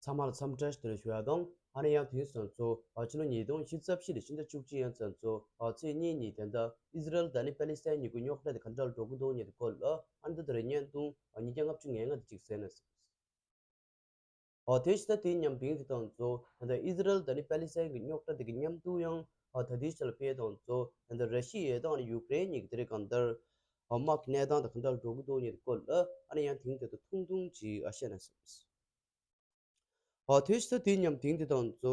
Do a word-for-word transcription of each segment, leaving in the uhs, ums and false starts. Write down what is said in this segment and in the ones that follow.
ཚང་མ་ལ་འཚམས་འདྲི་བཀྲ་ཤིས་བདེ་ལེགས་ཞུ་ཡ་དང་། ཨ་ནི་ཡང་དེང་སང་ཚོ་ཨ་ཕྱི་ལོ་ཉིས་སྟོང་ཉི་ཤུ་རྩ་བཞི་ལོའི་ཕྱི་ཟླ་བཅུ་གཅིག་ཡང་ཚང་ཚོ་ཨ་ཚེས་གཉིས་ཉིན་དེ་འདྲ་ཨི་ཟི་རལ་དང་ནི་པ་ལི་སི་ཐན་གཉིས་ཀྱི་རྙོག་དྲ་དེ་ག་འདྲ་འགྲོ་གི་འདུག་ཉེ་དུ་སྐོར་ལ་ཨ་ནི་ད་ལྟ་རེ་བརྙན་ཐུང་ཉིས་བརྒྱ་ལྔ་བཅུ་ང་ལྔ་དེ་གཅིག་གསན་ན། ཨོ་དེ་ཕྱི་ཟླ་དེའི་མཉམ་དེང་དེ་དང་ཚོ་ད་ལྟ་ཨི་ཟི་རལ་དང་ནི་པ་ལི་སི་ཐན་གྱི་རྙོག་དྲ་དེ་གི་མཉམ་དུ་ཡང་ཨ་ད་ལྟའི་ཆར་ལ་ཕེབས་དང་ཚོ་ད་ལྟ་ར་ཤི་ཡ་དང་ནི་ཡུཀ་རེན་གཉིས་ཀྱི་དེ་རེ་གང་ལྟར་ཨ་དམག་གི་གནས་སྟངས་དང་གང་འདྲ་འགྲོ་གི་འདུག་ཉེ་དུ་སྐོར་ལ་ཨ་ནི་ཡང་དེང་དེ་དུ་ཐུང་ཐུང་ཅིག་ཨ་བཤད་ན་བསམ། ཨོ་དེ་ཕྱི་ཟླ་དེའི་མཉམ་དེང་དེ་དང་ཚོ་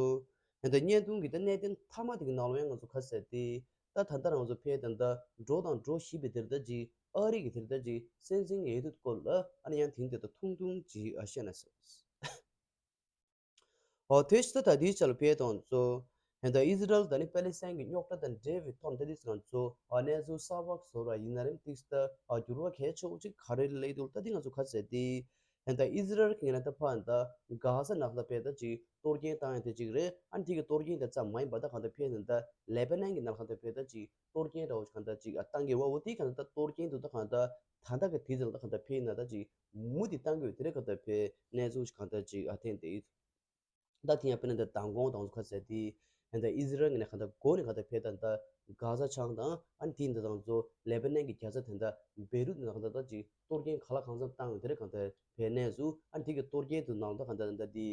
ད་ལྟ་བརྙན་ཐུང་གི་ད་གནད་དོན་མཐའ་མ་དེ་གི་ནང་ལ་ཡང་ང་ཚོ་ཁ་གསལ་ཏེ། ད་ད་ལྟ་རང་ཚོ་ཕེབས་ད་ལྟ་འགྲོ་དང་འགྲོ་བཞིན་པའི་དེར་ད་ཅིག་ཨ་རི་གི་དེར་ད་ཅིག་སྲིད་འཛིན་ཡོད་དུས་སྐོར་ལ་ཨ་ནི་ཡང་དེང་དེ་ད་ཐུང་ཐུང་ཅིག་ཨ་བཤད་ན་བསམ། ཨོ་དེ་ཕྱི་ད་ད་དེའི་ཆ་ལ་ཕེབས་དང་ཚོ་ད་ལྟ་ཨི་ཟི་རལ་དང་ནི་པ་ལི་སི་ཐན་གྱི་རྙོག་དྲ་དང་འབྲེལ་བའི་ཐོག་ད་དེ་ང་ཚོ་ཨ་གནས་ཚུལ་གསར་པ་བཟོ་ར་ཡིན་ན་རིམ་ཏིག་ད་ཨ་འགྱུར་བ་གལ་ཆེ་བོ་ཅིག་ག་རེ་སླེབས་འདུག་ད་དེ་ང་ཚོ་ཁ་གསལ་ཏེ། ད་ལྟ་ཨི་ཟི་རལ་གྱི་ངོས་ནས་ད་ཕར་ད་གྷ་ཟ་ནང་ད་ཕེབས་ད་ཅིག་གཏོར་སྐྱོན་བཏང་ཡ་དེ་ཅིག་རེད། ཨ་ནི་དེ་གི་གཏོར་སྐྱོན་དེ་ཙམ་མ་ཡིན་པ་ད་གང་ད་ཕེབས་ནས་ད་ལེ་པ་ནན་གྱི་ནང་གང་ད་ཕེབས་ད་ཅིག་གཏོར་སྐྱོན་འདྲ་བོ་ཅིག་གང་ད་ད་གཏང་གི་རེད་བ། འོ་དེ་གང་ད་ད་གཏོར་སྐྱོན་དུ་ད་གང་ད་ད་ད་གི་དེ་ཚོ་ད་གང་ད་ཕེབས་ན་ད་ཅིག་མུ་མཐུད་གཏང་གི་ཡོད་དེ་རེད། གང་ད་ཕེབས་གནས་ཚུལ་ཅིག་གང་ད་ཅིག་ཨ་ཐེན་དེ་ཡིན། ད་དེ་ཡང་དཔེར་ན་ད་མདང་དགོང་དང་ཁ་གསལ་དེ་ད་ལྟ་ཨི་ཟི་རལ་ངོས་ནས་གང་ལྟར་འགོ་ནས་གང་ལྟར་ཕེབས་ད་ད་གྷ་ཟ་བྱང་དང་ཨ་ནི་དེ་འདི་དང་ཚོ་ལེ་པ་ནན་གྱི་རྒྱལ་ས་དེ་འདྲ་བེ་རུད་ནང་གང་ལྟར་ད་ཅིག་གཏོར་སྐྱོན་ག་ལ་གང་འཚམ་བཏང་ཡོད་དེ་རེད། གང་ལྟར་ཕེབས་གནས་སུ་ཨ་ནི་དེ་གི་གཏོར་སྐྱོན་དུ་ནང་ད་གང་ལྟར་ད་དེ་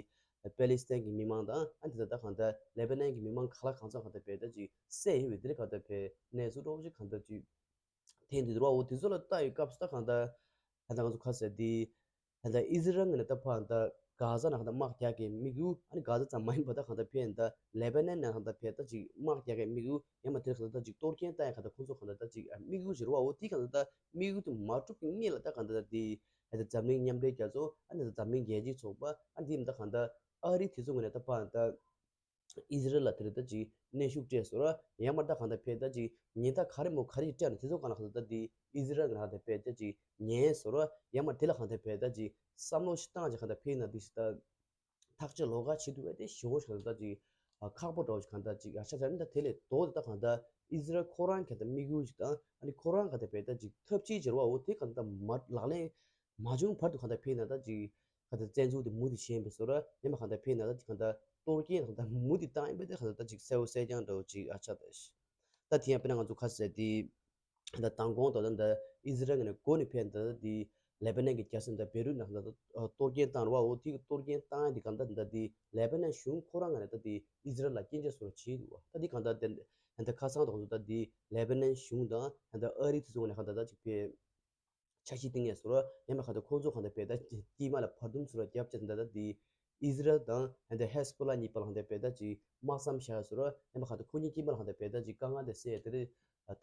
པེ་ལི་སི་ཐན་གྱི་མི་མང་དང་ཨ་ནི་དེ་ད་གང་ལྟར་ལེ་པ་ནན་གྱི་མི་མང་ག་ལ་གང་འཚམ་གང་ལྟར་ཕེབས་ད་ཅིག་བསད་ཡོད་དེ་རེད། གང་ལྟར་ཕེབས་གནས་སུ་རོགས་ཅིག་གང་ལྟར་ཅིག་ཐེན་དུ་རོ་འོ་དེ་ཚོ་ལ་ལྟ་ཡི་སྐབས་སུ་ད་གང་ལྟར་ད་ལྟ་ང་ཚོ་ཁ་གསལ་དེ། ད་ལྟ་ཨི་ཟི་རལ་ངོས་ནས་ད་ཕར་ད་གྷ་ཟ་ནང་ད་དམག་རྒྱག་གི་དམིགས་ཡུལ་ཨ་ནི་གྷ་ཟ་ཙམ་མ་ཡིན་པ་ད་གང་ད་ཕེབས་ད་ལེ་པ་ནན་ནང་ད་ཕེབས་ད་ཅིག་དམག་རྒྱག་གི་དམིགས་ཡུལ་ཡང་མ་དེར་གང་ད་ཅིག་གཏོར་སྐྱོན་བཏང་ཡ་གང་ད་ཁོང་ཚོ་གང་ད་ད་ཅིག་དམིགས་ཡུལ་ཞིག་རེད་བ། འོ་དེ་གང་ད་ད་དམིགས་ཡུལ་དེ་མ་འགྲུབ་ཀྱི་སྔོན་ལ་ད་གང་ད་ད་དེ་ད་འཛམ་གླིང་མཉམ་འབྲེལ་རྒྱལ་ཚོགས་ཨ་ནི་ད་འཛམ་གླིང་རྒྱལ་སྤྱིའི་ཚོགས་པ་ཨ་ནི་དེ་ད་གང་ད་ཨ་རི་དེ་ཚོ་ངོས་ནས་ད་ཕར་ད། ཨི་ཟི་རལ་ལ་དེ་རེད་ད་ཅིག་གནོན་ཤུགས་སྤྲད་སོང་ར། ཡང་མར་ད་གང་ལྟར་ཕེབས་ད་ཅིག་ཉེན་བརྡ་ག་རེ་མོ་ག་རེ་ཞིག་སྤྲད་ན་དེ་ཚོ་གང་ལ་གང་ལྟར་ད་དེ་ཨི་ཟི་རལ་ང་ལ་ད་ཕེབས་ད་ཅིག་ཉན་སོང་ར། ཡང་མར་དེ་ལ་གང་ལྟར་ཕེབས་ད་ཅིག་བསམ་བློ་ཞིག་བཏང་ཅིག་གང་ལྟར་ཕེབས་ན་དེ་ཞིག་ད་ཐག་གཅོད་ལོགས་ཀ་བྱེད་ཐུབ་པ་དེ་ཞེ་བོ་ཞིག་གང་ལྟར་ད་ཅིག་ཁག་པོ་འདྲ་བོ་ཞིག་གང་ལྟར་ཅིག་ཨ་ཆ་ཆ་ནི་ད་དེ་ལས་ལྡོག་ད་གང་ལྟར་ཨི་ཟི་རལ་ཁོ་རང་གང་ལྟར་དམིགས་ཡུལ་ཞིག་དང་ཨ་ནི་ཁོ་རང་གང་ལྟར་ཕེབས་ད་ཅིག་ཐབས་ཇུས་བྱེད་ར་བ་འོ་དེ་གང་ལྟར་མ་ལག་ལེན། མ་བྱུང་བར་དུ་གང་ལྟར་ཕེབས་ན་ད་ཅིག་གང་ལྟར་བཙན་འཛུལ་དེ་མུ་མཐུད་བྱེད་པའི་བཟོ་ར་ཡང་མ་གང་ལྟར་ཕེབས་ན་ད་ཅིག་གང་ལྟར་གཏོར་སྐྱོན་གང་ལྟར་མུ་མཐུད་བཏང་ཡིན་པ་དེ་གང་ལྟར་ད་ཅིག་གསལ་བོ་གསལ་རྐྱང་འདྲ་བོ་ཅིག་ཨ་ཆགས་ད་ཤི། ད་དེ་ཡང་དཔེར་ན་ང་ཚོ་ཁ་གསལ་དེ་ད་མདང་དགོང་དང་ད་ལྟ་ཨི་ཟི་རལ་ངོས་ནས་འགོ་ནས་ཕེབས་ད་ད་དེ་ལེ་པ་ནན་གྱི་རྒྱལ་ས་ད་བེ་རུད་ནང་ད་ད་གཏོར་སྐྱོན་བཏང་ར་བ་འོ་དེ་གི་གཏོར་སྐྱོན་བཏང་ཡ་དེ་གང་ལྟར་ད་དེ་ལེ་པ་ནན་གཞུང་ཁོ་རང་ངོས་ནས་ད་དེ་ཨི་ཟི་རལ་ལ་སྐྱོན་བརྗོད་བཟོ་འདྲ་བྱས་འདུག་བ། ད་དེ་གང་ལྟར་ད་ད་ཁ་སང་དང་ད་དེ་ལེ་པ་ནན་གཞུང་དང་ད་ད་ཨ་རི་དེ་ཚོ་ངོས་ནས་གང་ལྟར་ད་ཅིག་ཕེབས། འཆར་གཞི་བཏིང་ཡས་སོ་ར་ཡང་མ་གང་ལྟར་ཁོང་ཚོ་གང་ལྟར་ཕེབས་ད་དཀྱིལ་མ་ལ་བར་འདུམ་སོ་ར་རྒྱབ་བྱས་ད་ལྟ་དེ་ཨི་ཟི་རལ་དང་ད་ལྟ་ཧེ་སི་བྷོ་ལ་གཉིས་བར་ལ་གང་ལྟར་ཕེབས་ད་ཅིག་དམག་མཚམས་བཞག་ཡས་སོ་ར་ཡང་མ་གང་ལྟར་ཁོ་གཉིས་དཀྱིལ་མ་ལ་གང་ལྟར་ཕེབས་ད་ཅིག་དཀའ་ངལ་དེ་སེལ་ཡས་དེ་རེད།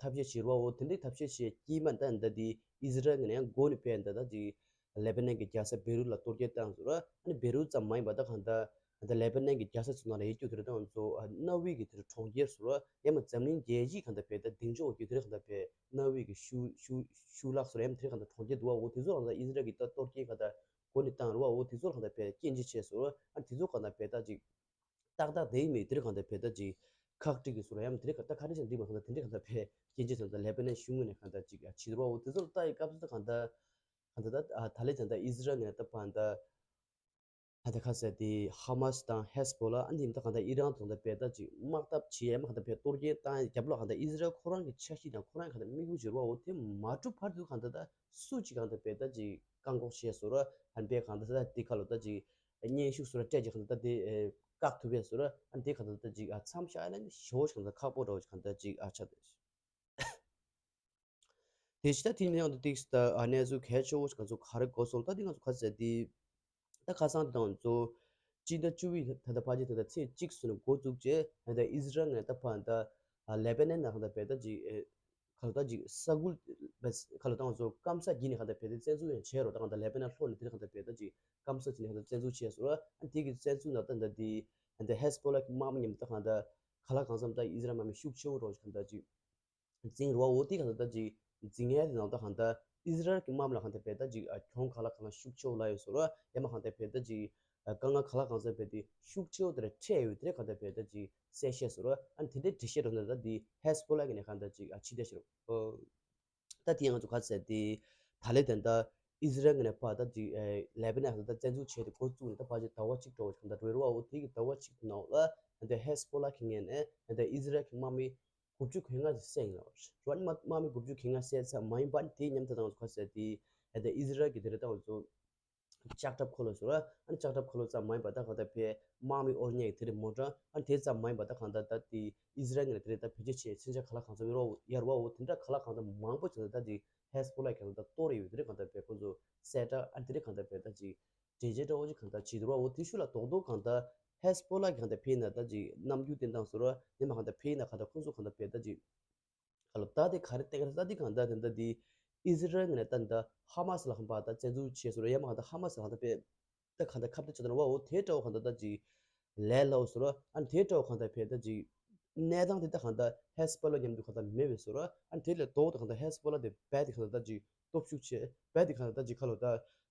ཐབས་ཤེས་བྱེད་ར་བ་འོ་དེ་འདྲའི་ཐབས་ཤེས་བྱས་དཀྱིལ་མ་ད་ད་དེ་ཨི་ཟི་རལ་ངོས་ནས་ཡང་འགོ་ནས་ཕེབས་ད་ད་ཅིག་ལེ་པ་ནན་གྱི་རྒྱལ་ས་བེ་རུད་ལ་གཏོར་སྐྱོན་བཏང་སོ་ར། ཨ་ནི་བེ་རུད་ཙམ་མ་ཡིན་པ་ད་གང་ལྟར་ད་ལེ་པ་ནན་གྱི་རྒྱལ་ས་ཚོ་ནང་ལ་ཡོད་རྒྱུ་དེ་རེད། ད་ང་ཚོ་གནའ་བོའི་གི་དེ་རེད་གྲོང་ཁྱེར་སོ་ར་ཡང་མ་འཛམ་གླིང་རྒྱལ་སྤྱིའི་གང་ལྟར་ཕེབས་ད་གདེང་འཇོག་གི་དེ་རེད། གང་ལྟར་ཕེབས་གནའ་བོའི་གི་ཤུ་ཤུ་ཤུ་ལག་སོ་ར་ཡང་མ་དེ་རེད་གང་ལྟར་གྲོང་ཁྱེར་འདུག་བ། འོ་དེ་ཚོ་གང་ལྟར་ཨི་ཟི་རལ་གྱི་ད་གཏོར་སྐྱོན་གང་ལྟར་འགོ་ནས་བཏང་ར་བ། འོ་དེ་ཚོ་གང་ལྟར་ཕེབས་སྐྱོན་བརྗོད་བྱས་སོ་ར། ཨ་ནི་དེ་ཚོ་གང་ལྟར་ཕེབས་ད་ཅིག་ཏག་ཏག་དེ་མེད་དེ་རེད་གང་ལྟར་ཕེབས་ད་ཅིག་ཁག་དཀྲིག་གི་སོ་ར་ཡང་མ་དེ་རེད་གང་ལྟར་ཁག་དཀྲིག་ཅིག་འགྲིག་མ་གང་ལྟར་དེ་འདྲས་གང་ལྟར་ཕེབས་སྐྱོན་བརྗོད་བྱས་ད་ལེ་པ་ནན་གཞུང་ངོས་ནས་གང་ལྟར་ཅིག་བྱེད་ར་བ། འོ་དེ་ཚོ་ལ་ལྟ་ཡི་སྐབས་སུ་ད་གང་ལྟར་གང་ལྟར་ད་ད་ལས་ད་ལྟ་ཨི་ཟི་རལ་ངོས་ནས་ད་ཕར་ད། ད་ལྟ་ཁ་གསལ་དེ་ཧ་མ་སི་དང་ཧེ་སི་བྷོ་ལ་ཨ་འདི་ད་གང་ལྟར་ཨི་རན་དང་ད་ཕེབས་ད་ཅིག་དམག་འཐབ་བྱེད་ཡ་མ་གང་ལྟར་ཕེབས་གཏོར་སྐྱོན་བཏང་ཡ་རྒྱབ་ལོགས་གང་ལྟར་ཨི་ཟི་རལ་ཁོ་རང་གི་འཆར་གཞི་དང་ཁོ་རང་གང་ལྟར་དམིགས་ཡུལ་ཅིག་རེད་བ། འོ་དེ་མ་འགྲུབ་བར་དུ་གང་ལྟར་ད་སུ་ཅིག་གང་ལྟར་ཕེབས་ད་ཅིག་བཀག་འགོག་བྱས་སོ་ར། ཨ་ནི་ཕེབས་གང་ལྟར་ད་དེ་ཁ་ལོ་ད་ཅིག་སྙན་ཞུ་སོ་ར་སྤྲད་ཅིག་གང་ལྟར་ད་དེ་བཀག་ཐུབ་ཡ་སོ་ར། ཨ་ནི་དེ་གང་ལྟར་ད་ཅིག་ཨ་མཚམས་བཞག་ཡ་ན་ནི་ཞེ་བོ་ཞིག་གང་ལྟར་ཁག་པོ་འདྲ་བོ་ཞིག་གང་ལྟར་ཅིག་ཨ་ཆགས་ཏེ། དེ་ཕྱི་ད་དེ་ནས་ཡང་དུ་ཏིག་སི་ད་ཨ་གནས་ཚུལ་གལ་ཆེ་བོ་ཞིག་ང་ཚོ་ག་རེ་གོ་སོང་། ད་དེ་ང་ཚོ་ག་ཟེར་དེ་ད་ཁ་སང་དེ་དང་ཚོ་སྤྱི་ཟླ་བཅུ་པའི་ད་ལྟ་ཕལ་ཆེར་ད་ལྟ་ཚེས་གཅིག་སོ་ནས་འགོ་བཙུགས་རྗེས་ད་ལྟ་ཨི་ཟི་རལ་ངས་ད་ཕར་ད་ཨ་ལེ་པེ་ནན་ནང་ད་ལྟ་བེད་ད་ཅིག་ཨེ་ག་ལ་ད་ཅིག་ས་ཁུལ་བེད་ག་ལ་ད་ང་ཚོ་སྐམ་ས་བརྒྱུད་ནས་ད་ལྟ་བེད་དེ་བཙན་འཛུལ་ཡང་བྱས་རོགས། ད་ང་ད་ལེ་པེ་ནན་ལྷོ་ནས་དེ་ད་ལྟ་བེད་ད་ཅིག་སྐམ་ས་བརྒྱུད་ནས་ད་ལྟ་བཙན་འཛུལ་བྱས་སོང་ར། ཨ་དེ་གི་བཙན་འཛུལ་ནང་ད་ད་དེ་ད་ལྟ་ཧེ་སི་བྷོ་ལ་གི་དམག་མི་མཉམ་དུ་ད་གང་ད་ག་ལ་གང་འཚམ་ད་ཨི་ཟི་རལ་དམག་མི་ཤུགས་ཆེ་བོ་རོགས་ཞིག་གང་ད་ཅིག་འཛིང་རོགས། འོ་དེ་གང་ད་ད་ཅིག་འཛིང་ཡ་དེ་ནང་ད་གང་ད་ཨི་ཟི་རལ་གི་དམག་མི་ལ་གང་ད་བེད་ད་ཅིག་ཨ་གྱོང་ག་ལ་གང་ལ་ཤུགས་ཆེ་བོ་ལ་ཡོད་སོང་ར། ཡ་མ་གང་ད་བེད་ད་ཅིག་ཨ་དཀའ་ངལ་ག་ལ་གང་འཚམ་བེད་དེ་ཤུགས་ཆེ་བོ་དེ་ར་འཕྲད་ཡོད་དེ་ར་གང་ད་བེད་ད་ཅིག་གསལ་བཤད་སོང་ར། ཨ་དེ་འདྲའི་འགྲེལ་བཤད་རོགས་ད་ད་དེ་ཧེ་སི་བྷོ་ལ་གི་ནས་གང་ད་ཅིག་ཨ་ཕྱི་བལྟས་ཤིག་རོགས། ད་དེ་ང་ཚོ་ག་ཟེར་དེ་ད་ལེ་དེ་ད་ ཨི་ཟི་རལ་ངོས་ནས་ཕར་ད་ཅིག་ལེ་བྷ་ནན་ལ་ད་བཙན་འཛུལ་བྱས་ཏེ་འགོ་བཙུགས་ནས་ད་ཕལ་ཆེར་ཟླ་བ་གཅིག་འགྲོ་བ་ཞིག་གང་ལྟར་འགྲོ་རེད་བ། འོ་དེ་གི་ཟླ་བ་གཅིག་ནང་ལ་ད་ལྟ་ཧེ་ཟི་བྷོ་ལ་གི་ངོས་ནས་ད་ལྟ་ཨི་ཟི་རལ་གྱི་དམག་མི་དགུ་བཅུ་གོ་ལྔ་ཞིག་བསད་ཡིན་ལབ་རེད་བ། དམག་དམག་མི་དགུ་བཅུ་གོ་ལྔ་བསད་ཚར་མ་ཡིན་པ་དེའི་མཉམ་དུ་ད་ང་ཚོ་ག་ཟེར་དེ་ད་ལྟ་ཨི་ཟི་རལ་གྱི་དེ་རེད་ད་ང་ཚོ་ལྕགས་ཁྲབ་འཁོར་ལོ་ཟེར་བ། ཨ་ནི་ལྕགས་ཁྲབ་འཁོར་ལོ་ཙམ་མ་ཡིན་པ་ད་གང་ལྟར་ཕའི་དམག་མི་དབོར་གཉེར་གྱི་དེ་རིགས་མོ་ཊ། ཨ་ནི་དེ་ཙམ་མ་ཡིན་པ་ད་གང་ལྟར་ད་དེ་ཨི་ཟི་རལ་ངོས་ནས་དེ་རིགས་ད་བེད་སྤྱོད་བྱས་མཚོན་ཆ་ག་ལ་གང་འཚམ་ཡོད་རེད་བ། ཡོད་རེད་བ། འོ་དེ་འདྲ་ག་ལ་གང་འཚམ་མང་པོ་བྱས་ནས་ད་དེ་ཧེ་ཟི་བྷོ་ལ་གང་ལྟར་གཏོར་ཡོད་དེ་རིགས་གང་ལྟར་ཕའི་ཁོང་ཚོ་གསལ་བསྒྲགས། ཨ་ནི་དེ་རིགས་གང་ལྟར་ཕའི་ད་ཅིག་འགྲེལ་བརྗོད་འདྲ་བོ་ཅིག་གང་ལྟར་བྱེད་འདུག་ར། འོ་དེ་ཤུགས་ལ་རྡོག་རྡོག་གང་ལྟར་ཧེ་ཟི་བྷོ་ལ་གི་གང་ལྟར་ཕའི་ནང་ད་ཅིག་རྣམ་འགྱུར་བསྟན་སྟངས་ཟེར་བ། ཡང་མ་གང་ལྟར་ཕའི་ནང་གང་ལྟར་ཁོང་ཚོ་གང་ལྟར་ཕའི་ད་ཅིག་ག་ལ་ད་དེ་ག་རེ་བལྟས་ཀ་རེད། ད་དེ་གང་ལྟར་དེ་འདྲ་དེ་ཨི་ཟི་རལ་ངོས་ནས་ད་འདི་ཧ་མ་སི་ལ་ཧམ་པ་ད་བཙན་འཛུལ་བྱས་སོང་ར། ཡང་མ་གང་ལྟར་ཧ་མ་སི་ལ་གང་ལྟར་དཔེ་ད་གང་ལྟར་ཁ་གཏད་གཅོག་དང་བ། འོ་དེ་འདྲ་བོ་གང་ལྟར་ད་ཅིག་ལས་སླ་བོ་སོང་ར། ཨ་ནི་དེ་འདྲ་བོ་གང་ལྟར་དཔེ་ད་ཅིག་གནས་སྟངས་དེ་ད་གང་ལྟར་ཧེ་ཟི་བྷོ་ལ་མཉམ་དུ་གང་ལྟར་མེད་པའི་སོང་ར། ཨ་ནི་དེ་ལས་ལྡོག་ཏུ་གང་ལྟར་ཧེ་ཟི་བྷོ་ལ་དེ་རྦད་དེ་གང་ལྟར་ད་ཅིག་སྟོབས་ཤུགས་ཆེ། རྦད་དེ་གང་ལྟར་ད་ཅིག་ག་ལ་ད་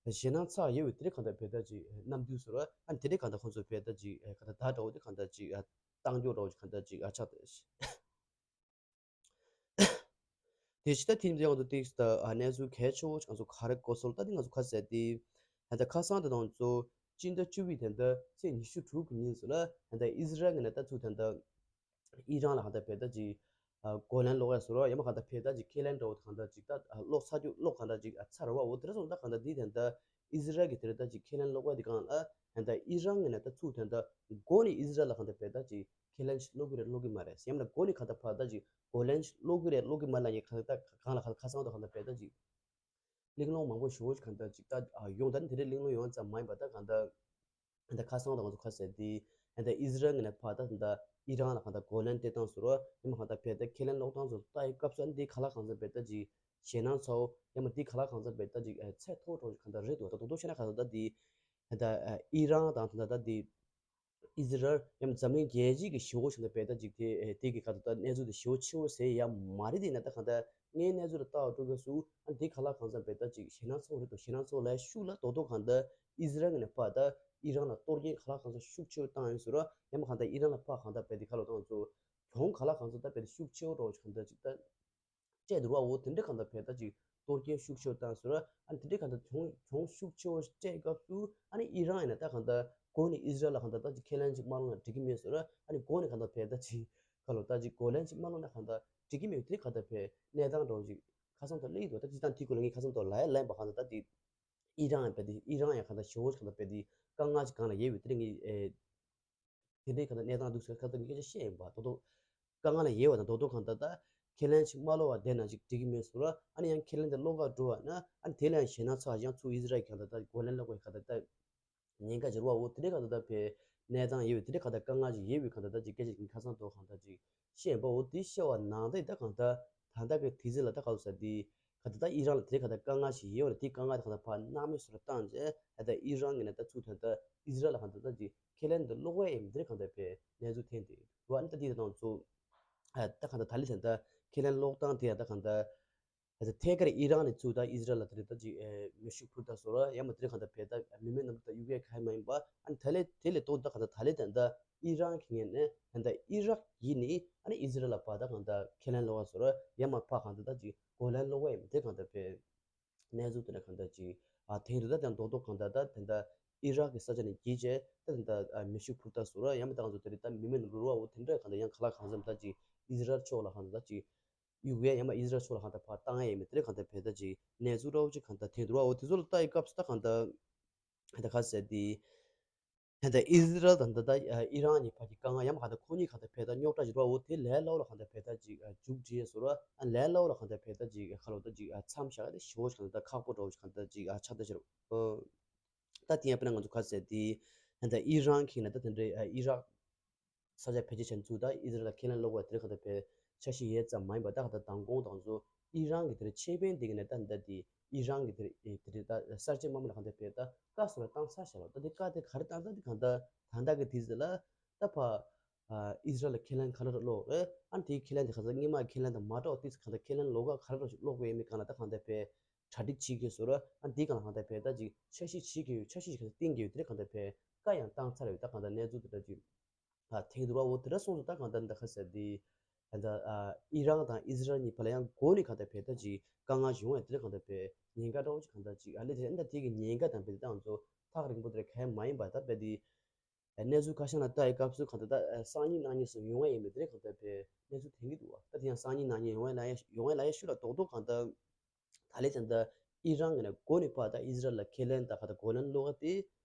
ཞེད་སྣང་ཚ་ཡོད་པའི་དེ་འདྲ་གང་ལྟར་དཔེ་ད་ཅིག་རྣམ་འགྱུར་སོང་ར། ཨ་ནི་དེ་འདྲ་གང་ལྟར་ཁོང་ཚོ་དཔེ་ད་ཅིག་གང་ལྟར་ད་འདྲ་བོ་དེ་གང་ལྟར་ཅིག་བཏང་འཇོག་འདྲ་བོ་ཅིག་གང་ལྟར་ཅིག་ཆགས་ཏེ། དེ་ཕྱི་ད་ཐེངས་འདི་ང་ཚོ་ཏིག་ད་གནས་ཚུལ་གལ་ཆེ་བོ་ང་ཚོ་ག་རེ་གོ་སོང་ལ། ད་འདི་ང་ཚོ་ཁ་གསལ་ཏེ་ད་ལྟ་ཁ་སང་དེ་ང་ཚོ་སྤྱི་ཟླ་བཅུ་པའི་དེ་ད་ཚེས་ཉི་ཤུ་དྲུག་གི་ཉིན་སུ་ལ་ད་ལྟ་ཨི་ཟི་རལ་གི་ནས་ད་ཚུར་ད་ལྟ་ཨི་རན་ལ་གང་ལྟར་ཕེ་ད་ཅིག་གོ་ལན་སློག་ཡ་སུ་ར། ཡང་མ་གང་ལྟར་ཕེ་ད་ཅིག་ཁས་ལེན་འདྲ་བོ་གང་ལྟར་ཅིག་ད་སློག་ཚར་རྒྱུ་སློག་གང་ལྟར་ཅིག་ཚར་བ། འོ་དེ་ར་སོང་ད་གང་ལྟར་འདི་ད་ལྟ་ཨི་ཟི་རལ་གི་དེ་ར་ད་ཅིག་ཁས་ལེན་སློག་པ་དེ་གང་ལ་ད་ལྟ་ཨི་རན་གི་ནས་ད་ཚུར་ད་ལྟ་འགོ་ནས་ཨི་ཟི་རལ་ལ་གང་ལྟར་ཕེ་ད་ཅིག་ཁས་ལེན་ཞིག་སློག་གི་རེད་སློག་གི་མ་རེད། ཡང་ན་འགོ་ནས་གང་ལྟར་ཕར་ད་ཅིག་གོ་ལན་ཞིག་སློག་གི་རེད་སློག་གི་མ་རེད་ལབ་ཡ་གང་ལྟར་གང་ལ་གང་ལྟར་ཁ་སང་དུ་གང་ལྟར་ཕེ་ད་ཅིག་གླེང་སློང་མང་པོ་ཞེ་པོ་ཞིག་གང་ལྟར་ཅིག་ད་ཡོང་། ད་ནི་དེ་འདྲའི་གླེང་སློང་ཡོང་ཙམ་མ་ཡིན་པ་ད་གང་ལྟར་ད་ཁ་སང་དུ་ང་ཚོ་ཁ་གསལ་དེ་ད་ཨི་ཟི་རལ་ངོས་ནས་ཕར་ད་ད་ཨི་རན་ལ་གང་ལྟར་གོ་ལན་སྤྲད་སྟངས་སུ་ར། ཡང་མ་གང་ལྟར་ཕེ་ད་ཁས་ལེན་སློག་སྟངས་སུ་ལྟ་ཡི་སྐབས་སུ་འདི་ག་ལ་གང་ལྟར་ཕེ་ད་ཅིག་ཞེད་སྣང་ཚ་བོ། ཡང་མ་འདི་ག་ལ་གང་ལྟར་ཕེ་ད་ཅིག་ཚད་མཐོ་བོ་གང་ལྟར་རེད་འདུག་ད་རྡོག་རྡོག་བཤད་ན་གང་ལྟར་ད་འདི་ད་ཨི་རན་དང་ད་ད་འདི་ཨི་ཟི་རལ་ཡང་འཛམ་གླིང་རྒྱལ་སྤྱི་གི་ཞེ་པོ་ཞིག་ལ་ཕེ་ད་ཅིག་དེ་དེ་གི་ཁ་ཐུག་ད་གནས་ཚུལ་དེ་ཞེ་པོ་ཆེ་བོ་ཟེར་ཡ་མ་རེད། དེ་ན་ད་གང་ལྟར་ངའི་གནས་ཚུལ་ལ་ལྟ་བ་སྤྲོད་དགོས་སུ་ཨ་འདི་ག་ལ་གང་ལྟར་ཕེ་ད་ཅིག་ཞེད་སྣང་ཚ་བོ་རེད་འདུག་ཞེད་སྣང་ཚ་བོ་ལ་ཤུགས་ལ་རྡོག་རྡོག་གང་ལྟར་ཨི་ཟི་རལ་ངོས་ནས་ཕར་ད་ཨི་རན་ལ་གཏོར་སྐྱོན་ག་ལ་གང་ལྟར་ཤུགས་ཆེ་བོ་བཏང་ཡོད་ཟེར་ར། ཡང་མ་གང་ལྟར་ཨི་རན་ལ་ཕར་གང་ལྟར་ཕེ་དེ་ག་ལ་བཏང་ཚོ་གྱོང་ག་ལ་གང་ལྟར་ད་ཕེ་དེ་ཤུགས་ཆེ་བོ་རོ་གང་ལྟར་ཅིག་ད། སྤྲད་འདུག་ར། འོ་དེ་འདྲའི་གང་ལྟར་ཕེ་ད་ཅིག་གཏོར་སྐྱོན་ཤུགས་ཆེ་བོ་བཏང་ཟེར་ར། ཨ་ནི་དེ་འདྲའི་གང་ལྟར་གྱོང་གྱོང་ཤུགས་ཆེ་བོ་སྤྲད་སྐབས་སུ་ཨ་ནི་ཨི་རན་ཡིན་ན་ད་གང་ལྟར་འགོ་ནས་ཨི་ཟི་རལ་ལ་གང་ལྟར་ད་ཅིག་ཁས་ལེན་ཅིག་མ་སློག་ན་འགྲིག་གི་མེད་ཟེར་ར། ཨ་ནི་འགོ་ནས་གང་ལྟར་ཕེ་ད་ཅིག་ག་ལོ་ད་ཅིག་གོ་ལན་ཅིག་མ་སློག་ན་གང་ལྟར་འགྲིག་གི་མེད། དེ་གང་ལྟར་ཕེ་གནས་སྟངས་འདྲ་བོ་ཅིག་ཁ་སང་ད་སླེབས་ཡོད་འདུག་ད་ཅིག་ད་དེ་སྐོར་ལ་ངས་ཁ་སང་ད་ལབ་ཡ་ལབ་པ་གང་ལྟར་ད་ཅིག་ཨི་རན་ཡང་ཕེ་དེ་ཨི་རན་ཡང་གང་ལྟར་ཞེ་པོ་ཅིག་གང་ལྟར་ཕེ་དེ་དཀའ་ངལ་ཅིག་སྒང་ལ་ཡོད་པའི་དེ་རིང་ངས་ཨེ། དེ་འདྲའི་གང་ལྟར་གནས་སྟངས་འདུག་ཟེར་ཁ་ཐུག་ངས་སྐད་ཆ་བཤད་ཡིན་པ། རྡོག་རྡོག་དཀའ་ངལ་ལ་ཡོད་པ་དང་རྡོག་རྡོག་གང་ལྟར་ད་ཁས་ལེན་ཅིག་མ་སློག་པ་བསྡད་ན་ཅིག་འགྲིག་གི་མེད་ཟེར་ར། ཨ་ནི་ཡང་ཁས་ལེན་དེ་སློག་ག་འགྲོ་བ་ན་ཨ་ནི་དེ་ལ་ཡང་ཞེད་སྣང་ཚ་བ་ཡང་ཚུར་ཨི་ཟི་རལ་གྱི་གང་ལྟར་ད་གོ་ལན་སློག་པའི་གང་ལྟར་ད་ཉེན་ཁ་ཅིག་རེད་བ། འོ་དེ་འདྲའི་གང་ལྟར་ད་ཕེ་གནས་སྟངས་ཡོད་པའི་དེ་འདྲའི་གང་ལྟར་དཀའ་ངལ་ཅིག་ཡོད་པའི་གང་ལྟར་ད་ཅིག་སྐད་ཆ་ཅིག་ངས་ཁ་སང་ཐོག་གང་ལྟར་ཅིག་བཤད་ཡིན་པ། འོ་དེ་བཤད་པ་ནང་བཞིན་ད་གང་ལྟར་ད་ལྟ་གི་དུས་ཚོད་ལ་ད་ག་ཟེར་དེ། ག་ད་ད་ཨི་རན་ལ་དེ་ག་ད་དཀའ་ངལ་ཞིག་ཡོད་རེད། དེ་དཀའ་ངལ་དེ་ག་ད་ཕར་སྣང་མེད་བཟོ་འདྲ་བཏང་རྗེས་ད་ད་ཨི་རན་གྱི་ནས་ད་ཚུར་ད་ད་ཨི་ཟི་རལ་ལ་ག་ད་ད་ཅིག་ཁས་ལེན་དེ་སློག་པ་ཡིན་དེ་ག་ད་ཕེ་གནས་ཚུལ་ཐོན་དེ་འདུག་ཨ་ནི་ད་དེ་ད་དང་ཚུར་ད་ག་ད་ད་ལི་ད་ད་ཁས་ལེན་སློག་སྟངས་དེ་ད་ག་ད་ད་ད་ཐད་ཀར་ཨི་རན་ནས་ཚུར་ད་ཨི་ཟི་རལ་ལ་དེ་རེད་ད་ཅིག་མེ་ཤུགས་འཕུར་མདའ་བཟོ་འདྲ་ཡང་མ་དེ་ག་ད་ཕེ་ད་མི་མེད་གནམ་གྲུ་ད་ཡུ་ཀེ་ག་ཡེ་མ་ཡིན་པ། ཨ་ནི་ད་ལི་དེ་ལས་ལྡོག་ད་ག་ད་ད་ལི་ད་ད་ཨི་རན་གྱི་ངོས་ནས་ད་ད་ཨི་རག་ཡིན་ནི་ཨ་ནི་ཨི་ཟི་རལ་ལ་ཕར་ད་གང་ལྟར་ཁས་ལེན་སློག་པ་བཟོ་འདྲ་ཡང་མ་ཕར་གང་ལྟར་ད་ཅིག་གོ་ལན་སློག་པ་ཡིན་དེ་གང་ལྟར་ཕེ་གནས་ཚུལ་དེ་འདྲ་གང་ལྟར་ཅིག་ཨ་ཐོན་འདུག་ད་དེ་རྡོག་རྡོག་གང་ལྟར་ད་དེ་འདྲ་ཨི་རག་གི་ས་ཆ་ནས་བརྒྱུད་བྱས་ད་དེ་འདྲ་ཨ་མེ་ཤུགས་འཕུར་མདའ་བཟོ་འདྲ་ཡང་མ་ད་གང་ཚོ་དེ་རེད་ད་མི་མེད་གནམ་གྲུ་རེད་བ། འོ་དེ་འདྲ་གང་ལྟར་ཡང་ག་ལ་གང་འཚམ་ད་ཅིག་ཨི་ཟི་རལ་ཕྱོགས་ལ་གང་ལྟར་ད་ཅིག་ཡུ་ཀེ་ཡང་མ་ཨི་ཟི་རལ་ཕྱོགས་ལ་གང་ལྟར་ཕར་བཏང་ཡ་ཡིན་མིན་དེ་འདྲ་གང་ལྟར་ཕེ་ད་ཅིག་གནས་ཚུལ་འདྲ་བོ་ཅིག་གང་ལྟར་ཐོན་འདུག་བ། འོ་དེ་ཚོ་ལ་ལྟ་ཡི་སྐབས་སུ་ད་གང་ལྟར་ད་ག་ཟེར་དེ། ད་ལྟ་ཨི་ཟི་རལ་དང་ད་ལྟ་ཨི་རན་གཉིས་བར་གྱི་དཀའ་ངལ་ཡང་མ་གང་ལྟར་ཁོ་གཉིས་གང་ལྟར་ཕེ་ད་རྙོག་དྲ་ཞིག་རེད་བ། འོ་དེ་ལས་སླ་བོ་ལ་གང་ལྟར་ཕེ་ད་ཅིག་མཇུག་སྒྲིལ་བཟོ་འདྲ། ཨ་ལས་སླ་བོ་ལ་གང་ལྟར་ཕེ་ད་ཅིག་ག་ལོ་ད་ཅིག་མཚམས་བཞག་ཡ་དེ་ཞེ་པོ་ཞིག་གང་ལྟར་ཁག་པོ་འདྲ་བོ་ཞིག་གང་ལྟར་ཅིག་ཆགས་བསྡད་ཤག་རེད། ད་དེ་ཡང་དཔེར་ན་ང་ཚོ་ག་ཟེར་དེ་ད་ལྟ་ཨི་རན་གྱིས་ན་ད་དེ་འདྲའི་ཨི་རག་ས་ཆ་བེད་སྤྱོད་བྱས་ཚུལ་ད་ཨི་ཟི་རལ་ལ་ཁས་ལེན་སློག་པ་དེ་རིང་གང་ལྟར་ཕེ་འཆར་གཞི་ཡོད་ཙམ་མ་ཡིན་པ། ད་གང་ལྟར་མདང་དགོང་དང་ཚོ་ཨི་རན་གྱི་དེར་ཆེད་དཔོན་དེ་གི་ནས་ད་ད་དེ་ཨི་རན་གྱི་དེར་དེ་དེ་ད་གསར་བརྗེ་དམག་མི་ལ་གང་ལྟར་ཕེ་ད་བཀའ་སོགས་ལ་བཏང་ཚར་བཞག་ལ། ད་དེ་བཀའ་དེ་ག་རེ་བཏང་ད་དེ་གང་ལྟར་ད་ལྟ་གི་དུས་ཚོད་ལ་ད་ཕ་ཨི་ཟི་རལ་ལ་ཁས་ལེན་ག་ལ་ར་སློག་རེད། ཨ་ནི་དེའི་ཁས་ལེན་དེ་གང་ལྟར་སྔོན་མ་ཁས་ལེན་དང་མ་འདྲ་བ་དེ་ཚོ་གང་ལྟར་ཁས་ལེན་ལོགས་ཀ་ག་རེ་ར་ཞིག་སློག་དགོས་ཡ་མིན་གང་ལ་ད་གང་ལྟར་ཕེ་གྲ་སྒྲིག་བྱེད་དགོས་ཟེར་ར། ཨ་ནི་དེའི་སྒང་ལ་གང་ལྟར་ཕེ་ད་ཅིག་འཆར་གཞི་བྱེད་དགོས་ཡོད། འཆར་གཞི་ཞིག་གང་ལྟར་བཏིང་དགོས་ཡོད། དེ་རིང་གང་ལྟར་ཕེ་བཀའ་ཡང་བཏང་ཚར་ཡོད། ད་གང་ལྟར་གནས་ཚུལ་དེ་འདྲ་ཅིག་ཨ་ཐེངས་དུ་བ་འོ་དེ་འདྲ་སོང་ཙང་ད་གང་ལྟར་འདི་ག་ཟེར་དེ་ ད་ལྟ་ཨ་ཨི་རན་དང་ཨི་ཟི་རལ་གཉིས་བར་ལ་ཡང་འགོ་ནས་གང་ལྟར་བས་ད་ཅིག་དཀའ་ངལ་བྱུང་བས་དེ་གང་ལྟར་བས་ཉེན་ཁ་འདྲ་བོ་ཅིག་གང་ལྟར་ཅིག་ཨ་ལས་དེ་ད་དེ་གི་ཉེན་ཁ་དང་བས་ད་ང་ཚོ་ཐག་རིང་པོ་དེར་གང་ཡང་མ་ཡིན་པ་ད་བས་དེ། གནས་ཚུལ་ཁ་ཤས་ལ་ལྟ་ཡི་སྐབས་སུ་གང་ལྟར་ད་སང་ཉིན་གནངས་ཉིན་སུ་ཡོང་བ་ཡིན་པའི་དེ་རིང་གང་ལྟར་བས་གནས་ཚུལ་ཐོན་གྱི་འདུག་བ། ད་དེ་ཡང་སང་ཉིན་གནངས་ཉིན་ཡོང་བ་ལ་ཡ་ཡོང་བ་ལ་ཡ་ཤུ་ལ་རྡོག་རྡོག་གང་ལྟར་ད་ལས་ཀྱང་ད་ཨི་རན་གྱི་ནས་འགོ་ནས་ཕར་ད་ཨི་ཟི་རལ་ལ་ཁས་ལེན་ད་ག་ད་གོ་ལན་སློག་ག་དེ་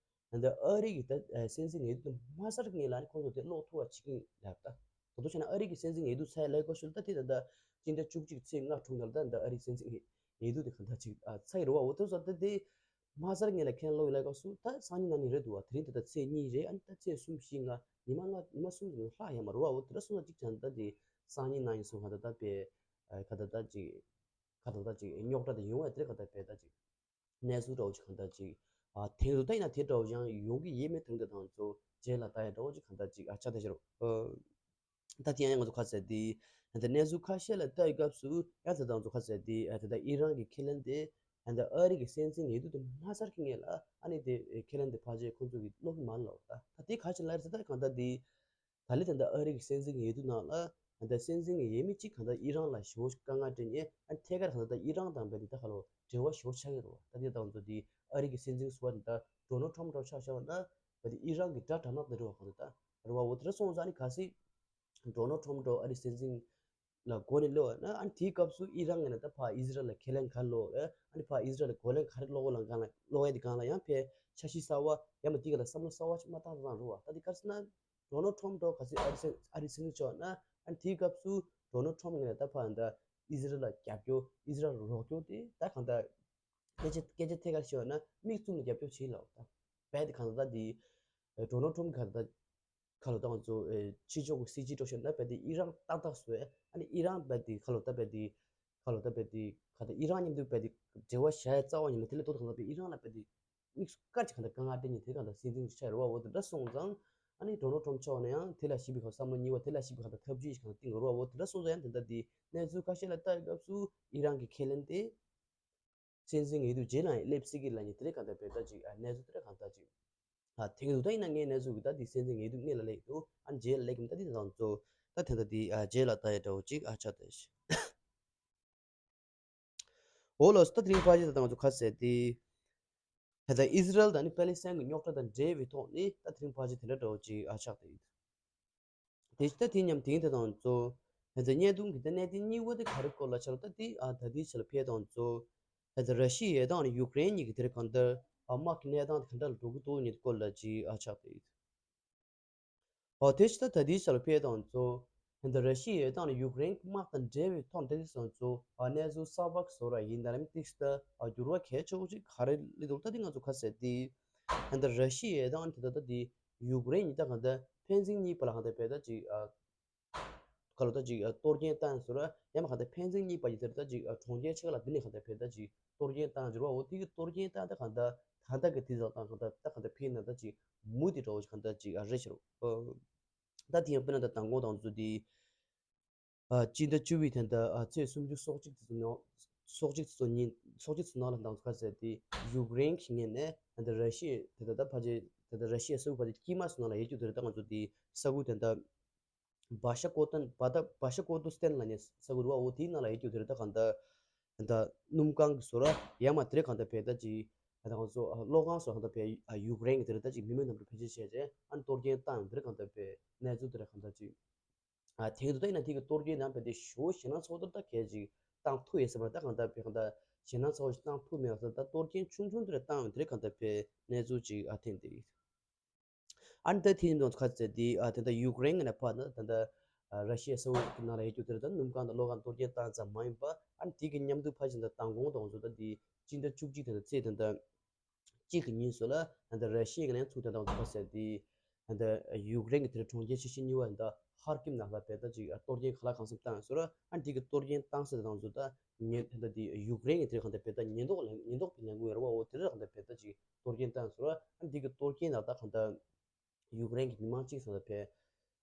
ད་ལྟ་ཨ་རི་གི་ད་སྲིད་འཛིན་ངེས་དུ་མ་སར་ངེས་ལ་ནི་ཁོང་ཚོ་དེ་སློག་ཐུབ་པ་བྱེད་ཀྱི་ལབ་ད་རྡོག་རྡོག་བྱས་ན་ཨ་རི་གི་སྲིད་འཛིན་ངེས་དུ་ཚ་ཡ་ལས་ཀ་ཤུལ་ད་དེ་ད་ད་སྤྱི་ཟླ་བཅུ་གཅིག་ཚེས་ལྔ་དྲུག་ནང་ད་ད་ཨ་རི་སྲིད་འཛིན་ངེས་དུ་དེ་གང་ལྟར་ཅིག་ཚ་ཡི་རུ་བ་འོ་ཐུབ་ས་ད་དེ། མ་སར་ངེས་ལ་ཁས་ལེན་སློག་ཡོད་ལ་སྐབས་སུ་ད་སང་ཉིན་གནངས་ཉིན་རེད་འདུག་བ། དེ་རིང་ད་ལྟ་ཚེས་གཉིས་རེད། ཨ་ནི་ད་ཚེས་གསུམ་བཞི་ལྔ་ཉི་མ་ལྔ་ཉི་མ་གསུམ་གྱི་ནང་ལྷག་ཡ་མ་རུ་བ། འོ་དེ་འདྲ་སོང་ཙང་གཅིག་བྱས་ན་ད་དེ་སང་ཉིན་གནངས་ཉིན་སོང་ག་ད་ད་པའི་ག་ད་ད་ཅིག་ག་ད་ད་ཅིག་རྙོག་དྲ་དེ་ཡོང་བ་དེ་རེད། ག་ད་པའི་ད་ཅིག་གནས་ཚུལ་འདྲ་བོ་ཅིག་ག་ད་ཅིག་ཨ་དེང་དུ་ད་ཡིན་ན་དེ་འདྲ་བོ་ཡང་ཡོང་གི་ཡེ་མེད་དང་དེ་དང་ཚོ་རྗེས་ལ་ད་ཡ་འདྲ་བོ་ཅིག་ག་ད་ཅིག་ཨ་ཆ་ད་ཤེར་ཨོ། ད་དེ་ཡང་ང་ཚོ་ཁ་གསལ་དེ། ད་གནས་ཚུལ་ཁ་ཤས་ལ་ལྟ་ཡི་སྐབས་སུ་ཡང་དེ་དང་ཚོ་ཁ་གསལ་དེ་ད་ལྟ་ཨི་རན་གྱི་ཁས་ལེན་དེ་ད་ལྟ་ཨ་རི་གི་སྲིད་འཛིན་ངེས་དུ་དེ་མ་ཚར་གི་ངེས་ལ་ཨ་ནི་དེ་ཁས་ལེན་དེ་ཕལ་ཆེར་ཁོང་ཚོ་གི་སློབ་གི་མ་ལོག་ད་ད་དེ་ཁ་ཆེ་ལ་རེད་ད་གང་ལྟར་དེ་ད་ལྟ་ད་ལྟ་ཨ་རི་གི་སྲིད་འཛིན་ངེས་དུ་ནང་ལ་ད་ལྟ་སྲིད་འཛིན་ངེས་ཡས་མི་གཅིག་གང་ལྟར་ཨི་རན་ལ་ཞེ་པོ་དཀའ་ངལ་སྤྲད་ཉེ་ཨ་ཐད་ཀར་གང་ལྟར་ད་ཨི་རན་དང་བས་དེ་ད་ག་ལོ་འབྲེལ་བ་ཞེ་པོ་ཆགས་ཀྱི་རེད་བ། ད་དེ་དང་ཚོ་དེ་ཨ་རི་གི་སྲིད་འཛིན་ཟུར་པ་དེ་ད་ཌོ་ནལ་ཊམ་འདྲ་ཆགས་ཆགས་ན་ད་དེ་ཨི་རན་གི་དགྲ་དྲག་ནག་དེ་རེད་བ་གང་ལྟར་ད་རེད་བ། འོ་དེ་འདྲ་སོང་ཙང་ཨ་ནི་གལ་སྲིད། ཌོ་ནལ་ཊམ་འདྲ་ཨ་རི་སྲིད་འཛིན་ལ་འགོ་ནས་སླེབས་པ་ན་ཨ་ནི་དེའི་སྐབས་སུ་ཨི་རན་ངོས་ནས་ད་ཕར་ཨི་ཟི་རལ་ལ་ཁས་ལེན་ག་རེ་སློག་རེད། ཨ་ནི་ཕར་ཨི་ཟི་རལ་ལ་གོ་ལན་ག་རེ་སློག་གོ་ལ་གང་ལ་སློག་ཡ་དེ་གང་ལ་ཡང་ཕར་འཆར་གཞི་གསར་བ་ཡང་མ་དེའི་སྒང་ལ་བསམ་བློ་གསར་བ་ཞིག་མ་བཏང་ཙང་རུ་བ། ད་དེ་ག་རེ་ཟེར་ན་ཌོ་ནལ་ཊམ་འདྲ་ག་ཚོད་ཨ་རི་སྲིད་ཨ་རི་སྲིད་འཛིན་ཆགས་ན་ཨ་ནི་དེའི་སྐབས་སུ་ཌོ་ནལ་ཊམ་ངོས་ནས་ད་ཕར་ད་ཨི་ཟི་རལ་ལ་རྒྱབ་སྐྱོར་ཨི་ཟི་རལ་ལ་རོགས་སྐྱོར་དེ་ད་གང་ལྟར་སྐད་ཆ་སྐད་ཆ་ཐད་ཀར་བཤད་པ་ན་མིག་བཙུམ་ནས་རྒྱབ་སྐྱོར་བྱེད་ལ་ད་རྦད་དེ་གང་ལྟར་ད་དེ་ཌོ་ནལ་ཊམ་ག་ད། ཁ་ལོ་ཏང་ཚོ་ཕྱི་ཕྱོགས་ཀྱི་སྲིད་ཇུས་སྤྲོ་ཤོར་ན་རྦད་དེ་ཨི་རན་ཏག་ཏག་བཟོས། ཨ་ནི་ཨི་རན་རྦད་དེ་ཁ་ལོ་ཏ་རྦད་དེ་ཁ་ལོ་ཏ་རྦད་དེ་ཁ་ད་ཨི་རན་མཉམ་དུ་རྦད་དེ་འབྲེལ་བ་བྱ་ཡ་རྩ་བ་ཉིད་མ་དེ་ལས་ཏོག་ཏག་ཏག་ཨི་རན་ལ་རྦད་དེ་དམིགས་སུ་བཀར་གྱི་གང་ལྟར་དཀའ་ངལ་སྤྲད་ཉིན་དེ་གང་ལྟར་སྲིད་འཛིན་ཆགས་རེད་བ། འོ་དེ་འདྲ་སོང་ཙང་ཨ་ནི་ཌོ་ནལ་ཊམ་ཆགས་ནས་ཡང་དེ་ལ་ཞིབ་པའི་ཁ་བསམ་བློ་གཉིས་པ་དེ་ལ་ཞིབ་པའི་ཁ་ད་ཐབས་ཇུས་ཤིག་གང་ལྟར་བཏིང་དགོས་རེད་བ། འོ་དེ་འདྲ་སོང་ཙང་ཡང་དེ་འདྲ་དེ་གནས་ཚུལ་ཁ་ཤས་ལ་ལྟ་ཡི་སྐབས་སུ་ཨི་རན་གྱི་ཁས་ལེན་དེ། སྲིད་འཛིན་ངེས་དུ་རྗེས་ལ་སླེབས་སྲིད་ཀྱི་ལ་ཉེ་དེ་རེད་གང་ལྟར་བས་ད་ཅིག་ཨ་གནས་ཚུལ་དེ་རེད་གང་ལྟར་ཅིག་ཨ་དེང་དུ་ད་ཡིན་ན་ངའི་གནས་ཚུལ་གི་ད་དེ་སྲིད་འཛིན་ངེས་དུ་སྔས་ལ་སླེབས་འདུག་ཨ་རྗེས་ལ་སླེབས་ཀྱི་མི་ད་དེ་དང་གཙོ་ད་དེ་འདྲ་དེ་ཨ་རྗེས་ལ་ལྟ་ཡ་འདྲ་བོ་ཅིག་ཨ་ཆགས་བསྡད་ཤག་འོ་ལགས་སོ། ད་དེ་རིང་ཕལ་ཆེར་ད་ང་ཚོ་ཁ་གསལ་དེ་ད་ལྟ་ཨི་ཟི་རལ་དང་ནི་པེ་ལི་སི་ཐན་གྱི་རྙོག་དྲ་དང་འབྲེལ་བའི་ཐོག་ནས་ད་དེ་རིང་ཕལ་ཆེར་དེ་འདྲ་འདྲ་བོ་ཅིག་ཨ་ཆགས་བསྡད་ཡོད། དེ་ལྟ་དེ་མཉམ་དེང་དེ་དང་གཙོ། ད་ལྟ་བརྙན་ཐུང་གི་ད་གནད་དོན་གཉིས་པ་དེ་ག་རེ་སྐོར་ལ་ཆགས་ལ་ད་དེ་ཨ་ད་དེ་ཆ་ལ་ཕེབས་དང་གཙོ། ད་ལྟ་ར་ཤི་ཡའི་དང་ནི་ཡུཀ་རེན་གཉིས་ཀྱི་དེར་གང་ལྟར་ཨ་དམག་གི་གནས་སྟངས་དེ་ག་འདྲ་ལ་འགྲོ་གི་འདུག་ཉིད་སྐོར་ལ་ཅིག་ཨ་ཆགས་ཏེ་ཡོད། ཨོ་དེ་ཆ་ད་ད་དེ་ཆ་ལ་ཕེབས་དང་གཙོ། ད་ལྟ་ར་ཤི་ཡའི་དང་ནི་ཡུཀ་རེན་གྱི་དམག་དང་འབྲེལ་བའི་ཐོག་ད་དེ་སང་གཙོ་ཨ་གནས་ཚུལ་གསར་པ་བཟོ་ར་ཡིན་ད་རམ་ཏིག་ད་ཨ་འགྱུར་བ་གལ་ཆེ་བོ་ཅིག་ག་རེ་སླེབས་འདུག་ད་དེ་ང་ཚོ་ཁ་གསལ་དེ། ད་ལྟ་ར་ཤི་ཡའི་དང་ནི་ད་ད་ད་དེ་ཡུཀ་རེན་གཉིས་ད་གང་ལྟར་ཕན་ཚུན་གཉིས་བར་ལ་གང་ལྟར་བས་ད་ཅིག་ཨ། ག་ལོ་ད་ཅིག་ཨ་གཏོར་སྐྱོན་བཏང་ཟེར་ར་ཡང་མ་གང་ལྟར་ཕན་ཚུན་གཉིས་བར་གྱི་དེར་ད་ཅིག་ཨ་གྲོང་ཁྱེར་ཆེ་ཁག་ལ་འདི་ནས་གང་ལྟར་བས་ད་ཅིག་གཏོར་སྐྱོན་བཏང་ཟེར་བ། འོ་དེ་གི་གཏོར་སྐྱོན་བཏང་ད་གང་ལྟར་ད་ལྟ་གི་དེ་ཟག་དང་གང་ལྟར་ད་གང་ལྟར་ཕན་ན་ད་ཅིག་མུ་དེ་འདྲ་བོ་ཅིག་གང་ལྟར་ཅིག་ཨ་རེད་ཤག་ཨ་ད་དེ་ཡང་དཔེར་ན་ད་མདང་དགོང་དང་ཚོ་དེ་ཨ་སྤྱི་ཟླ་བཅུ་པའི་ད་ལྟ་ཨ་ཚེས་སུམ་ཅུ་སོ་གཅིག་དེ་ཚོ་ནང་སོ་གཅིག་དེ་ཚོ་ཉིན་སོ་གཅིག་དེ་ཚོ་ནང་ལ་མདང་ཚོ་ཁ་གསལ་དེ་ཡུཀ་རེན་གྱི་ངོས་ནས་ད་ལྟ་ར་ཤི་ཡ་ད་ལྟ་ད་ཕལ་ཆེར་ད་ལྟ་ར་ཤི་ཡ་ས་ཁུལ་ཕལ་ཆེར་དཀྱིལ་མ་སོ་ནང་ལ་ཡོད་རྒྱུ་དེ་རེད། ད་ང་ཚོ་དེ་ས་ཁུལ་ད་ལྟ་བ་ཤ་ཀོ་ཏན་བ་ད་བ་ཤ་ཀོ་ཏུ་སྟན་ལ་ནས་ས་ཁུལ་རུ་བ་འོ་དེའི་ནང་ལ་ཡོད་རྒྱུ་དེ་རེད། ད་གང་ལྟར་ད་ལྟ་སྣུམ་རྐང་གི་བཟོ་ར་ཡར་མར་དེ་རེད་གང་ལྟར་བས་ད་ཅིག་ད་ང་ཚོ་གློག་ཁང་སོགས་གང་ལྟར་བས་ཡུཀ་རེན་གྱི་དེ་རེད། ད་ཅིག་མི་མེད་རྣམས་རུ་ཕལ་ཆེར་བྱས་རྗེས་ཨ་ནི་གཏོར་སྐྱོན་བཏང་ཡོང་དེ་རེད། གང་ལྟར་བས་གནས་ཚུལ་དེ་རེད། གང་ལྟར་ཅིག་ཨ་དེང་དུ་ད་ཡིན་ན་དེ་གི་གཏོར་སྐྱོན་ནང་བས་དེ་ཞོ་ཞེ་ན་ཚོགས་དུ་ད་གལ་ཅིག་བཏང་ཐུབ་ཡོད་ས་མ་རེད། ད་གང་ལྟར་བས་གང་ལྟར་ཞེ་ན་ཚོགས་ཤིག་བཏང་ཐུབ་མེད་པ་ད་གཏོར་སྐྱོན་ཆུང་ཆུང་དེ་རེད་བཏང་ཡོང་དེ་རེད། གང་ལྟར་བས་གནས་ཚུལ་ཅིག་ཨ་ཐོན་དེ་ཡིན། ཨ་ནི་ད་དེ་ཡིན་དུས་ཁ་ཚེ་དེ་ཨ་དེ་འདྲ་ཡུཀ་རེན་གྱི་ནས་ཕར་ན་དེ་འདྲ་ཨ་ར་ཤི་ཡ་ས་ཁུལ་གྱི་ནང་ལ་ཡོད་རྒྱུ་དེ་རེད། ད་སྣུམ་རྐང་དང་གློག་ཁང་གཏོར་སྐྱོན་བཏང་ཙམ་མ་ཡིན་པ་ཨ་ནི་དེ་གི་མཉམ་དུ་ཕར་ཕྱིན་ད་མདང་དགོང་དང་ཚོ་ད་དེ་སྤྱི་ཟླ་བཅུ་གཅིག་དེ་འདྲ་ཚེས་དེ་འདྲ་གཅིག་གི་ཉིན་སོ་ལ་ད་ལྟ་ར་ཤི་ཡ་གི་ནས་ཚུགས་དེ་འདྲ་ཚོ་ཁ་ཚེ་དེ་ད་ལྟ་ཡུཀ་རེན་གྱི་དེ་འདྲ་གྲོང་ཁྱེར་ཆེ་ཤོས་གཉིས་པ་ད་ཧར་ཀིབ་ནང་ལ་བས་ད་ཅིག་གཏོར་སྐྱོན་ག་ལ་གང་འཚམ་བཏང་སོ་ར། ཨ་ནི་དེ་གི་གཏོར་སྐྱོན་བཏང་ས་དེ་འདྲ་ཚོ་ད་ཉེ་ད་ལྟ་དེ་ཡུཀ་རེན་གྱི་དེ་གང་ལྟར་བས་ད་ཉེན་རྟོག་ལ་ཉེན་རྟོག་པའི་ལས་འགུལ་ཡོད་རེད་བ། འོ་དེ་རེད། གང་ལྟར་བས་ད་ཅིག་གཏོར་སྐྱོན་བཏང་སོ་ར། ཨ་ནི་དེ་གི་གཏོར་སྐྱོན་ད་ད་གང་ལྟར་ཡུཀ་རེན་གྱི་མི་མང་གཅིག་ཙམ་ལ་བས་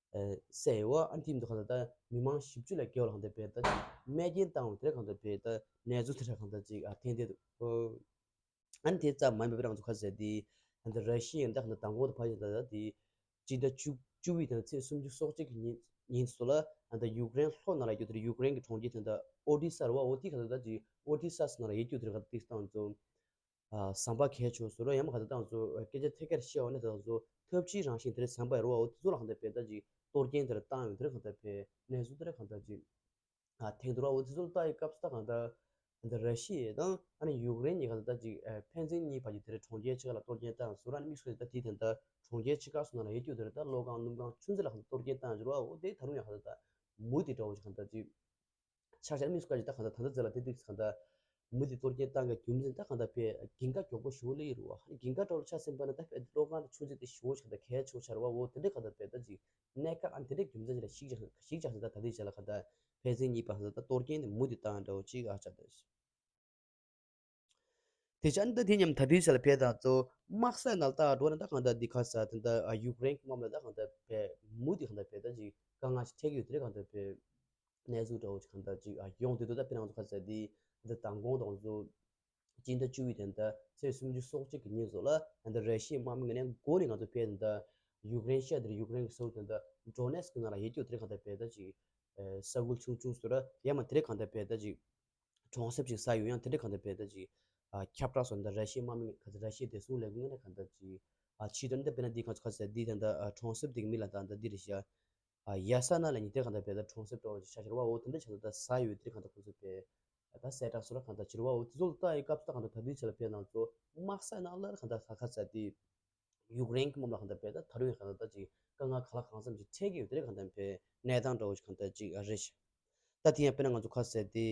ཨ་བསད་ཡོད་བ། ཨ་ནི་དེ་མི་འདུག་གང་ལྟར་ད་མི་མང་བཞི་བཅུ་ལས་བརྒལ་བ་ལ་གང་ལྟར་བས་ད་ཅིག་རྨས་སྐྱོན་བཏང་བ་དེ་རེད། གང་ལྟར་བས་ད་གནས་ཚུལ་དེ་རེད། གང་ལྟར་ཅིག་ཨ་ཐོན་བསྡད་འདུག་ཨ་ནི་དེ་ཙམ་མ་ཡིན་པའི་རང་ཚོ་ཁ་ཟེར་དེ་ད་ལྟ་ར་ཤི་ཡའི་ད་གང་ལྟར་མདང་དགོང་དུ་ཕར་ཕྱིན་ད་ལྟ་དེ་སྤྱི་ཟླ་བཅུ་བཅུ་པའི་ད་ཚེས་སུམ་ཅུ་སོ་གཅིག་གི་ཉིན་ ཉིན་སུ་ལ་ཨ་ད་ཡུཀ་རེན་ལྷོ་ནང་ལ་ཡོད་དེ་ཡུཀ་རེན་གྱི་གྲོང་ཁྱེར་དེ་འདྲ་ཨོ་ཌི་ས་རེད་བ། འོ་དེ་ག་ད་ད་ཅིག་ཨོ་ཌི་ས་སུ་ནང་ལ་ཡོད་རྒྱུ་དེ་ག་ད་ཏིག་སྟངས་ཚོ། ཨ་ཟམ་པ་གས་ཆོག་སོ་ར་ཡ་མ་ག་ད་ཏང་ཚོ་སྐད་ཆ་ཐད་ཀར་བཤད་འོ་ན་ད་ཚོ་ཐབས་ཇུས་རང་བཞིན་དེ་རེད་ཟམ་པ་རེད་བ། འོ་དེ་ཚོ་ལ་ག་ད་བེ་ད་ཅིག་གཏོར་སྐྱོན་དེ་ར་བཏང་ཡོད་དེ་ར་ག་ད་བེ་གནས་ཚུལ་དེ་ར་ག་ད་ཅིག་ཨ་ཐེངས་དུ་ར་འོ་དེ་ཚོ་ལ་ལྟ་ཡི་སྐབས་སུ་ད་ག་ད་ད་ར་ཤི་ཡ་དང་ཨ་ནི་ཡུཀ་རེན་གཉིས་ག་ད་ད་ཅིག་ཕན་ཚུན་གཉིས་བར་གྱི་དེ་ར་གྲོང་ཁྱེར་ཆེ་ཁག་ལ་གཏོར་སྐྱོན་བཏང་སོ་ར་ཨ་ནི་དམིགས་སུ་ད་དེ་དེ་ད་གྲོང་ཁྱེར་ཆེ་ཁག་སོ་ན་ལ་ཡོད་རྒྱུ་དེ་ར་ད་ལོ་གང་སྣུམ་གང་ཆུ་མཛོད་ལ་ག་ད་གཏོར་སྐྱོན་བཏང་ཡོད་ར་བ། འོ་དེ་ད་རུང་ཡ་ག་ད་ད་མུ་དེ་འདྲ་བོ་ཞིག་ག་ད་ཅིག་ཆགས་ཆགས་མི་སུ་ཀ་ཅིག་ད་གང་ལྟར་ད་ལྟ་ཚེ་ལ་དེ་དུས་གང་ལྟར་མུ་དེ་གཏོར་སྐྱོན་བཏང་གི་རྒྱུ་མཚན་ད་གང་ལྟར་བས་འགན་ཁག་མགྱོགས་པོ་ཞུ་ལེ་རུ་བ་འགན་ཁག་འགྲོ་ལ་ཆ་སེམས་པ་ན་ད་བས་ལོ་གང་དུ་ཆུ་ཚོད་དེ་ཞུ་བོ་ཆགས་ད་གལ་ཆོག་ཆར་བ་འོ་དེ་འདྲ་གང་ལྟར་བས་ད་ཅིག་གནད་ཁག་ཨ་དེ་འདྲ་རྒྱུ་མཚན་ཅིག་ལ་ཞིག་ཆགས་ཞིག་ཆགས་ཟིན་ད་ད་དུས་ཆ་ལ་གང་ལྟར་ཕན་ཚུན་གཉིས་པ་གང་ལྟར་གཏོར་སྐྱོན་དེ་མུ་དེ་བཏང་འདྲ་བོ་ཅིག་ཨ་ཆགས་ད། དེ་ཅན་ད་དེ་མཉམ་ད་དུས་ཆ་ལ་བས་ད་ཚོ་དམག་ས་ནང་ལྟ་འགྲོ་ན་ད་གང་ལྟར་འདི་ཁ་ས་དེ་འདྲ་ཡུཀ་རེན་གྱི་དམག་མི་ལ་ད་གང་ལྟར་བས་མུ་དེ་གང་ལྟར་བས་ད་ཅིག་དཀའ་ངལ་ཞིག་འཕྲད་ཀྱི་ཡོད་དེ་རེད་གང་ལྟར་བས། གནས་ཚུལ་འདྲ་བོ་ཅིག་གང་ལྟར་ཅིག་ཨ་ཡོང་དུས་དུ་ད་དཔེར་ན་ང་ཚོ་ཁ་ཟེར་དེ་འདི་མདང་དགོང་དང་ཚོ་སྤྱི་ཟླ་བཅུ་པའི་དེ་འདྲ་ཚེས་སུམ་ཅུ་སོ་གཅིག་གི་ཉིན་བཟོ་ལ་འདི་ར་ཤི་ཡའི་དམག་མི་ངོས་ནས་འགོ་ནས་ང་ཚོ་ཕེབས་དེ་འདྲ་ཡུཀ་རེན་ཤར་དེར་ཡུཀ་རེན་གྱི་ས་ཁུལ་དེ་འདྲ་ཌོ་ནེ་སི་ཀི་ནང་ལ་ཡོད་རྒྱུ་དེ་རེད་གང་ལྟར་བས་ད་ཅིག་ས་ཁུལ་ཆུང་ཆུང་ཟེར་ར་ཡ་མ་དེ་རེད་གང་ལྟར་བས་ད་ཅིག་གྲོང་གསེབ་ཅིག་ཟ་ཡོད་ཡང་དེ་འདྲ་གང་ལྟར་བས་ད་ཅིག་ཁྱབ་བསྒྲགས་སོགས་འདི་ར་ཤི་ཡའི་དམག་མི་གང་ལྟར་ར་ཤི་ཡའི་བདེ་སྲུང་ལས་ཁུངས་ངོས་ནས་གང་ལྟར་ཅིག་ཕྱི་དོན་འདི་དཔེར་ན་འདི་གང་ཚོ་ཁ་ཟེར་འདི་དེ་འདྲ་གྲོང་གསེབ་དེ་གི་མི་ལ་ད་འདི་འདི་རེད་ཤག་ཡ་ས་ན་ལ་ཉི་ཟེར་གང་ལྟར་བས་ད་གྲོང་གསེབ་འདྲ་བོ་ཅིག་ཆ་ཤར་བ་འོ་དེ་འདྲ་ཆ་ལ་ད་ཟ་ཡོད་དེ་གང་ལྟར་ཁོ་ཚོ་བས་ད་གསལ་བསྒྲགས་སོ་ར་གང་ལྟར་ཕྱིར་བ་འོ་དེ་ཚོ་ལ་ལྟ་ཡི་སྐབས་སུ་ད་གང་ལྟར་ད་དུས་ཆ་ལ་བས་ན་ཚོ་དམག་ས་ནང་ལ་གང་ལྟར་ས་ཁ་ཟེར་དེ་ཡུཀ་རེན་གྱི་དམག་ལ་གང་ལྟར་བས་ད་ད་རུང་གང་ལྟར་ད་ཅིག་དཀའ་ངལ་ག་ལ་གང་འཚམ་ཅིག་འཕྲད་ཀྱི་ཡོད་དེ་གང་ལྟར་བས་གནས་སྟངས་འདྲ་བོ་ཅིག་གང་ལྟར་ཅིག་རེད་ཤག་ད་དེ་ཡང་དཔེར་ན་ང་ཚོ་ཁ་ཟེར་དེ་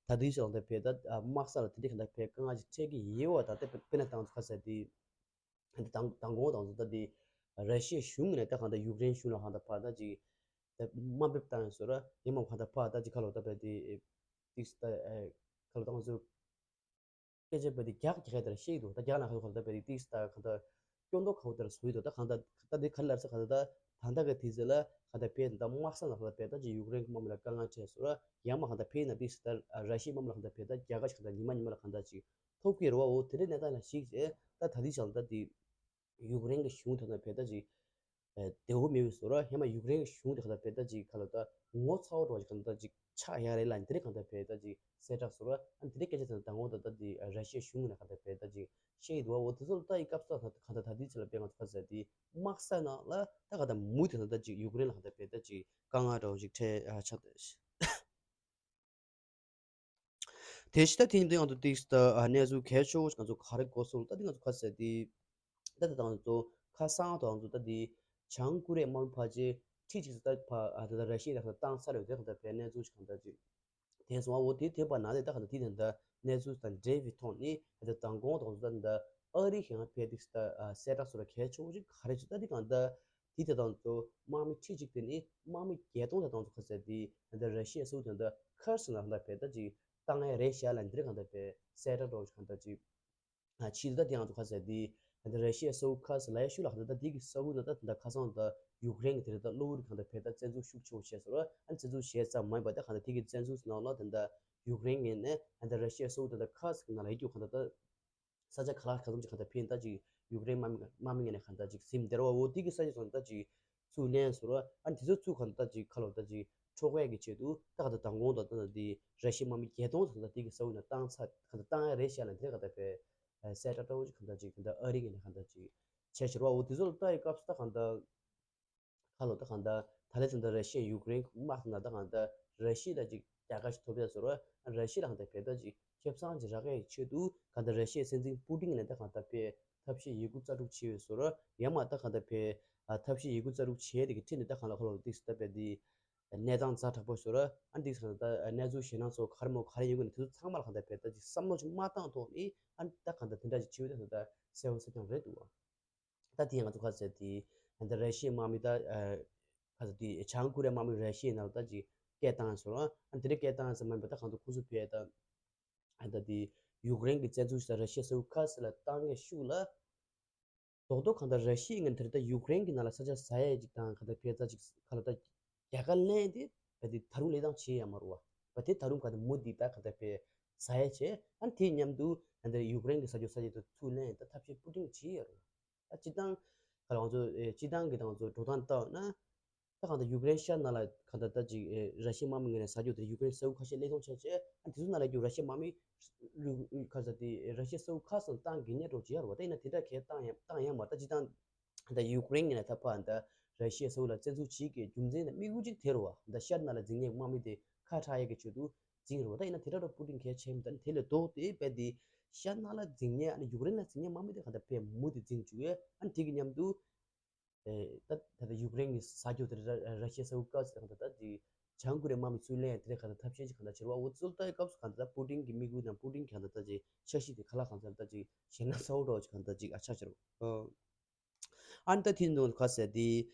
ད་དུས་ཆ་ལ་ད་བས་ད་དམག་ས་ལ་དེ་འདྲ་གང་ལྟར་བས་དཀའ་ངལ་ཅིག་འཕྲད་ཀྱི་ཡོད་བ་ད་ལྟ་དཔེར་ན་ད་ང་ཚོ་ཁ་ཟེར་དེ། ད་དང་དང་གོང་དང་ཚོ་ད་དེ་ར་ཤི་ཡའི་གཞུང་ནས་ད་གང་ལྟར་ཡུཀ་རེན་གཞུང་ལ་གང་ལྟར་ཕར་ད་ཅིག་ད་དམའ་འབེབས་བཏང་ཡོད་ཟེར་ར་ཡིན་མ་གང་ལྟར་ཕར་ད་ཅིག་ཁ་ལོ་ད་བས་དེ་ཏིག་ད་ཁ་ལོ་ད་ང་ཚོ་སྐད་ཆ་བས་དེ་རྒྱག་རྒྱག་ཡ་ད་ར་ཤེས་འདུག་ད་རྒྱག་ན་ཁ་ལོ་ཁ་ལོ་ད་བས་དེ་ཏིག་ད་གང་ལྟར་སྐྱོན་འདོགས་ཁ་བོ་ད་ར་བཟོ་ཡི་འདུག་ད་གང་ལྟར་ད་དེ་ག་ལ་ཟེར་གང་ལྟར་ད་ད་ལྟ་གི་དུས་ཚོད་ལ་གང་ལྟར་བས་ད་དམག་ས་ན་གང་ལྟར་བས་ད་ཅིག་ཡུཀ་རེན་གྱི་དམག་མི་ལ་དཀའ་ངལ་འཕྲད་ཟེར་ར་ཡང་མ་གང་ལྟར་བས་ན་ཏིག་ད་ར་ཤི་ཡའི་དམག་མི་ལ་གང་ལྟར་བས་ད་རྒྱ་གར་ཞིག་གང་ལྟར་ཉི་མ་ཉི་མ་ལ་གང་ལྟར་ཅིག་ཐོབ་ཀྱི་རེད་བ། འོ་དེ་འདྲའི་གནས་སྟངས་ལ་གཞིགས་བྱས་ད་ད་ལྟའི་ཆར་ལ་ད་དེ་ཡུཀ་རེན་གྱི་གཞུང་དེ་དང་བས་ད་ཅིག་བདེ་བོ་མེད་པའི་བཟོ་ར་ཧེ་མ་ཡུཀ་རེན་གྱི་གཞུང་དེ་ག་ད་བས་ད་ཅིག་ག་ལ་ད་ངོ་ཚ་བོ་འདྲ་བ་ཞིག་ག་ད་ཅིག་ཆགས་ཡ་རེད་ལ་དེ་རེད་ག་ད་བས་ད་ཅིག་གསལ་བསྒྲགས་བཟོ་ར་ཨ་དེ་འདྲའི་སྐད་ཆ་དེ་དང་འོ་ད་ད་དེ་ར་ཤི་ཡའི་གཞུང་ནས་ག་ད་བས་ད་ཅིག་བཤད་ཡི་འདུག་བ། འོ་དེ་ཚོ་ལ་ལྟ་ཡི་སྐབས་སུ་ད་ག་ད་ད་ལྟའི་ཆར་ལ་བས་ང་ཚོ་ག་ཟེར་དེ་དམག་ས་ནང་ལ་ད་ག་ད་མུ་དེ་ད་ད་ཅིག་ཡུཀ་རེན་ལ་ག་ད་བས་ད་ཅིག་དཀའ་ངལ་འདྲ་བོ་ཞིག་འཕྲད་ཆགས་ད། དེ་ཕྱི་ད་དེང་དུ་ཡང་དུ་ཏིག་ད་གནས་ཚུལ་གལ་ཆེ་བོ་ཞིག་ང་ཚོ་ག་རེ་གོ་སོང་ད་དེ་ང་ཚོ་ཁ་ཟེར་དེ་ད་དེ་དང་ཚོ་ཁ་སང་དང་ཚོ་ད་དེ་བྱང་ཀོ་རི་ཡའི་དམག་མི་ཕལ་ཆེར་ཁྲི་གཅིག་ཙམ་ད་ཕ་ད་ད་ར་ཤི་ཡ་ལ་བཏང་ཚར་ཡོད་དེ་ག་ད་བས་གནས་ཚུལ་ཞིག་གང་ད་ཅིག་དེ་སོང་བ་འོ་དེ་དེ་བ་ན་དེ་ད་ག་ད་དེ་དེ་ད་གནས་ཚུལ་དང་འབྲེལ་བའི་ཐོག་ནས་ད་དང་གོང་དང་ཚོ་ད་ད་ཨ་རི་ཞིག་ཡང་ཕེ་ཏིག་ད་གསལ་བསྒྲགས་སོགས་ལ་གལ་ཆེ་བོ་ཞིག་ག་རེ་ཞིག་ད་དེ་གང་ད། དེ་དེ་དང་ཚོ་དམག་མི་ཁྲི་གཅིག་དེ་ནི་དམག་མི་བརྒྱད་སྟོང་དེ་དང་ཚོ་ཁ་ཟེར་དེ་འདི་ར་ཤི་ཡའི་ས་ཁུལ་དེ་འདི་ཁར་སི་ན་ཧན་ད་བས་ད་ཅིག་བཏང་ཡ་རེད་ཤག་ལ་འདི་རེད་གང་ད་བས་གསལ་བསྒྲགས་འགྲོ་གང་ད་ཅིག་ཕྱི་ད་དེ་ཡང་ཚོ་ཁ་ཟེར་དེ་འདི་ར་ཤི་ཡའི་ས་ཁུལ་ཁར་སི་ལ་ཡ་ཤུ་ལ་ཧན་ད་དེ་གི་ས་ཁུལ་ན་ད་དེ་འདི་ཁ་སང་ད་ཡུཀ་རེན་གི་དེ་རེད་ད་གློ་བུར་གང་ད་བས་ད་བཙན་འཛུལ་ཤུགས་ཆེ་བོ་བྱས་སོང་ར་ཨ་བཙན་འཛུལ་བྱས་ཙམ་མ་ཡིན་པ་ད་གང་ད་དེ་གི་བཙན་འཛུལ་ནང་ལ་དེ་འདི་ཡུཀ་རེན་གི་ནས་ཨ་ད་ར་ཤི་ཡའི་ས་ཁུལ་དེ་འདི་ཁར་སི་གི་ནང་ལ་ཡི་རྒྱུ་གང་ད་ད། ས་ཆ་ག་ལ་ག་ཚོད་ཅིག་གང་ལྟར་ཕན་ད་ཅིག་ཡུཀ་རེན་དམག་མི་དམག་མི་ངོས་ནས་གང་ལྟར་ཅིག་ཟིན་བདེ་བ་འོ་དེ་གི་ས་ཆ་ཚོ་ད་ཅིག་ཚུར་ལེན་སོང་ར་ཨ་དེ་ཚོ་ཚུར་གང་ལྟར་ཅིག་ཁ་ལོ་ད་ཅིག་འཕྲོག་ཡས་ཀྱི་ཆེད་དུ་ད་ག་ད་དང་གོང་དུ་ད་ད་དེ་ར་ཤི་ཡའི་དམག་མི་བརྒྱད་སྟོང་ཙམ་ད་དེ་གི་ས་ཁུལ་ན་བཏང་ཚར་གང་ལྟར་བཏང་ཡ་རེད་ཤག་ལ་འདི་ག་ད་བས་གསལ་བསྒྲགས་འདྲ་བོ་ཅིག་གང་ལྟར་ཅིག་གང་ལྟར་ཨ་རི་ངོས་ནས་གང་ལྟར་ཅིག་བྱས་ཕྱིར་བ་འོ་དེ་ཚོ་ལ་ལྟ་ཡི་སྐབས་སུ་ད་གང་ལྟར། ཁ་ལོ་ད་གང་ལྟར་ད་ལན་ད་ལྟ་ར་ཤི་ཡ་ཡུཀ་རེན་དམག་ད་ད་གང་ལྟར་ར་ཤི་ཡ་ལ་ཅིག་རྒྱལ་ཁ་ཞིག་ཐོབ་ཡ་ཟེར་བ་ར་ཤི་ཡ་ལ་གང་ལྟར་བས་ད་ཅིག་ཁེ་བཟང་ཅིག་རག་ཡའི་ཆེད་དུ་གང་ལྟར་ར་ཤི་ཡའི་སྲིད་འཛིན་པུ་ཏིན་ལ་ད་གང་ལྟར་བས་ཐབས་ཤེས་ཡི་གུ་རྩལ་སྤྲུགས་བྱས་ཡོད་ཟེར་བ་ཡང་མ་ད་གང་ལྟར་བས་ཐབས་ཤེས་ཡི་གུ་རྩལ་སྤྲུགས་བྱས་དེ་གི་ཁྲིད་ནས་ད་གང་ལ་ཁ་ལོ་ཏིག་སི་ད་བས་དེ་གནས་སྟངས་ཛ་དྲག་པོ་ཟེར་བ་ཨ་ཏིག་སི་གང་ལྟར་གནས་ཚུལ་ཞེད་སྣང་ཚོ་ག་རེ་མོ་ག་རེ་ཡོང་གི་ན་དེ་ཚོ་ཚང་མ་ལ་གང་ལྟར་བས་ད་ཅིག་བསམ་བློ་ཅིག་མ་བཏང་ཐོག་ནས་ཨ་ད་གང་ལྟར་དེ་འདྲ་ཅིག་བྱས་ཡོད་ད་གང་ལྟར་གསལ་བོ་གསལ་རྐྱང་རེད་འདུག་བ། ད་དེ་ང་ཚོ་ཁ་ཟེར་དེ་ད་ར་ཤི་ཡའི་དམག་མི་ད་ཁ་ཟེར་དེ་བྱང་ཀོ་རི་ཡའི་དམག་མི་ར་ཤི་ཡའི་ནང་ལ་ད་ཅིག་སྐད་བཏང་སོང་ཨ་དེ་འདྲ་སྐད་བཏང་ཟེར་མ་ཡིན་པ་ད་གང་དུ་ཁོ་ཚོ་བས་ད་ད་དེ་ཡུཀ་རེན་གྱི་བཙན་འཛུལ་ཞིག་ད་ར་ཤི་ཡའི་ས་ཁུལ་ཁ་ཟེར་ལ་བཏང་ཡས་ཤུགས་ལ་རྡོག་རྡོག་གང་ལྟར་ར་ཤི་ཡའི་ངན་དེར་ད་ཡུཀ་རེན་གྱི་ནང་ལ་ས་ཆ་ཟ་ཡས་ཅིག་དང་གང་ལྟར་བས་ད་ཅིག་ག་ལ་ད་རྒྱལ་ཁ་ལེན་དེ་བས་དེ་ད་རུང་ལས་དང་བྱེད་ཡ་མ་རུ་བ་བ་དེ་ད་རུང་ག་དེ་མུ་དེ་ད་གང་ལྟར་བས་ཟ་ཡས་བྱས་ཨ་དེ་མཉམ་དུ་གང་ལྟར་ཡུཀ་རེན་གྱི་ས་ཆ་ས་ཆ་དུ་ཚུར་ལེན་ད་ཐབས་ཤེས་པུ་ཏིན་བྱེད་ཡ་རུ་བ། ད་སྤྱི་བཏང་ག་ལ་ང་ཚོ་ཨེ་སྤྱི་བཏང་གི་དང་ཚོ་འགྲོ་སྟངས་ལྟ་ན་ ད་གང་ལྟར་ཡུཀ་རེན་ཤར་ནང་ལ་གང་ལྟར་ད་ཅིག་ཨེ་ར་ཤི་ཡའི་དམག་མི་ངོས་ནས་ཟ་རྒྱུ་དེ་ཡུཀ་རེན་ས་ཁུལ་ཁ་ཤས་གློད་གཏོང་བྱས་བྱས། ཨ་དེ་ཚོ་ནང་ལ་རྒྱུ་ར་ཤི་ཡའི་དམག་མི་ཁ་ས་དེ་ར་ཤི་ཡའི་ས་ཁུལ་ཁ་ཚང་བཏང་གི་ཉེ་འགྲོ་ཅི་ཡོད་རེད་བ། ད་ཡིན་ན་དེ་འདྲ་གས་བཏང་ཡང་བཏང་ཡང་མ་ད་སྤྱིར་བཏང་ད་ཡུཀ་རེན་ངོས་ནས་ད་ཕར་ད་ར་ཤི་ཡའི་ས་ཁུལ་ལ་བཙན་འཛུལ་བྱེད་ཀྱི་རྒྱུ་མཚན་དང་དམིགས་ཡུལ་གཅིག་དེ་རེད་བ། ད་ཤར་ནང་ལ་འཛིང་ཉེ་དམག་མི་དེ་ཁ་གྲག་ཡས་ཀྱི་ཆེད་དུ་འཛིང་རེད་བ། ད་ཡིན་ན་དེ་འདྲ་འདྲ་པུ་ཏིན་གས་བྱས་མི་ད་ནི་དེ་ལས་ལྡོག་སྟེ་རྦད་དེ་ཤར་ནང་ལ་འཛིང་ཉེ་ཨ་ནི་ཡུཀ་རེན་ལ་འཛིང་ཉེ་དམག་མི་དེ་གང་ལྟར་ཕར་མུ་དེ་འཛིང་བཅུག་ཡས། ཨ་ནི་དེ་གི་མཉམ་དུ། ཨེ་ད་ད་ལྟ་ཡུཀ་རེན་གྱི་ས་ཁྱོན་དེ་ར་ར་ཤི་ཡའི་ས་ཁུལ་དཀར་ཟེར་གང་ལྟར་ད་ཅིག་བྱང་ཀོ་རི་ཡའི་དམག་མི་ཚུར་ལེན་དེ་རེད། གང་ལྟར་ཐབས་ཤེས་ཅིག་གང་ལྟར་བྱེད་རེད་བ། འོ་ཚུར་ལྟ་ཡི་སྐབས་སུ་གང་ལྟར་ད་པུ་ཏིན་གྱི་དམིགས་ཡུལ་དང་པུ་ཏིན་གྱི་གང་ལྟར་ད་ཅིག་འཆར་གཞི་དེ་ག་ལ་གང་ལྟར་ད་ཅིག་ཞེད་སྣང་ཚ་བོ་འདྲ་བོ་ཅིག་གང་ལྟར་ཅིག་ཨ་ཆགས་ཀྱི་རེད། ཨ་ནི་ད་དེ་ནང་ག་ཟེར་དེ་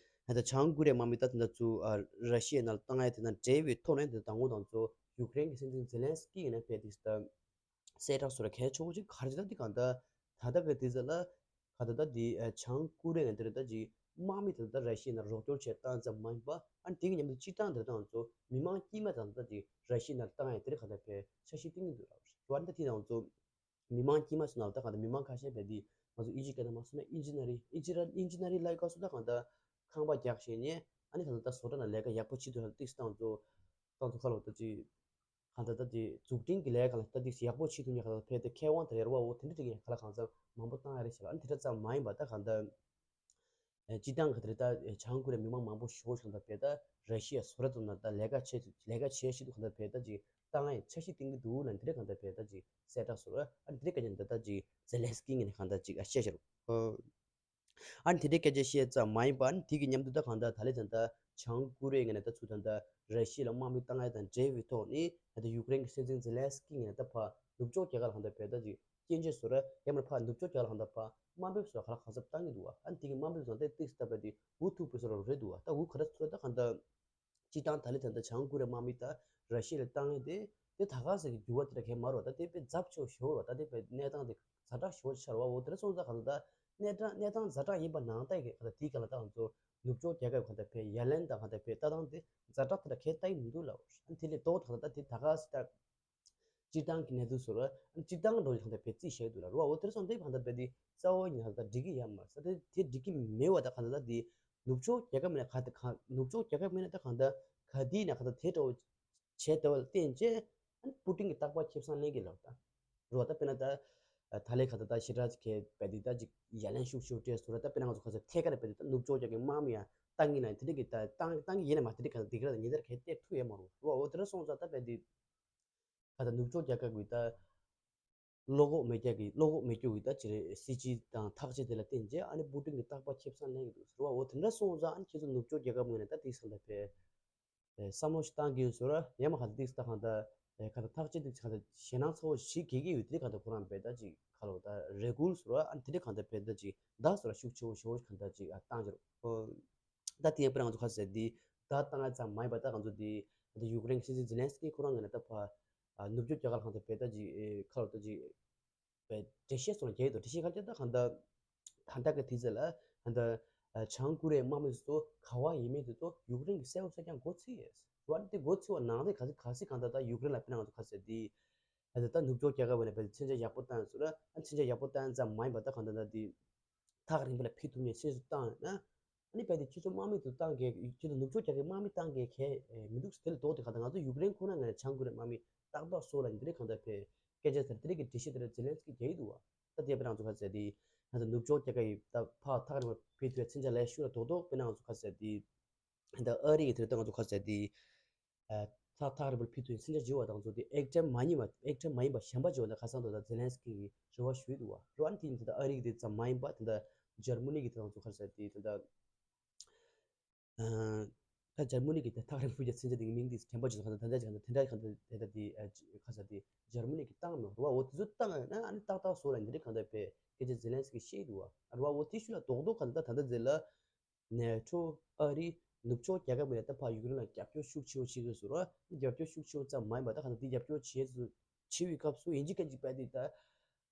ད་ལྟ་བྱང་ཀོ་རི་ཡའི་དམག་མི་ད་དེ་འདྲ་ཚུར་ཨ་ར་ཤི་ཡའི་ནང་ལ་བཏང་ཡ་དེ་དང་འབྲེལ་བའི་ཐོག་ནས་དེ་དང་པོ་དང་ཚོ་ཡུཀ་རེན་གྱི་སྲིད་འཛིན་ཛེ་ལན་སི་ཀི་ཡིན་ན་ཕེབས་དེ་ད། གསལ་བསྒྲགས་སོགས་ལ་གལ་ཆེ་བོ་ཅིག་ག་རེ་ད་འདི་གང་ལྟར་ད་ལྟ་གི་དུས་ཚོད་ལ་ག་ད་ད་འདི་བྱང་ཀོ་རི་ཡ་ནས་འདི་རེད་ད་ཅིག་དམག་མི་དེ་ད་ར་ཤི་ཡ་ནས་རོགས་སྐྱོར་བྱས་བཏང་ཙམ་མ་ཡིན་པ། ཨ་ནི་དེ་གི་མཉམ་དུ་སྤྱིར་བཏང་འདིར་ད་ང་ཚོ་མི་མང་དཀྱུས་མ་དང་ད་ཅིག་ར་ཤི་ཡ་ནས་བཏང་ཡ་དེ་རེད་གང་ལྟར་ཕར་འཆར་གཞི་བཏིང་གི་འདུག་ལབ་རེད། ད་འདི་དེ་ང་ཚོ་མི་མང་དཀྱུས་མ་སོང་ན་ད་གང་ལྟར་མི་མང་ཁ་ཤས་ཕར་འདི་ང་ཚོ་དབྱིན་ཇི་སྐད་ནང་མ་སོང་ན་ཨིན་ཇི་ནི་རིང་ཨིན་ཇི་ར་ཨིན་ཇི་ནི་རིང་ལབ་སྐབས་སུ་ད་གང་ལྟར་ཁང་པ་རྒྱག་ཤེས་མཁན། ཨ་ནི་གང་ལྟར་ད་བཟོ་གྲྭ་ནང་ལས་ཀ་ཡག་པོ་བྱེད་ཐུབ་ཡ་ཏིག་སི་ད་ང་ཚོ་ད་ང་ཚོ་ཁ་ལོ་ད་ཅིག་གང་ལྟར་ད་དེ་འཛུགས་སྐྲུན་གྱི་ལས་ཀ་ལ་ལྟ་དུས་ཡག་པོ་བྱེད་ཐུབ་མཁན་གང་ལྟར་ཕེབས་ཏེ་མཁས་དབང་དེ་རེད་བ། འོ་དེ་འདྲ་དེ་ག་ལ་གང་འཚམ་མང་པོ་བཏང་ཡ་རེད་ཤག་ཨ་ནི་དེ་འདྲ་ཙམ་མ་ཡིན་པ་ད་གང་ལྟར་སྤྱིར་བཏང་གི་དེ་ད་བྱང་ཀོ་རི་ཡའི་མི་མང་མང་པོ་ཞེ་པོ་ཞིག་གང་ལྟར་ཕེབས་ད་ར་ཤི་ཡ་བཟོ་གྲྭ་དེ་ནང་ད་ལས་ཀ་བྱེད་ལས་ཀ་བྱེད་བཞིན་དུ་གང་ལྟར་ཕེབས་ད་ཅིག་བཏང་ཡ་འཆར་གཞི་བཏིང་གི་འདུག་ལབ་དེ་འདྲ་གང་ལྟར་ཕེབས་ད་ཅིག་གསལ་བསྒྲགས་སོགས་ཨ་ནི་དེ་འདྲ་ག་ཅིག་ཛེ་ལན་སི་ཀི་ངོས་ནས་གང་ལྟར་ཅིག་ཨ་བཤད་བཞག་རེད། ཨ་ནི་དེ་འདྲའི་སྐད་ཆ་བཤད་ཙམ་མ་ཡིན་པ། ཨ་ནི་དེ་གི་མཉམ་དུ་ད་གང་ལྟར་ད་ལན་ད་ལྟ་བྱང་ཀོ་རི་ཡའི་ངོས་ནས་ད་ཚུར་ད་ལྟ་ར་ཤི་ཡ་ལ་དམག་མི་བཏང་ཡ་དང་འབྲེལ་བའི་ཐོག་ནས་ད་ལྟ་ཡུཀ་རེན་གྱི་སྲིད་འཛིན་ཛེ་ལན་སི་ཀི་ངོས་ནས་ད་ཕར་ནུབ་ཕྱོགས་རྒྱལ་ཁབ་ལ་གང་ལྟར་ཕར་ད་ཅིག་སྐྱོན་བརྗོད་བཟོ་ར་ཡང་མིན་ཕར་ནུབ་ཕྱོགས་རྒྱལ་ཁབ་ལ་གང་ལྟར་ཕར་དམའ་འབེབས་བཟོ་ག་ལ་གང་འཚམ་བཏང་གི་འདུག་བ། ཨ་ནི་དེ་གི་དམའ་འབེབས་བཟོ་དེ་ཏིག་ཙམ་ད་ཕར་དེ་འུ་ཐུག་པའི་བཟོ་འདྲ་རེད་འདུག་བ། ད་འུ་ག་རེ་ཚོར་ད་གང་ལྟར། སྤྱིར་བཏང་ད་ལན་ད་ལྟ་བྱང་ཀོ་རི་ཡའི་དམག་མི་ད་ར་ཤི་ཡ་ལ་བཏང་ཡས་དེ་དེ་ད་ག་ཟེ་གི་འགྱུར་བ་དེ་འདྲ་གང་ཡང་མ་རེད་བ། ད་དེ་དཔེ་ཛ་དྲག་ཆེ་བོ་ཞེ་པོ་རེད་བ། ད་དེ་དཔེ་གནས་སྟངས་དེ་ཛ་དྲག་ཞེ་པོ་ཆགས་རེད་བ། འོ་དེ་འདྲ་སོང་ཙང་གང་ལྟར་ད་གནས་སྟངས་གནས་སྟངས་ཛ་དྲག་ཡིན་པ་ནང་ལྟར་གི་གང་ལྟར་དེའི་སྒང་ལ་ད་ང་ཚོ་ནུབ་ཕྱོགས་རྒྱལ་ཁབ་གང་ལྟར་ཕར་ཡ་ལན་དང་གང་ལྟར་ཕར་ལྟ་སྟངས་དེ་ཛ་དྲག་དེ་འདྲ་གང་ཡང་ལྟ་ཡི་མི་འདུག་ལབ། ཨ་ནི་དེ་ལས་ལྡོག་ད་གང་ལྟར་ད་དེ་ད་ག་ཟེ་ད། སྤྱིར་བཏང་གི་གནས་ཚུལ་སོགས་ལ་སྤྱིར་བཏང་འགྲོ་གང་ལྟར་ཕར་རྩིས་བཞག་འདུག་ལ་རུ་བ། འོ་དེར་སོང་དེ་གང་ལྟར་ཕར་དེ་རྩ་བ་ཉིད་ལ་ད་འགྲིག་གི་ཡོད་མ་རེད་ས། དེ་དེ་འགྲིག་གི་མེད་བ། ད་གང་ལྟར་ད་དེ་ནུབ་ཕྱོགས་རྒྱལ་ཁབ་མིན་ན་ག་དེ་གང་ནུབ་ཕྱོགས་རྒྱལ་ཁབ་མིན་ན་ད་གང་ལྟར་ག་དེ་ན་གང་ལྟར་དེ་འདྲ་བོ་བྱས་བསྡད་པ་ལ་བརྟེན་བྱས་ཨ་ནི་པུ་ཏིན་གྱི་རྟག་པར་ཁེ་བཟང་ལེན་གི་ལབ་ད་རུ་བ། ད་དཔེར་ན་ད་ད་ལས་གང་ལྟར་ད་ཞེ་དྲག་གི་ཕར་དེ་ད་ཅིག་ཡ་ལན་ཤུགས་ཆེ་བོ་སྤྲད་སོང་ར། ད་དཔེར་ན་ང་ཚོ་ག་ཚོད་ཐད་ཀར་ཕར་དེ་ད་ནུབ་ཕྱོགས་རྒྱལ་ཁབ་དམག་མི་ཡང་བཏང་གི་ན་དེ་འདྲ་གི་ད་བཏང་བཏང་གི་ཡིན་ན་མ་དེ་འདྲ་གང་ལྟར་དེ་ག་ལ་ཉེ་དར་གང་ལྟར་ཐུབ་ཡོད་མ་རུ་བ། འོ་དེ་འདྲ་སོང་ཙང་ད་ཕར་དེ། ད་ལྟ་ནུབ་ཕྱོགས་རྒྱལ་ཁབ་ཀྱི་ད་བློ་ཁོག་མེད་རྒྱུ་གི་བློ་ཁོག་མེད་རྒྱུ་གི་ད་ཅི་རེད། སྲིད་ཇུས་དང་ཐག་གཅོད་དེ་ལ་བརྟེན་བྱས་ཨ་ནི་པུ་ཏིན་གྱི་རྟག་པར་ཁེ་བཟང་ལེན་གྱི་འདུག་ཟེར་བ། འོ་དེ་འདྲ་སོང་ཙང་ཨ་ནི་ཁྱེད་ཚོ་ནུབ་ཕྱོགས་རྒྱལ་ཁབ་ངོས་ནས་ད་ཏིག་ཙམ་ད་ཕར་བསམ་བློ་ཞིག་བཏང་གི་ཡོད་ཟེར་བ། ཡང་མ་ག་ད་ཏིག་ཙམ་ད་གང་ད་ག་ད་ཐག་གཅོད་ཏིག་ཙམ་ག་ད་ཞེད་སྣང་ཚ་བོ་ཞིག་གི་གི་ཡོད། དེ་ག་ད་ཁོ་རང་བས་ད་ཅིག་ཁ་ལོ་ད་རེ་སྐུལ་ཟེར་བ། ཨ་ནི་དེ་འདྲ་གང་ད་བས་ད་ཅིག་ད་ཟེར་བ་ཤུགས་ཆེ་བོ་ཞེ་བོ་གང་ད་ཅིག་བཏང་ཅི་རུ། ད་དེ་ཡང་པ་རང་ཚོ་ཁ་ཟེར་དེ་ད་བཏང་ཡ་ཙམ་མ་ཡིན་པ་ད་ང་ཚོ་དེ་ད་ཡུཀ་རེན་སྲིད་འཛིན་ཛེ་ལན་སི་ཀི་ཁོ་རང་ངོས་ནས་ད་ཕར་ནུབ་ཕྱོགས་རྒྱལ་ཁབ་གང་ལྟར་བས་ད་ཅིག་ཁ་ལོ་ད་ཅིག་བས་འགྲེལ་བཤད་སོགས་རྒྱག་ཡོད་དོ། འགྲེལ་བཤད་ག་རེ་ད་གང་ལྟར་ད་ལྟ་གི་དུས་ཚོད་ལ་ད་ལྟ་བྱང་ཀོ་རི་ཡའི་དམག་མི་ཚོ་ག་བ་ཡིན་མིན་དེ་ཚོ་ཡུཀ་རེན་གྱི་གསལ་པོ་གསལ་རྐྱང་མགོ་ཚོས་ཡོད། འོ་ཨ་ནི་དེ་མགོ་ཚོས་པ་ནང་དེ་ག་ཚོད་ག་ཚོད་གང་ལྟར་ད་ཡུཀ་རེན་ལ་དཔེར་ན་ང་ཚོ་ཁ་ཟེར་དེ་ད་ལྟ་ད་ནུབ་ཕྱོགས་རྒྱལ་ཁབ་བས་ན་བས་མཚོན་ཆ་ཡག་པོ་བཏང་ཟེར་ཨ་མཚོན་ཆ་ཡག་པོ་བཏང་ཙམ་མ་ཡིན་པ་ད་གང་ལྟར་ད་དེ། ཐག་རིང་པོ་ལ་ཕུད་ཐུབ་མཁན་ཆེད་དུ་བཏང་ཡོད་ན། ཨ་ནི་རྦད་དེ་ཁྱེད་ཚོ་དམག་མི་དེ་བཏང་གི་ཁྱེད་ཚོ་ནུབ་ཕྱོགས་རྒྱལ་ཁབ་དམག་མི་བཏང་གི་གལ་མི་འདུག་དེ་ལས་ལྡོག་སྟེ་གང་ལྟར་ང་ཚོ་ཡུཀ་རེན་ཁོ་ན་ངོས་ནས་བྱང་ཀོ་རི་ཡའི་དམག་མི་ཏག་ཏག་གསོ་ལ་ཡིན་དེ་རིགས་གང་ལྟར་ཕར་སྐད་ཆ་དེ་དེ་རིགས་ཀྱི་འགྲེལ་བཤད་དེ་འདྲ་ཛེ་ལན་སི་ཀི་རྒྱག་གི་འདུག་བ། ད་དེ་དཔེར་ན་ང་ཚོ་ག་ཟེར་དེ་ང་ཚོ་ནུབ་ཕྱོགས་རྒྱལ་ཁབ་ཡི་ད་ཕར་ཐག་རིང་པོ་ཕུད་ཐུབ་ཡ་མཚོན་ཆ་ལས་ཤུགས་ལ་རྡོག་རྡོག་དཔེར་ན་ང་ཚོ་ག་ཟེར་དེ་ད་ཨ་རི་ཡི་དེ་ད་ང་ཚོ་ག་ཟེར་དེ། ཐག་ཐག་རིང་པོར་ཕུད་ཐུབ་ཡིན་མཚོན་ཆ་བྱེད་པ་དང་ཚོ་དེ་ཨེག་ཊེམ་མ་ཡིན་པ་ཨེག་ཊེམ་མ་ཡིན་པ་གཞན་པ་བྱེད་པ་ལ་ཁ་སང་དུ་ད་ཛེ་ལན་སི་ཀི་གིས་རེ་བ་ཞུས་འདུག་བ། རེ་བ་ནི་དེ་ཡིན་དེ་ད་ཨ་རི་གི་དེ་ཙམ་མ་ཡིན་པ་དེ་འདྲ་ཇར་མ་ནི་གི་དེ་དང་ཚོ་ཁ་ཟེར་དེ་དེ་འདྲ་ད་ཇར་མ་ནི་གི་དེ་ཐག་རིང་པོ་གི་མཚོན་ཆ་དེ་གི་མིང་དེ་དྲན་པ་བྱེད་ཚོ་ཁ་ད་ད་ད་ཅིག་ད་དེ་འདྲ་ཁ་ད་དེ་ད་དེ་ཁ་ཟེར་དེ་ཇར་མ་ནི་གི་བཏང་མེད་རེ་བ། འོ་དེ་ཚོ་བཏང་ཡོད་ན་ཨ་ནི་ཏག་ཏག་བཟོ་ལ་འདི་འདྲ་གང་ལྟར་བས་སྐད་ཆ་ཛེ་ལན་སི་ཀི་བཤད་འདུག་བ། རེ་བ་འོ་དེ་ཤུ་ལ་རྡོག་རྡོག་གང་ལྟར་ད་ད་ཛེ་ལ། ནེ་ཊོ། ཨ་རི། ནུབ་ཕྱོགས་རྒྱལ་ཁབ་ངོས་ནས་ད་ཕར་ཡུཀ་རེན་ལ་རྒྱབ་སྐྱོར་ཤུགས་ཆེ་བོ་བྱེད་དགོས་ཟེར་རོ། རྒྱབ་སྐྱོར་ཤུགས་ཆེ་བོ་ཙམ་མ་ཡིན་པ་ད་ག་ད་འདི་རྒྱབ་སྐྱོར་བྱེད་ཚུ་བྱེད་པའི་སྐབས་སུ་ཡིན་གཅིག་མིན་གཅིག་རྦད་དེ་ད་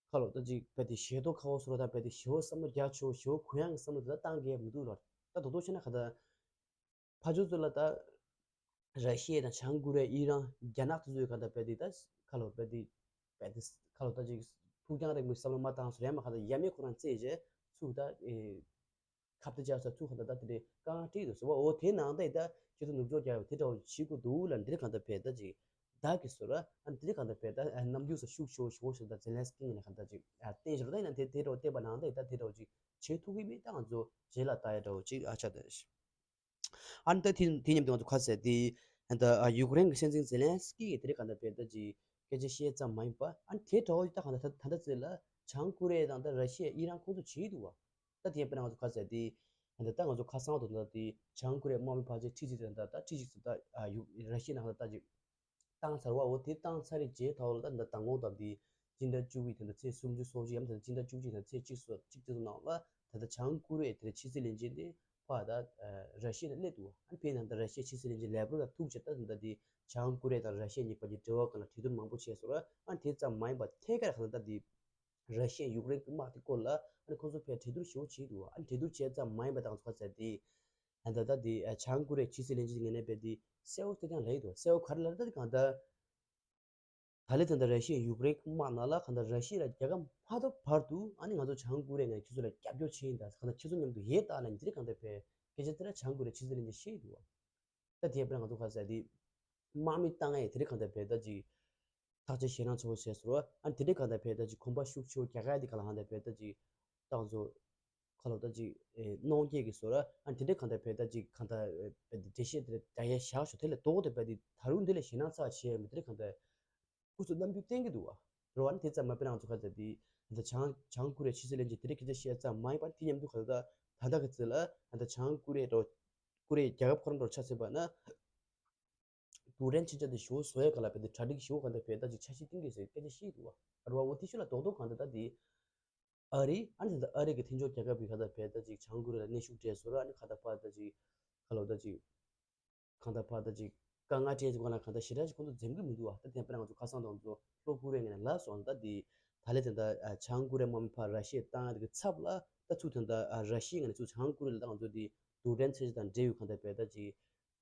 ཁ་ལོ་ད་ཅིག་རྦད་དེ་ཞེ་ཏོག་ཁ་བོ་ཟེར་རོ། ད་རྦད་དེ་ཞེ་བོ་བསམ་བློ་རྒྱག་ཆེ་བོ་ཞེ་བོ་གུ་ཡངས་ཀྱི་བསམ་བློ་དེ་ད་བཏང་གི་མི་འདུག་ལོ། ད་རྡོག་རྡོག་བཤད་ན་ག་ད་ཕར་ཕྱོགས་ཚོ་ལ་ད་ར་ཤི་ཡ་དང་བྱང་ཀོ་རི་ཡ། ཨི་རན། རྒྱ་ནག་དེ་ཚོའི་ག་ད་རྦད་དེ་ད་ཁ་ལོ་རྦད་དེ་རྦད་དེ་ཁ་ལོ་ད་ཅིག་ཕུགས་རྒྱང་རིང་པོའི་བསམ་བློ་མ་བཏང་ཟེར་ཡ་མ་ག་ད་ཡ་མེད་ཁོ་རང་རྩེད་བྱས་ཚུར་ད་ཨེ། ཁ་གཏད་བཅག་ས་ཚུར་གང་ལྟར་ད་དེ་འདྲའི་དཀའ་ངལ་འཕྲད་འདུག་ཟེར་བ། འོ་དེ་ནང་ད་ད་ཁྱེད་ཚོ་ནུབ་ཕྱོགས་རྒྱལ་ཁབ་དེ་འདྲ་བ་བྱེད་དགོས་འདུག་ལ། འདིར་གང་ལྟར་བས་ད་ཅིག་བདག་གིས་བཟོ་ར། ཨ་འདིར་གང་ལྟར་བས་ད་ཨ་རྣམ་འགྱུར་སོགས་ཤུགས་ཆེ་བོ་ཞེ་པོ་ཞིག་ད་ཛེ་ལན་སི་ཀི་ངོས་ནས་གང་ལྟར་ཅིག་ཨ་བསྟན་ཞོར་ད་ཡིན་ན་དེ་དེ་འདྲ་བ་བསྟན་པ་ནང་ད་ད་དེ་འདྲ་བ་ཅིག་བྱེད་ཐུབ་ཀྱི་མེད། ད་ང་ཚོ་རྗེས་ལ་ལྟ་ཡ་འདྲ་བོ་ཅིག་ཨ་ཆགས་ད། ཨ་ནི་ད་དེ་དེ་མཉམ་དུ་ང་ཚོ་ཁ་ཟེར་དེ་ད་ཡུཀ་རེན་གྱི་སྲིད་འཛིན་ཛེ་ལན་སི་ཀི་གིས་དེ་རིང་གང་ལྟར་བས་ད་ཅིག་སྐད་ཆ་བཤད་ཙམ་མ་ཡིན་པ། ཨ་ནི་དེ་འདྲ་བོ་ད་གང་ལྟར་ད་ད་ལྟ་ཚེ་ལ་བྱང་ཀོ་རི་ཡ་དང་ད་ར་ཤི་ཡ་ཨི་རན་ཁོང་ཚོ་བྱེད་འདུག་བ། ད་དེ་ཡིན་པ་ན་ང་ཚོ་ཁ་ཟེར་དེ་ད་ད་ང་ཚོ་ཁ་སང་དུ་ད་དེ་བྱང་ཀོ་རི་ཡ་དམག་མི་ཕལ་ཆེར་ཁྲི་གཅིག་དང་ད་ད་ཁྲི་གཅིག་ཙམ་ད་ཡུ་ར་ཤི་ཡ་ནང་ད་ད་ཅིག་བཏང་ཚར་བ། འོ་དེ་བཏང་ཚར་རེད་རྗེས་ཐོག་ལ་ད་ད་མདང་དགོང་དང་དེ་སྤྱི་ཟླ་བཅུ་དགུ་ཡི་ད་ལྟ་ཚེས་སུམ་ཅུ་སོ་གཅིག་ཡམ་ད་ལྟ་སྤྱི་ཟླ་བཅུ་གཅིག་དང་ཚེས་གཅིག་སོ་གཅིག་དེ་ཚོ་ནང་ལ་ད་ལྟ་བྱང་ཀོ་རི་ཡའི་དེ་ཕྱི་སྲིད་བློན་ཆེན་དེ་ཕར་ད་ར་ཤི་ཡ་ལ་སླེབས་འདུག་ཨ་ནི་ཕེབས་ནས་ད་ར་ཤི་ཡའི་ཕྱི་སྲིད་བློན་ཆེན་ལེབ་རོབ་ལ་ཐུག་བྱས་ད་ད་ལྟ་དེ་བྱང་ཀོ་རི་ཡ་དང་ར་ཤི་ཡ་གཉིས་བར་གྱི་འབྲེལ་བ་སྒང་ལ་གྲོས་བསྡུར་མང་པོ་བྱས་སོང་ར། ཨ་ནི་དེ་ཙམ་མ་ཡིན་པར་ཐད་ཀར་ཁ་ད་ལྟ་དེ་ར་ཤི་ཡ་ཡུཀ་རེན་གྱི་དམག་དེ་སྐོར་ལ་ཨ་ནི་ཁོང་ཚོ་ཕར་གྲོས་བསྡུར་ཞེ་པོ་བྱས་འདུག་ཨ་ནི་གྲོས་བསྡུར་བྱས་ཙམ་མ་ཡིན་པ་ད་ང་ཚོ་ཁ་ཟེར་དེ། ད་ལྟ་དེ་བྱང་ཀོ་རི་ཡའི་ཕྱི་སྲིད་བློན་ཆེན་ངོས་ནས་བས་དེ་གསལ་བོ་དེ་ཀྱང་ལབ་ཡོད་དོ། གསལ་བོ་ག་རེ་ལབ་ད་དེ་གང་ལྟར་ད་ལན་ད་ལྟ་ར་ཤི་ཡ་ཡུཀ་རེན་དམག་ནང་ལ་གང་ལྟར་ར་ཤི་ཡ་ལ་རྒྱལ་ཁ་མ་ཐོབ་བར་དུ་ཨ་ནི་ང་ཚོ་བྱང་ཀོ་རི་ཡ་ནས་ཁྱེད་ཚོ་ལ་རྒྱབ་སྐྱོར་བྱེད་ཡིན། ད་གང་ལྟར་ཁྱེད་ཚོ་མཉམ་དུ་ཡས་ད་ལ་འདིར་གང་ལྟར་བས་སྐད་ཆ་དེ་ར་བྱང་ཀོ་རི་ཡའི་ཕྱི་སྲིད་བློན་ཆེན་བཤད་ཡོད་དོ། ད་དེ་བས་ང་ཚོ་ཁ་ཟེར་དེ་དམག་མི་བཏང་ཡས་དེ་རིང་གང་ལྟར་བས་ད་ཅིག་ཐག་གཅོད་ཞེད་སྣང་ཚ་བོ་བྱས་སོང་ར། ཨ་ནི་དེ་འདྲའི་གང་ལྟར་བས་ད་ཅིག་གོམ་པ་ཤུགས་ཆེ་བོ་རྒྱག་ཡ་དེ་ག་ལ་གང་ལྟར་བས་ད་ཅིག་ཏང་ཚོ་ཁ་ལོ་ད་ཅིག་ཨེ་གནོང་སྐྱེལ་གྱི་བཟོ་ར། ཨ་ནི་དེ་འདྲའི་གང་ལྟར་བས་ད་ཅིག་གང་ལྟར་ཨེ་འགྲེལ་བཤད་དེ་རྒྱག་ཡ་བཞག་ཤོག་དེ་ལས་ལྡོག་སྟེ་བས་དེ་ད་རུང་འདི་ལས་ཞེད་སྣང་ཚ་བ་བྱས་ཡོད་མི་དེ་འདྲའི་གང་ལྟར་སྐུ་གཟུགས་རྣམ་འགྱུར་བསྟན་གྱི་འདུག་བ། རེད་བ། ཨ་ནི་དེ་ཙམ་མ་དཔེར་ན་ང་ཚོ་ག་ཚོད་དེ་ད་བྱང་བྱང་ཀོ་རི་ཡའི་ཕྱི་སྲིད་བློན་ཆེན་དེ་འདྲའི་སྐད་ཆ་བཤད་ཙམ་མ་ཡིན་པར་དེ་མཉམ་དུ་ག་ཚོད་ད་ད་ལྟ་གི་ཚེ་ལ་ད་ལྟ་བྱང་ཀོ་རི་ཡ་འགྲོ་ཀོ་རི་ཡའི་རྒྱལ་ཁབ་ཁོ་རང་འགྲོ་ཆ་ཟིན་པ་ན། དུག་སྦྲང་མཆིན་ཆ་དེ་ཞེ་པོ་བཟོ་ཡས་ག་ལ་བས་དེ་གྲ་སྒྲིག་ཞེ་པོ་ག་འདྲ་བས་ད་ཅིག་འཆར་གཞི་བཏིང་གི་ཟེར་སྐད་ཆ་བཤད་འདུག་བ། རེད་བ། འོ་དེ་ཤུ་ལ་རྡོག་རྡོག་གང་འདྲ་ད་དེ་ཨ་རི་ཨ་ནི་ད་ཨ་རི་གི་མཐུན་ཕྱོགས་རྒྱལ་ཁབ་ཀྱི་ག་འདྲ་བས་ད་ཅིག་བྱང་ཀོ་རི་ཡ་ལ་གནོན་ཤུགས་སྤྲད་སོང་ར། ཨ་ནི་ག་འདྲ་ཕར་ད་ཅིག་ག་ལ་ད་ཅིག་གང་ལྟར་ཕར་ད་ཅིག་དཀའ་ངལ་སྤྲད་ཅིག་གོ་ན་གང་ལྟར་ཞེ་དྲག་ཅིག་ཁོང་ཚོ་འཛེམ་གི་མི་འདུག་བ། ད་དེ་དཔེར་ན་ང་ཚོ་ཁ་སང་དང་ཚོ་ལྷོ་ཀོ་རི་ཡ་ངོས་ནས་ལབ་སོང་། ད་དེ་ད་ལས་དེ་འདྲ་བྱང་ཀོ་རི་ཡ་དམག་མི་ཕར་ར་ཤི་ཡ་བཏང་ཡ་དེ་གི་ཚབ་ལ་ད་ཚུར་དེ་འདྲ་ར་ཤི་ཡ་ངོས་ནས་ཚུར་བྱང་ཀོ་རི་ཡ་ལ་ད་ང་ཚོ་དེ་དུག་སྦྲང་མཚོན་ཆ་དང་འབྲེལ་ཡོད་གང་ལྟར་བས་ད་ཅིག་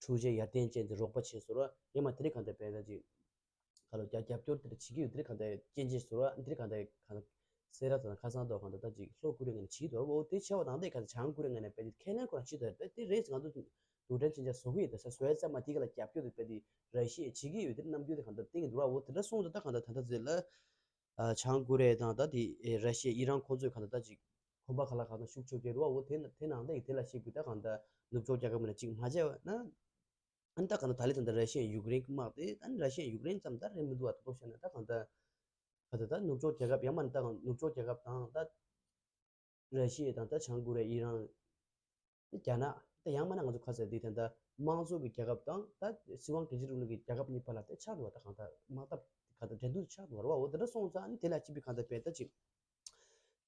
འཕྲུལ་ཆས་ཡར་ཐོན་ཅན་དེ་རོགས་པ་བྱས་སོང་ར། ཡང་མ་དེ་རིང་གང་ལྟར་བས་ད་ཅིག་ག་ལ་རྒྱབ་རྒྱབ་སྐྱོར་དེ་འདྲ་བྱེད་ཀྱི་ཡོད། དེ་རིང་གང་ལྟར་སྐྱོན་བརྗོད་སོང་ར། དེ་རིང་གང་ལྟར་གང་ལྟར་སེ་ར་དང་ཁ་སང་ཐོག་གང་ལྟར་ད་ཅིག་ལྷོ་ཀོ་རི་ཡ་ངོས་ནས་བྱེད་ཀྱི་འདུག་ར། འོ་དེ་ཆེ་བ་དང་དེ་གང་ལྟར་བྱང་ཀོ་རི་ཡ་ངོས་ནས་བས་དེ་ཁས་ལེན་ཁོ་རང་བྱེད་དོ་རེད། དེ་རེད། ང་ཚོ་དུག་སྦྲང་མཚོན་ཆ་བཟོ་གི་ཡོད། ད་ས་བཟོ་ཡ་ཚང་མ་དེ་ག་ལ་རྒྱབ་སྐྱོར་དེ་བས་དེ་ར་ཤི་ཡས་བྱེད་ཀྱི་ཡོད། དེ་རྣམ་འགྱུར་དེ་གང་ལྟར་བསྟན་གྱི་འདུག་ར། འོ་དེ་འདྲ་སོང་ཙང་ད་གང་ལྟར་ད་ལྟ་ཚེ་ལ་ཨ་བྱང་ཀོ་རི་ཡ་དང་ད་དེ་ཨེ་ར་ཤི་ཡ་ཨི་རན་ཁོང་ཚོས་གང་ལྟར་ད་ཅིག་གོམ་པ་ག་ལ་གང་ལྟར་ཤུགས་ཆེ་བོ་རྒྱག་འདུག་བ། འོ་དེ་ན་དེ་ནང་ད་ཡིག་དེ་ལ་ཞིག་གི་ད་གང་ལྟར་ནུབ་ཕྱོགས་རྒྱལ་ཁབ་མི་ལ་ཅིག་མ་བྱས་པ་ན། ཨ་ནི་ད་གང་ལྟར་ད་ལི་ད་ལྟ་ར་ཤི་ཡ་ཡུཀ་རེན་གྱི་དམག་དེ་ཨ་ནི་ར་ཤི་ཡ་ཡུཀ་རེན་ཙམ་ད་རེད་མི་འདུག་བ། ད་གཏོགས་བཤད་ན་ད་གང་ལྟར་ག་ད་ད་ནུབ་ཕྱོགས་རྒྱལ་ཁབ་ཡང་མ་ནི་ད་གང་ནུབ་ཕྱོགས་རྒྱལ་ཁབ་དང་ད་ར་ཤི་ཡ་དང་ད་བྱང་ཀོ་རི་ཡ་ཨི་རན། རྒྱ་ནག་ད་ཡང་མིན་ན་ང་ཚོ་ཁ་ཟེར་དེ་ད་ལྟ་དམངས་གཙོ་གི་རྒྱལ་ཁབ་དང་ད་སྲིད་དབང་སྒེར་གཅོད་རིང་ལུགས་ཀྱི་རྒྱལ་ཁབ་གཉིས་བར་ལ་ད་ཆགས་འདུག་བ། ད་གང་ལྟར་དམག་འཐབ་ག་ད་འགྲན་བསྡུར་ཆགས་འདུག་བ། རེད་བ། འོ་དེ་འདྲ་སོང་ཙང་ཨ་ནི་དེ་ལ་ཅིག་བི་གང་ལྟར་བས་ད་ཅིག་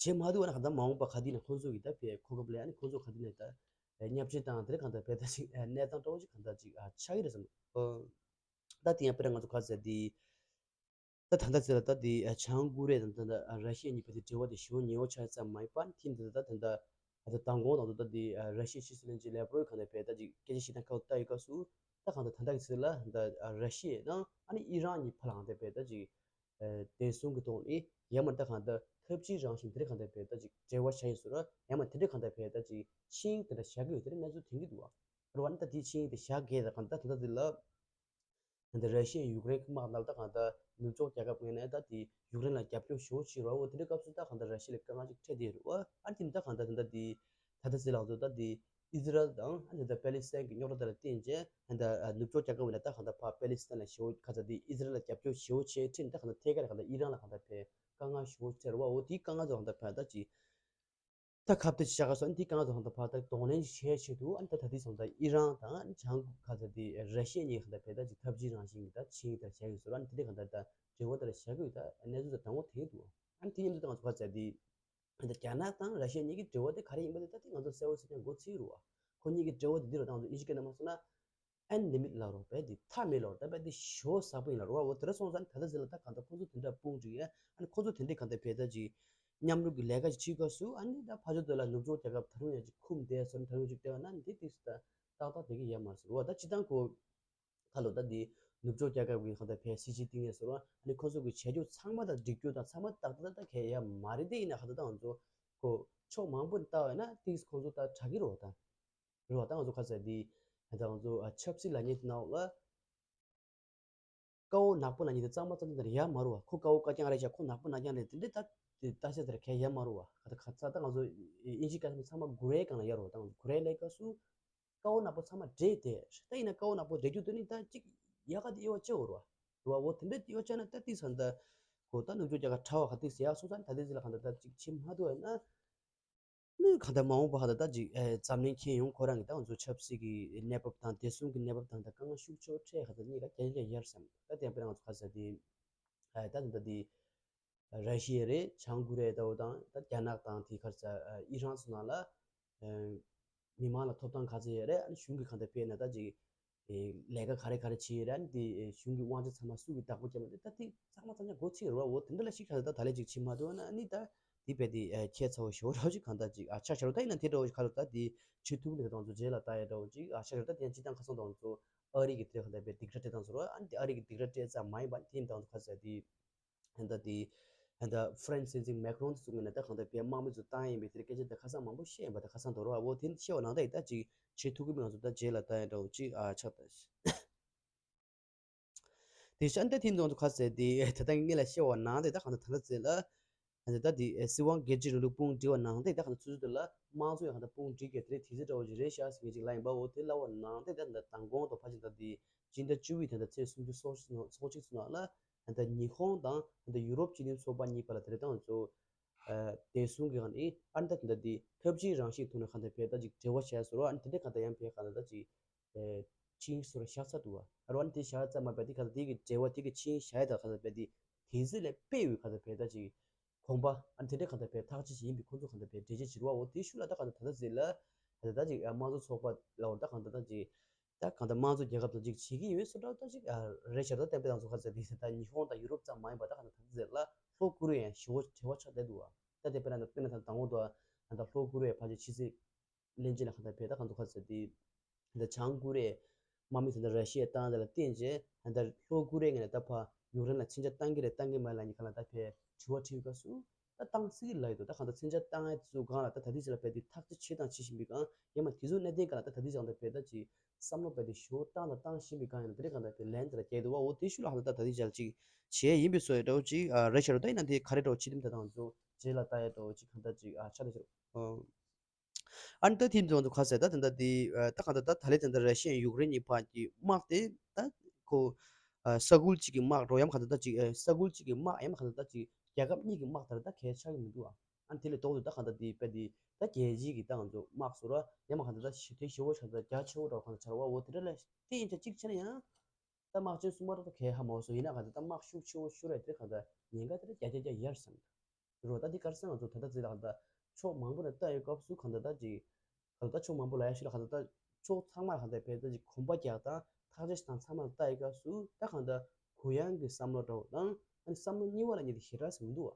བྱེད་མ་ཐུབ་བ་ན་གང་ལྟར་མ་འོངས་པ་ག་དུས་ན་ཁོང་ཚོ་གི་ད་བས་གོ་སྐབས་ལས་ཨ་ནི་ཁོང་ཚོ་ག་དུས་ན་ད་བརྙས་བཅོས་དང་དེ་གང་ལྟར་བས་ད་ཅིག་གནས་སྟངས་འདྲ་བོ་ཅིག་གང་ལྟར་ཅིག་ཆགས་ཀྱི་རེད་བསམ། ད་དེ་ཡང་དཔེར་ན་ང་ཚོ་ག་ཟེར་དེ། ད་ད་ལྟ་ཚེ་ལ་ད་དེ་བྱང་ཀོ་རི་ཡ་དང་ད་ལྟ་ར་ཤི་ཡ་གཉིས་བར་དུ་འབྲེལ་བ་དེ་ཞེ་པོ་ཉེ་བོ་ཆགས་ཙམ་མ་ཡིན་པར་ཐིམ་དེ་ད་ད་ད་ད་མདང་དགོང་དང་ད་ད་དེ་ར་ཤི་ཡའི་ཕྱི་སྲིད་བློན་ཆེན་ལེབ་རོབ་གང་དེ་བས་ད་ཅིག་སྐད་ཆ་བཤད་སྟངས་ཁ་ལ་ལྟ་ཡོད་སྐབས་སུ་ད་གང་ད་ད་ལྟ་གི་ཚེ་ལ་ད་ར་ཤི་ཡ་དང་ཨ་ནི་ཨི་རན་གཉིས་བར་ལ་གང་དེ་བས་ད་ཅིག་བདེ་སྲུང་གི་ཐོག་ནས་ཡང་མ་ད་གང་ད་འཐབ་ཇུས་རང་བཞིན་དེ་འདྲ་གང་དེ་བས་ད་ཅིག་འབྲེལ་བ་བྱ་ཡོད་སོ་ར། ཡང་མ་དེ་འདྲ་གང་དེ་བས་ད་ཅིག་ཆིངས་ཡིག་དེ་འདྲ་བཞག་གི་ཡོད་དེ་འདྲ་གནས་ཚུལ་ཐོན་གྱི་འདུག་བ། རེད་བ། ཨ་ནི་ད་དེ་ཆིངས་ཡིག་དེ་བཞག་གས་ད་གང་ད་ད་ད་དེ་ལ། ད་ལྟ་ར་ཤི་ཡ་ཡུཀ་རེན་གྱི་དམག་ནང་ད་གང་ལྟར་ནུབ་ཕྱོགས་རྒྱལ་ཁབ་ངོས་ནས་ད་དེ་ཡུཀ་རེན་ལ་རྒྱབ་སྐྱོར་ཞེ་པོ་བྱེད་རོགས། འོ་དེ་འདྲའི་སྐབས་སུ་ད་གང་ལྟར་ར་ཤི་ཡ་ལ་དཀའ་ངལ་ཅིག་འཕྲད་བསྡད་རེད་བ། ཨ་དེ་ད་གང་ལྟར་ད་ལྟ་དེ་ད་ལྟ་ཟེར་ལང་ཚོ་ད་དེ་ཨི་ཟི་རལ་དང་ཨ་དེ་ད་པེ་ལི་སི་ཐན་གྱི་རྙོག་དྲ་དེ་ལ་བརྟེན་བྱས་ད་ལྟ་ནུབ་ཕྱོགས་རྒྱལ་ཁབ་ངོས་ནས་ད་གང་ལྟར་ཕར་པེ་ལི་སི་ཐན་ལ་ཞེ་པོ་ག་ཚ་དེ་ཨི་ཟི་རལ་ལ་རྒྱབ་སྐྱོར་ཞེ་པོ་བྱས་ཁྲིམས་ད་གང་ལྟར་ཐད་ཀར་གང་ལྟར་ཨི་རན་ལ་གང་ལྟར་ཕར་དཀའ་ངལ་ཞེ་པོ་འཕྲད་རེད་བ། འོ་དེའི་དཀའ་ངལ་ཚོ་གང་ལྟར་ཕར་ད་ཅིག་ད་ཁ་གཏད་བཅག་སོང་། འདི་གང་ལྟར་ད་ཕར་ད་གདོང་ལེན་བྱེད་ཆེད་དུ་ཨ་ནི་ད་ད་ལྟའི་སོང་ད་ཨི་རན་དང་བྱང་ག་ཚ་དེ་ར་ཤི་ཡ་གཉིས་ཁ་ད་བས་ད་ཅིག་འཐབ་ཇུས་རང་བཞིན་གྱི་ད་ཆིངས་ཡིག་ད་བྱ་ཡོད་སོ་ར། ཨ་ནི་དེ་འདྲའི་གང་ལྟར་ད་འབྲེལ་བ་ད་ར་བྱ་གི་ཡོད། ད་གནས་ཚུལ་ད་དྲང་པོ་དེ་འདུག་ཨ་ནི་དེ་མཉམ་དུ་ད་ང་ཚོ་ག་ཚ་དེ་ད་རྒྱ་ནག་དང་ར་ཤི་ཡ་གཉིས་ཀྱི་འབྲེལ་བ་དེ་ག་རེ་ཡིན་པ་དེ་ད་དེ་ང་ཚོ་གསལ་པོ་ཞིག་ཀྱང་མགོ་ཚོས་རུ་བ། ཁོ་གཉིས་ཀྱི་འབྲེལ་བ་དེ་འདི་རུ་ད་ང་ཚོ་ཨིན་ཇི་སྐད་ནང་མ་སོང་ན། ཨན་ལི་མིད་ལ་རོ་བས་དེ་མཐའ་མེད་ལོ། ད་བས་དེ་ཞོ་ས་པོ་ཡིན་ལ་རོ་བ། འོ་དེ་འདྲ་སོང་ཙང་ད་ལྟ་ཟེར་ལ་ད་གང་ལྟར་ཁོ་ཚོ་དེ་འདྲ་དཔུང་སྒྲིག་ཡ། ཨ་ནི་ཁོ་ཚོ་དེ་འདྲའི་གང་ལྟར་བས་ད་ཅིག་མཉམ་རུབ་ཀྱི་ལས་ཀ་ཅིག་བྱེད་སྐབས་སུ་ཨ་ནི་ད་ཕ་ཇོ་དེ་ལ་ནུབ་ཕྱོགས་རྒྱལ་ཁབ་ད་རུང་ཡང་ཅིག་ཁུམ་བསྡད་སོང་། ད་རུང་ཅིག་བལྟས་པ་ན་འདི་དེ་སུ་ད་ཏག་ཏག་བསྡད་ཀྱི་ཡོད་མ་རེད་ཟེར་བ། ད་སྤྱི་བཏང་ཁོ་ཁ་ལོ་ད་འདི་ནུབ་ཕྱོགས་རྒྱལ་ཁབ་ཀྱི་གང་ལྟར་བས་སྲིད་ཇུས་བཏིང་ཡ་ཟེར་བ། ཨ་ནི་ཁོ་ཚོ་གི་བྱ་རྒྱུ་ཚང་མ་ད་འགྲིག་རྒྱུ་དང་ཚང་མ་ཏག་ཏག་ད་གས་ཡ་མ་རེད། དེ་ཡིན་ན་གང་ལྟར་ད་ང་ཚོ་ཁོ། ཕྱོགས་མང་པོ་ནས་བལྟ་བ་ཡིན་ན་ཏིས་ཁོང་ཚོ་ད་དྲག་གི་རེད་བ། ད་རེད་བ། ད་ང་ཚོ་ཁ་ས་དེ་ད་ང་ཚོ་ཆབ་སྲིད་ལ་ཉེ་དུ་ནང་ལ། དཀར་པོ་ནག་པོ་ལ་ཉེ་དུ་གཙང་མ་གཙང་མ་དེར་ཡ་མ་རུ་བ། ཁོ་དཀར་པོ་དཀར་རྐྱང་རེད་ཤག་ཁོ་ནག་པོ་ནག་རྐྱང་རེད། དེ་འདྲའི་ད་ལྟ་ས་དེར་གལ་ཡ་མ་རུ་བ། ཁ་ད་ཁ་ཚ་ད་ང་ཚོ་ཨིན་ཇི་སྐད་ཚང་མ་གྷི་རེ་སྒང་ལ་ཡ་རུ་བ། ད་ང་ཚོ་གྷི་རེ་ལས་ཀ་སུ། དཀར་པོ་ནག་པོ་ཚང་མ་འདྲེས་ཏེ། ད་ཡིན་ན་དཀར་པོ་ནག་པོ་འདྲེས་རྒྱུ་དེ་ནི་ད་ཅིག་ཡག་ག་དེ་དབྱེ་བ་ཕྱེ་འོར་བ། རེད་བ། འོ་དེ་འདྲ་དབྱེ་བ་ཕྱེ་ན་ད་ཏིས་ས་ད་གོ་ད་ནུབ་ཕྱོགས་རྒྱལ་ཁབ་ཕྲ་བ་ག་ཏིས་ཡག་སོང་ཙང་ད་ཏིས་ལ་ག་ད་ད་ཅིག་ཕྱི་མ་ཐུབ་ན། ནི་གང་ལྟར་མ་འོངས་པ་ཧ་ད་ད་ཅིག་ཨེ་འཛམ་གླིང་ཁྱོན་ཡོངས་ཁོ་རང་གི་ད་ང་ཚོ་ཆབ་སྲིད་ཀྱི་གནས་བབ་དང་བདེ་སྲུང་གི་གནས་བབ་དང་ད་དཀའ་ངལ་ཤུགས་ཆེ་བ་འཕྲད་ཧ་ད་གཉིས་ཀ་རྒྱ་ཆེ་ཡར་སེམས་ད་བསྟན་པ་རང་ཚོ་ཁ་ས་དེ་ཨེ་ད་ད་ད་དེ་ར་ཤི་ཡ་རེད། བྱང་ཀོ་རི་ཡ་ད་འོ་དང་ད་རྒྱ་ནག་དང་དེ་ཁར་ས་ཨི་རན་སོགས་ནང་ལ་ཨེ་མི་མང་ལ་ཐོབ་ཐང་ག་ཚོད་ཡོད་རེད། ཨ་ནི་གཞུང་གི་གང་ལྟར་དཔེར་ན་ད་ཅིག་ལས་ཀ་ག་རེ་ག་རེ་བྱེད་ཡོད་ར། ཨ་ནི་དེ་གཞུང་གི་དབང་ཆ་ཚང་མ་སུ་གིས་བདག་པོ་བརྒྱབ་མ་དེ་ད་དེ་ཚང་མ་ཚང་མ་མགོ་ཚོས་རེད་བ། འོ་དེ་འདྲ་ལ་ཞིག་ཆགས་ད་ད་ལས་ཅིག་ཕྱི་མ་ཐུབ་ན་ཨ་ནི་ད་དེ་བས་དེ་ཁྱད་མཚར་བ་ཞེ་པོ་འདྲ་བོ་ཅིག་གང་ལྟར་ཅིག་ཨ་ཆགས་ཤར་བ། ད་ཡིན་ན་དེ་འདྲ་བོ་ཞིག་ག་ལ་ད་དེ་བྱེད་ཐུབ་ཀྱི་མེད། ད་ང་ཚོ་རྗེས་ལ་ལྟ་ཡ་འདྲ་བོ་ཅིག་ཨ་ཆགས་ཤར། ད་དེ་ཡང་སྤྱི་བཏང་ཁ་སང་ད་ང་ཚོ་ཨ་རི་གི་དེ་ག་ད་བས་སྡིགས་ར་སྤྲད་སྟངས་ཚོ་ར། ཨ་ནི་དེ་ཨ་རི་གི་སྡིགས་ར་སྤྲད་ཙམ་མ་ཡིན་པ་ཨ་ནི་དེ་ཡིན་ད་ང་ཚོ་ག་ཚོད་དེ་ད་དེ་ད་ཧྥ་རན་སི་སྲིད་འཛིན་མེག་རོན་གཙོས་ནས་ད་གང་ལྟར་བས་དམག་མི་ཚོ་བཏང་ཡིན་པའི་དེ་སྐད་ཆ་ད་ཁ་སང་མང་པོ་བཤད་ཡིན་པ། ད་ཁ་སང་དོ་ར་བ་འོ་དེ་བཤད་བ་ནང་ད་ཡིན་ད་ཅིག་བྱེད་ཐུབ་ཀྱི་མེད། ང་ཚོ་ད་རྗེས་ལ་ལྟ་ཡ་འདྲ་བོ་ཅིག་ཨ་ཆགས་ད། དེ་ཤ་འདི་ཐིན་ཙང་ཚོ་ཁ་ཟེར་དེ་ད་ལྟ་ངེད་ལ་བཤད་བ་ནང་དེ་ད་གང་ལྟར་ད་ལྟ་ཟེར་ལ། ད་ལྟ་དེ་སྲིད་དབང་སྒེར་གྱི་རིང་ལུགས་དཔུང་སྒྲིག་པ་ནང་དེ་ད་གང་ལྟར་ཚུལ་དུ་ལ་དམངས་གཙོ་ཡང་གང་ལྟར་དཔུང་སྒྲིག་གི་དེ་རེད། དེ་ཚོ་འདྲ་བོ་ཞིག་རེད་ཤག་ཟེར་ངེད་ཅིག་ལ་ཡིན་པ། འོ་དེ་ལ་བ་ནང་དེ་ད་ལྟ་མདང་དགོང་དང་ཕལ་ཆེར་ད་དེ་སྤྱི་ཟླ་བཅུ་པའི་ད་ལྟ་ཚེས་སུམ་ཅུ་སོ་གཅིག་ཚོ་ནང་ལ་ད་ལྟ་ཉི་ཧོང་དང་ད་ལྟ་ཡུ་རོབ་སྤྱི་མཐུན་ཚོགས་པ་གཉིས་བར་ལ་དེ་རེད་ད་ང་ཚོ་བདེ་སྲུང་གི་ཧ་ནི་ཨ་ནི་ད་ད་ལྟ་དེ་འཐབ་ཇུས་རང་བཞིན་ཐོག་ནས་གང་ལྟར་བས་ད་ཅིག་འབྲེལ་བ་བྱས་སོ་ར། ཨ་ནི་དེ་འདྲ་གང་ལྟར་ཡང་བས་གང་ལྟར་ད་ཅིག་ཆིངས་སུ་ར་བཞག་ཚར་འདུག་བ། ཨ་རོ་ཨ་ནི་དེ་བཞག་ཙམ་མ་བས་དེ་ག་ཚོད་དེ་གི་འབྲེལ་བ་དེ་གི་ཆིངས་བཞག་ཡ་ད་ག་ཚོད་བས་དེ་དེ་ཚོད་ལས་དཔེ་ཡོད་ག་ཚོད་བས་ད་ཅིག་གོམ་པ་ཨ་ནི་དེ་འདྲ་ག་ཚོད་བས་ཐག་གཅོད་བྱེད་ཡིན་པའི་ཁོང་ཚོ་ག་ཚོད་བས་འབྲེལ་བྱེད་བྱེད་རུ་བ། འོ་དེ་ཤུ་ལ་ད་ག་ཚོད་ད་ད་ཟེར་ལ་ད་ད་ཅིག་དམངས་གཙོ་ཚོགས་པ་ལ་འོ་ད་ག་ཚོད་ད་ཅིག་ད་ག་ཚོད་དམངས་གཙོ་རྒྱལ་ཁབ་དང་ཅིག་བྱེད་ཀྱི་ཡོད་སོ་འདྲ་ད་ཅིག་རེད་ཤར་ད་བསྟན་པའི་དང་ཚོ་ག་ཚོད་དེ་ད་ཉི་ཧོང་དང་ཡུ་རོབ་ཙམ་མ་ཡིན་པ་ད་ག་ཚོད་ད་ད་ཟེར་ལ་ལྷོ་ཀོ་རི་ཡ་ཡང་ཞེ་བོ་བྲེལ་བ་ཆགས་བསྡད་འདུག་བ། ད་དེ་དཔེར་ན་དཔེར་ན་ད་དང་པོ་དུ་ད་ལྷོ་ཀོ་རི་ཡ་ཕལ་ཆེར་ཕྱི་སྲིད་ལྷན་རྒྱས་ལ་གང་ལྟར་བས་ད་གང་ཚོ་ཁ་ཟེར་དེ། ད་བྱང་ཀོ་རི་ཡའི་དམག་མི་དེ་འདྲ་ར་ཤི་ཡས་བཏང་དེ་ལ་བརྟེན་རྗེས་ད་ལྟ་ལྷོ་ཀོ་རི་ཡའི་ངོས་ནས་ད་ཕར་ཡུཀ་རེན་ལ་མཚོན་ཆ་བཏང་གི་རེད་བཏང་གི་མ་རེད་ལབ་མཁན་ལ་ད་ཕར་དྲི་བ་དྲིས་པའི་སྐབས་སུ་ད་བཏང་སྲིད་ཀྱི་ལབ་ཡོད་འདུག་ད་གང་ལྟར་མཚོན་ཆ་བཏང་ཡས་ཚོ་སྒང་ལ་ད་ད་ལྟའི་ཆ་ལ་བས་དེ་ཐག་གཅོད་བྱས་དང་བྱེད་བཞིན་པའི་སྒང་ཡང་མ་དེ་ཚོ་གནད་དོན་སྒང་ལ་ད་ད་ལྟའི་ཆ་ལ་བས་ད་ཅིག་བསམ་བློ་བས་དེ་ཞོ་བཏང་དང་བཏང་བཞིན་པའི་སྒང་ཡིན་ན་དེ་རིང་གང་ལྟར་བས་ལན་དེ་ལ་རྒྱག་འདུག་བ། འོ་དེ་ཤུ་ལ་གང་ལྟར་ད་ད་ལྟའི་ཆ་ལ་ཅིག་བྱས་ཡིན་པའི་བཟོ་ཡི་འདྲ་བོ་ཅིག་རེད་ཤག་རོ། ད་ཡིན་ན་དེ་ག་རེ་འདྲ་བོ་ཅིག་དེ་ད་དང་ཚོ་རྗེས་ལ་ལྟ་ཡ་འདྲ་བོ་ཅིག་གང་ལྟར་ཅིག་ཆགས་བསྡད་ཤག་ཨ་ནི་ད་དེ་ཚོ་ཁ་ཟེར་ད་ད་ལྟ་དེ་ད་གང་ལྟར་ད་ད་ལས་ད་ལྟ་ར་ཤི་ཡ་ཡུཀ་རེན་གཉིས་བར་གྱི་དམག་དེ་ད་ཁོ་ས་ཁུལ་གཅིག་གི་དམག་འགྲོ་ཡམ་གང་ལྟར་ད་ཅིག་ས་ཁུལ་གཅིག་གི་དམག་ཡམ་གང་ལྟར་ད་ཅིག་རྒྱལ་ཁབ་གཉིས་ཀྱི་དམག་ད་ད་གལ་ཆགས་ཀྱི་མི་འདུག་ཨ་ཨ་ནི་དེ་ལས་ལྡོག་ཏུ་ད་གང་ལྟར་དེ་དཔེ་དེ་ད་རྒྱལ་སྤྱིའི་གི་ད་ང་ཚོ་དམག་སོ་ར་ཡམ་གང་ལྟར་ད་ཞི་དེ་ཞི་བོ་ཆགས་ད་རྒྱ་ཆེ་བོ་འདྲ་གང་ལྟར་ཆགས་བ། འོ་དེ་འདྲ་ལ་བལྟས་ཡིན་ཆ་གཅིག་བྱས་ན་ཡང་། ད་དམག་ཆེན་གསུམ་པ་ར་ད་གལ་ཧ་མ་སོ་ཡིན་ན་གང་ལྟར་ད་དམག་ཤུགས་ཆེ་བོ་ཤུ་ར་དེ་གང་ལྟར་ཉེན་ཁ་དེ་ར་རྒྱ་རྒྱ་རྒྱ་ཡར་སོང་། རོ་ད་འདི་གར་སང་ང་ཚོ་ད་ལྟ་ཙི་ལ་གང་ལྟར་ཕྱོགས་མང་པོ་ནས་ལྟ་ཡོད་སྐབས་སུ་གང་ལྟར་ད་ཅིག་གང་ལྟར་ཕྱོགས་མང་པོ་ལ་ཡ་ཤུ་ལ་གང་ལྟར་ད་ཕྱོགས་ཚང་མ་གང་ལྟར་བས་ད་ཅིག་གོམ་པ་རྒྱག་དང་ཐག་གཅོད་དང་ཚང་མ་ལ་ལྟ་ཡོད་སྐབས་སུ་ད་གང་ལྟར་གུ་ཡངས་ཀྱི་བསམ་བློ་འདྲ་བོ་དང་ཨ་ནི་བསམ་བློ་གཉིས་པ་ལ་ཉེ་དེ་ཞེ་དྲག་ཟིན་འདུག་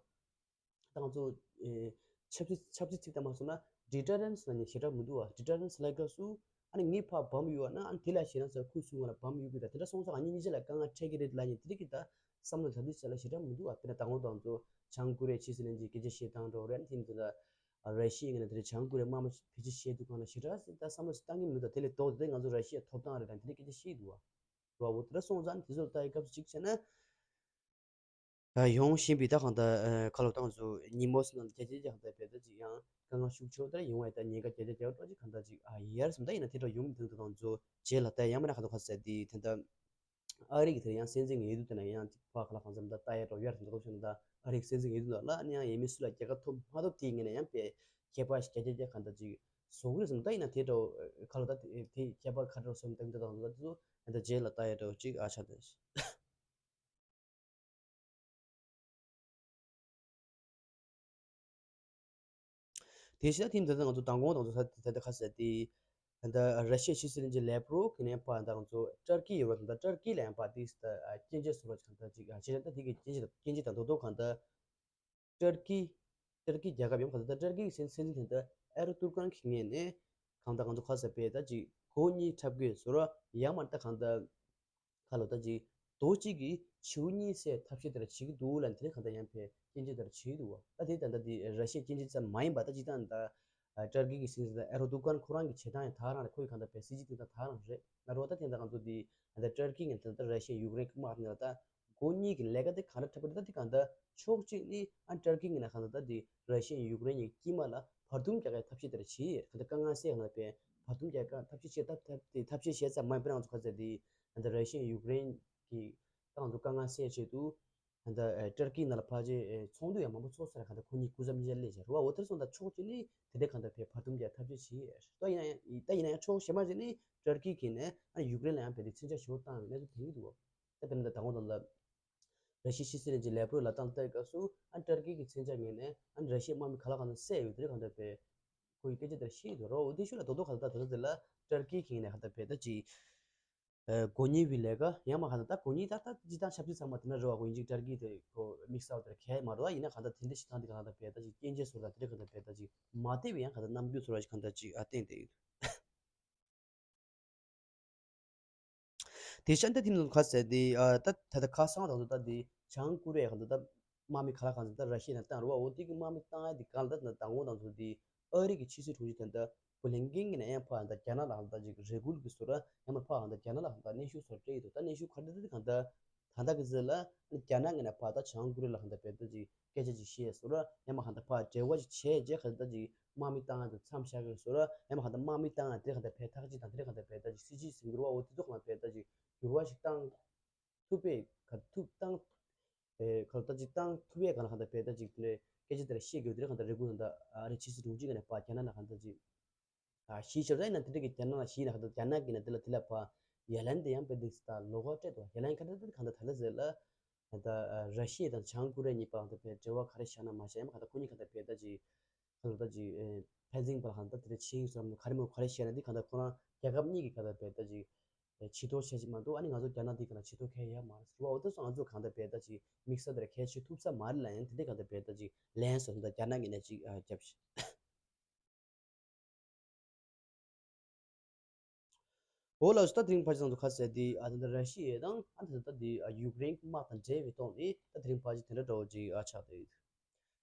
བ། ད་ང་ཚོ་ཨེ་ཆབ་སྲིད་ཆབ་སྲིད་ཚིག་དང་མ་སོང་ན་ཌི་ཊར་རེན་སི་ལ་ཉེ་ཞེ་དྲག་མི་འདུག་བ། ཌི་ཊར་རེན་སི་ལ་ག་སུ་ཨ་ནི་ངའི་ཕ་བམ་ཡོད་ན་ཨ་ནི་དེ་ལ་ཞེ་ན་ས་ཁུ་སུ་ང་ལ་བམ་ཡོད་གི་ར་དེ་འདྲ་སོང་ཙང་ཨ་ནི་གཉིས་ཆ་ལ་དཀའ་ངལ་འཕྲད་གི་རེད་ལ་ཉེ་དེ་རིགས་ཀྱི་ད་བསམ་བློ་ད་དུས་ཆ་ལ་ཞེ་དྲག་མི་འདུག་བ། དཔེར་ན་ད་ང་ཚོ་བྱང་ཀོ་རི་ཡ་ཕྱི་སྲིད་བློན་ཆེན་སྐད་ཆ་བཤད་སྟངས་འདྲ་བོ་རེད། ཨ་ནི་དེ་འདི་ལ་ར་ཤི་ཡའི་ངོས་ནས་དེ་རིང་བྱང་ཀོ་རི་ཡ་དམག་མི་ཕལ་ཆེར་བཤད་དུས་གང་ལ་ཞེ་དྲག་ད་བསམ་བློ་ཞིག་བཏང་གི་མི་འདུག་དེ་ལས་ལྡོག་སྟེ་ང་ཚོ་ར་ཤི་ཡ་ཐོབ་ཐང་རེད་ལ་དེ་རིགས་སྐད་ཆ་བཤད་འདུག་བ། ར་བོ་དེ་འདྲ་སོང་ཙང་དེ་ཚོ་ལ་ལྟ་ཡི་སྐབས་སུ་གཅིག་བྱས་ན། ཡོང་བཞིན་པའི་ད་གང་ལྟར་ཁ་ལོ་ཏང་ཚོ་ཉིན་མོ་སུ་ནང་རྒྱ་ཆེ་རྒྱ་གང་ལྟར་བས་ད་ཅིག་ཡང་དཀའ་ངལ་ཤུགས་ཆེ་བ་ལྟར་ཡོང་བའི་ད་ཉེན་ཁ་རྒྱ་ཆེ་རྒྱ་བ་འགྲོ་ཅིག་གང་ལྟར་ཅིག་ཨ་ཡར་སོང་ད་ཡིན་ན་དེ་འདྲ་ཡོང་མི་འདུག་ད་ཏང་ཚོ་རྗེས་ལ་ལྟ་ཡང་མིན་ན་ག་ད་ཁ་ཟེར་དེ་དེ་འདྲ་ཨ་རི་གི་དེར་ཡང་སྲིད་འཛིན་ཡོད་དུས་དེ་ན་ཡང་ཅིག་ཕ་ག་ལ་གང་འཚམ་ད་ལྟ་ཡ་འགྲོ་ཡར་སོང་ད་ལྟོགས་ཤོར་ན་ད་ཨ་རི་གི་སྲིད་འཛིན་ཡོད་དུས་ལ་ཨ་ནི་ཡང་ཡེ་མི་སུ་ལ་རྒྱལ་ཁ་ཐོབ་མ་ཐོབ་དེའི་ངོས་ནས་ཡང་པའི་ཁྱད་པར་ཞིག་རྒྱ་ཆེ་རྒྱ་གང་ལྟར་ཅིག་བཟོ་གི་རེད་སོང་ད་ཡིན་ན་དེ་འདྲ་ཁ་ལོ་ད་དེ་ཁྱད་པར་ག་འདྲ་སོང་ད་འདི་ད་ཏང་ཚོ་ད་ད་རྗེས་ལ་ལྟ་ཡ་འགྲོ་ཅིག་ཨ་ཆ་ད། དེ་བཞིན་ད་ཐེངས་ད་ལྟ་ང་ཚོ་མདང་དགོང་དང་ཚོ་ད་ལྟ་ཁ་ཟེར་ཏེ། ད་ལྟ་ར་ཤི་ཡའི་ཕྱི་སྲིད་བློན་ཆེན་ལེབ་རོབ་ཀྱི་ནས་ཕར་ད་ང་ཚོ་ཏུར་ཀི་ཡོད་པ་དང་ད་ཏུར་ཀི་ལ་ཡང་ཕར་དེ་ད་སྐྱོན་བརྗོད་སོགས་ལ་གང་ལྟར་ཅིག་བྱས་ན་ད་དེ་གི་སྐྱོན་བརྗོད་དང་སྐྱོན་བརྗོད་དང་རྡོག་རྡོག་གང་ལྟར་ཏུར་ཀི་ཏུར་ཀི་རྒྱལ་ཁབ་ཡོང་གང་ལྟར་ད་ཏུར་ཀི་གི་སྲིད་སྲིད་འཛིན་ད་ཨེར་ཏུར་ཀན་གྱི་ངོས་ནས་གང་ལྟར་ང་ཚོ་ཁ་ཟེར་པས་ད་ཅིག་སྒོ་གཉིས་འཁྲབ་དགོས་སོ་ར་ཡང་མ་ད་གང་ལྟར། ཁ་ལོ་ད་ཅིག་ རྡོ་གཅིག་གིས་བྱིའུ་གཉིས་བསད་ཐབས་ཤེས་དེ་འདྲ་བྱེད་ཀྱི་འདུག་ལབ་ནས་དེ་ནས་གང་ལྟར་ཡང་ཕར་སྐྱོན་བརྗོད་དེ་འདྲ་བྱེད་ཀྱི་འདུག་བ། ད་དེ་ད་ལྟ་དེ་ར་ཤི་ཡའི་སྐྱོན་བརྗོད་ཙམ་མ་ཡིན་པ། ད་སྤྱིར་བཏང་ད་ཨ་ཏུར་ཀི་གི་སྲིད་འཛིན་ད་ཨེར་དོ་གྷན་ཁོ་རང་གི་བྱེད་སྟངས་ཡང་དེ་ག་རང་རེད། ཁོ་ཡི་གང་ལྟར་ཕར་སྲིད་ཇུས་སྟེང་ད་དེ་ག་རང་རེད། ང་རང་ད་དེ་འདྲ་ང་ཚོ་དེ་ད་ལྟ་ཏུར་ཀི་ངན་ད་ལྟ་ར་ཤི་ཡ་ཡུཀ་རེན་གྱི་དམག་ནང་ལ་ད་མགོ་གཉིས་ཀྱི་ལས་ཀ་དེ་གང་འདྲ་འཁྲབ་པ་རེད། ད་དེ་གང་ལྟར་ཕྱོགས་གཅིག་ནས་ཨ་ཏུར་ཀི་ངན་ན་གང་ལྟར་ད་དེ་ར་ཤི་ཡ་ཡུཀ་རེན་གྱི་དཀྱིལ་མ་ལ་བར་འདུམ་རྒྱག་ཡའི་ཐབས་ཤེས་དེ་འདྲ་བྱེད་ཡས་གང་ལྟར་དཀའ་ངལ་སེལ་གང་ལྟར་ཕར་བར་འདུམ་རྒྱག་ཡའི་ཐབས་ཤེས་བྱེད་ཐབས་ཐབས་དེ་ཐབས་ཤེས་བྱས་ཙམ་མ་ཡིན་པར་ང་ཚོ་ག་ཚོད་དེ་ད་ལྟ་ར་ཤི་ཡ་ཡུཀ་རེན་གྱི་ད་ང་ཚོ་དཀའ་ངལ་སེལ་ཆེད་དུ། ད་ལྟ་ཨེ་ཏུར་ཀི་ནང་ལ་ཕལ་ཆེར་ཨེ་ཚོགས་འདུ་ཡང་མང་པོ་ཚོགས་ཚར། གང་ལྟར་ཁོ་གཉིས་སྐུ་མཚམས་གཉིས་ཆ་སླེབས་བྱས་རེད་བ། འོ་དེར་སོང་ཙང་ཕྱོགས་གཅིག་ནས་དེ་འདྲའི་གང་ལྟར་ཕར་བར་འདུམ་རྒྱག་ཐབས་ཤེས་བྱེད་ཡས། ད་ཡིན་ན་ཡང་ད་ཡིན་ན་ཡང་ཕྱོགས་གཞན་པ་ཞིག་ནས་ཏུར་ཀི་གིས་ནས་ཨ་ཡུཀ་རེན་ལ་ཡང་རྦད་དེ་མཚོན་ཆ་ཞེ་པོ་བཏང་བའི་གནས་ཚུལ་ཐོན་གྱི་འདུག་བ། ད་དཔེར་ན་ད་ལྟ་དང་པོ་དང་ལ་ར་ཤི་ཡའི་ཕྱི་སྲིད་བློན་ཆེན་ལེབ་རོབ་ལ་བཏང་ལྟ་སྐབས་སུ་ཨ་ཏུར་ཀི་གིས་མཚོན་ཆ་ངན་ནས་ཨ་ར་ཤི་ཡའི་དམག་མི་ག་ལ་གང་འཚམ་བསད་ཡོད། དེ་འདྲའི་གང་ལྟར་ཕར་ཁོ་ཡི་སྐད་ཆ་དེ་བཤད་ཡོད་རེད་བ། འོ་དེ་ཤུགས་ལ་རྡོག་རྡོག་གང་ལྟར་ད་ལྟ་དེ་ལ་ཏུར་ཀི་གིས་ནས་གང་ལྟར་ཕར་ད་ཅིག་ཨ་མགོ་གཉིས་པའི་ལས་ཀ་ཡང་མ་གང་ལྟར་ད་མགོ་གཉིས་ད་ད་ཅི་ཐང་ཆབ་སྲིད་ཚང་མ་དེ་འདྲ་རེད་བ། མགོ་གཉིས་ཅིག་ཏུར་ཀི་དེ་ཁོ་དམིགས་བསལ་དེར་གལ་མ་རེད་བ། ཡིན་ན་གང་ལྟར་དེ་འདྲ་ཞིག་ཐང་དེ་གང་ལྟར་ཕར་ད་ཅིག་སྐྱོན་བརྗོད་ཚོར་དང་དེ་འདྲ་གང་ལྟར་ཕར་ད་ཅིག་མ་བདེ་བའི་ཡང་གང་ལྟར་རྣམ་འགྱུར་ཚོར་བ་ཞིག་གང་ལྟར་ཅིག་ཨ་བསྟན་བསྡད་ཡོད། དེ་བཞིན་ད་དེ་མིན་ག་ཟེར་དེ་ཨ་ད་ད་ད་ཁ་སང་དང་ད་དེ་བྱང་ཀོ་རི་ཡ་གང་ལྟར་ད་དམག་མི་ག་ལ་གང་ལྟར་ད་ར་ཤི་ཡ་ནས་བཏང་རེད་བ། འོ་དེ་གི་དམག་མི་བཏང་ཡ་དེ་གང་ལྟར་ད་དང་པོ་དང་ཚོ་དེ་ཨ་རི་གི་ཕྱི་སྲིད་དྲུང་ཆེ་ད་ལྟ་བྷུ་ལིན་ཀེན་གྱིས་ནས་ཡང་ཕར་ད་རྒྱ་ནག་ལ་གང་ལྟར་ཅིག་རེ་སྐུལ་གྱི་བཟོ་འདྲ། ཡང་ན་ཕར་གང་ལྟར་རྒྱ་ནག་ལ་གང་ལྟར་གནོན་ཤུགས་བཟོ་འདྲ་སྤྲད་ཡོད་འདུག་ད་གནོན་ཤུགས་ག་འདྲ་འདྲ་གང་ལྟར་ད་ལྟ་གི་ཟེར་ལ་རྒྱ་ནག་གིས་ནས་ཕར་ད་བྱང་ཀོ་རི་ཡ་ལ་གང་ལྟར་ཕར་ད་ཅིག་སྐད་ཆ་ཅིག་བཤད་བཟོ་འདྲ། ཡང་མ་གང་ལྟར་ཕར་འབྲེལ་བ་ཅིག་བྱས་རྗེས་གང་ལྟར་ཅིག་དམག་མི་བཏང་ཡ་དེ་མཚམས་བཞག་གི་བཟོ་འདྲ། ཡང་མ་གང་ལྟར་དམག་མི་བཏང་ཡ་དེ་གང་ལྟར་ཕར་ཐག་གཅོད་དང་དེ་གང་ལྟར་ཕར་ད་ཅིག་སྲིད་ཇུས་ཟིན་གྱི་རེད་བ། འོ་དེ་ཚོ་གང་ལྟར་ཕར་ད་ཅིག་འགྱུར་བ་ཞིག་བཏང་ཐུབ་པའི་ག་ཐུབ་བཏང་ཨེ་ག་ལ་ད་ཅིག་བཏང་ཐུབ་པའི་ག་ལ་གང་ལྟར་ཕར་ད་ཅིག་དེ་འདྲའི་སྐད་ཆ་དེ་འདྲ་བཤད་དགོས། དེ་འདྲ་གང་ལྟར་རེ་སྐུལ་དང་ད་ཨ་རི་ཕྱི་སྲིད་དྲུང་ཆེ་གིས་ནས་ཕར་རྒྱ་ནག་ལ་གང་ལྟར་ཅིག་ཨ་གཞི་བཞག་ད་ཡིན་ན་དེ་འདྲ་གི་རྒྱ་ནག་ལ་གཞི་ཡིན་ན་གང་ལྟར་རྒྱ་ནག་གིས་ནས་དེ་ལ་དེ་ལ་ཕར་ཡ་ལན་དེ་ཡང་ཕར་དེ་ད་ལོགས་ཀ་སྤྲད་འདུག་ཡ་ལན་ག་འདྲ་དེ་གང་ལྟར་ད་ལྟ་ཟེར་ལ་ད་ཨ་ར་ཤི་ཡ་དང་བྱང་ཀོ་རི་ཡ་གཉིས་བར་གང་ལྟར་ཕར་འབྲེལ་བ་ག་རེ་བཞག་ན་མ་བཞག་ཡང་མ་གང་ལྟར་ཁོ་གཉིས་གང་ལྟར་ཕར་ད་ཅིག་གང་ལྟར་ད་ཅིག་ཨེ་ཕན་ཚུན་བར་གང་ལྟར་དེ་འདྲ་ཕྱིན་སོང་ག་རེ་མོ་ག་རེ་བཤད་ན་འདི་གང་ལྟར་ཁོ་རང་རྒྱལ་ཁབ་གཉིས་ཀྱི་གང་ལྟར་ཕར་ད་ཅིག་ཨེ་ཕྱི་ཐོག་བཤད་ཅིག་མ་གཏོགས་ཨ་ནི་ང་ཚོ་རྒྱ་ནག་འདི་གང་ལ་ཕྱི་ཐོག་གང་ཡང་ཡོད་མ་རེད་ཟེར་བ། འོ་དེ་སོང་ང་ཚོ་གང་ལྟར་ཕར་ད་ཅིག་དམིགས་བསལ་དེར་གང་བྱེད་ཐུབ་ས་མ་རེད་ལབ་ཡང་དེ་འདྲ་གང་ལྟར་ཕར་ད་ཅིག་ལན་སོང་ད་རྒྱ་ནག་གིས་ནས་ཅིག་ཨ་རྒྱབ་ཤིག་འོ་ལགས་སོ། ད་དེ་རིང་ཕལ་ཆེར་ང་ཚོ་ག་ཟེར་དེ་ཨ་ད་ད་ར་ཤི་ཡ་དང་ཨ་ད་ད་དེ་ཨ་ཡུཀ་རེན་དམག་དང་འབྲེལ་བའི་ཐོག་ནས་ད་དེ་རིང་ཕལ་ཆེར་དེ་འདྲ་འདྲ་བོ་ཅིག་ཨ་ཆགས་བསྡད་ཡོད།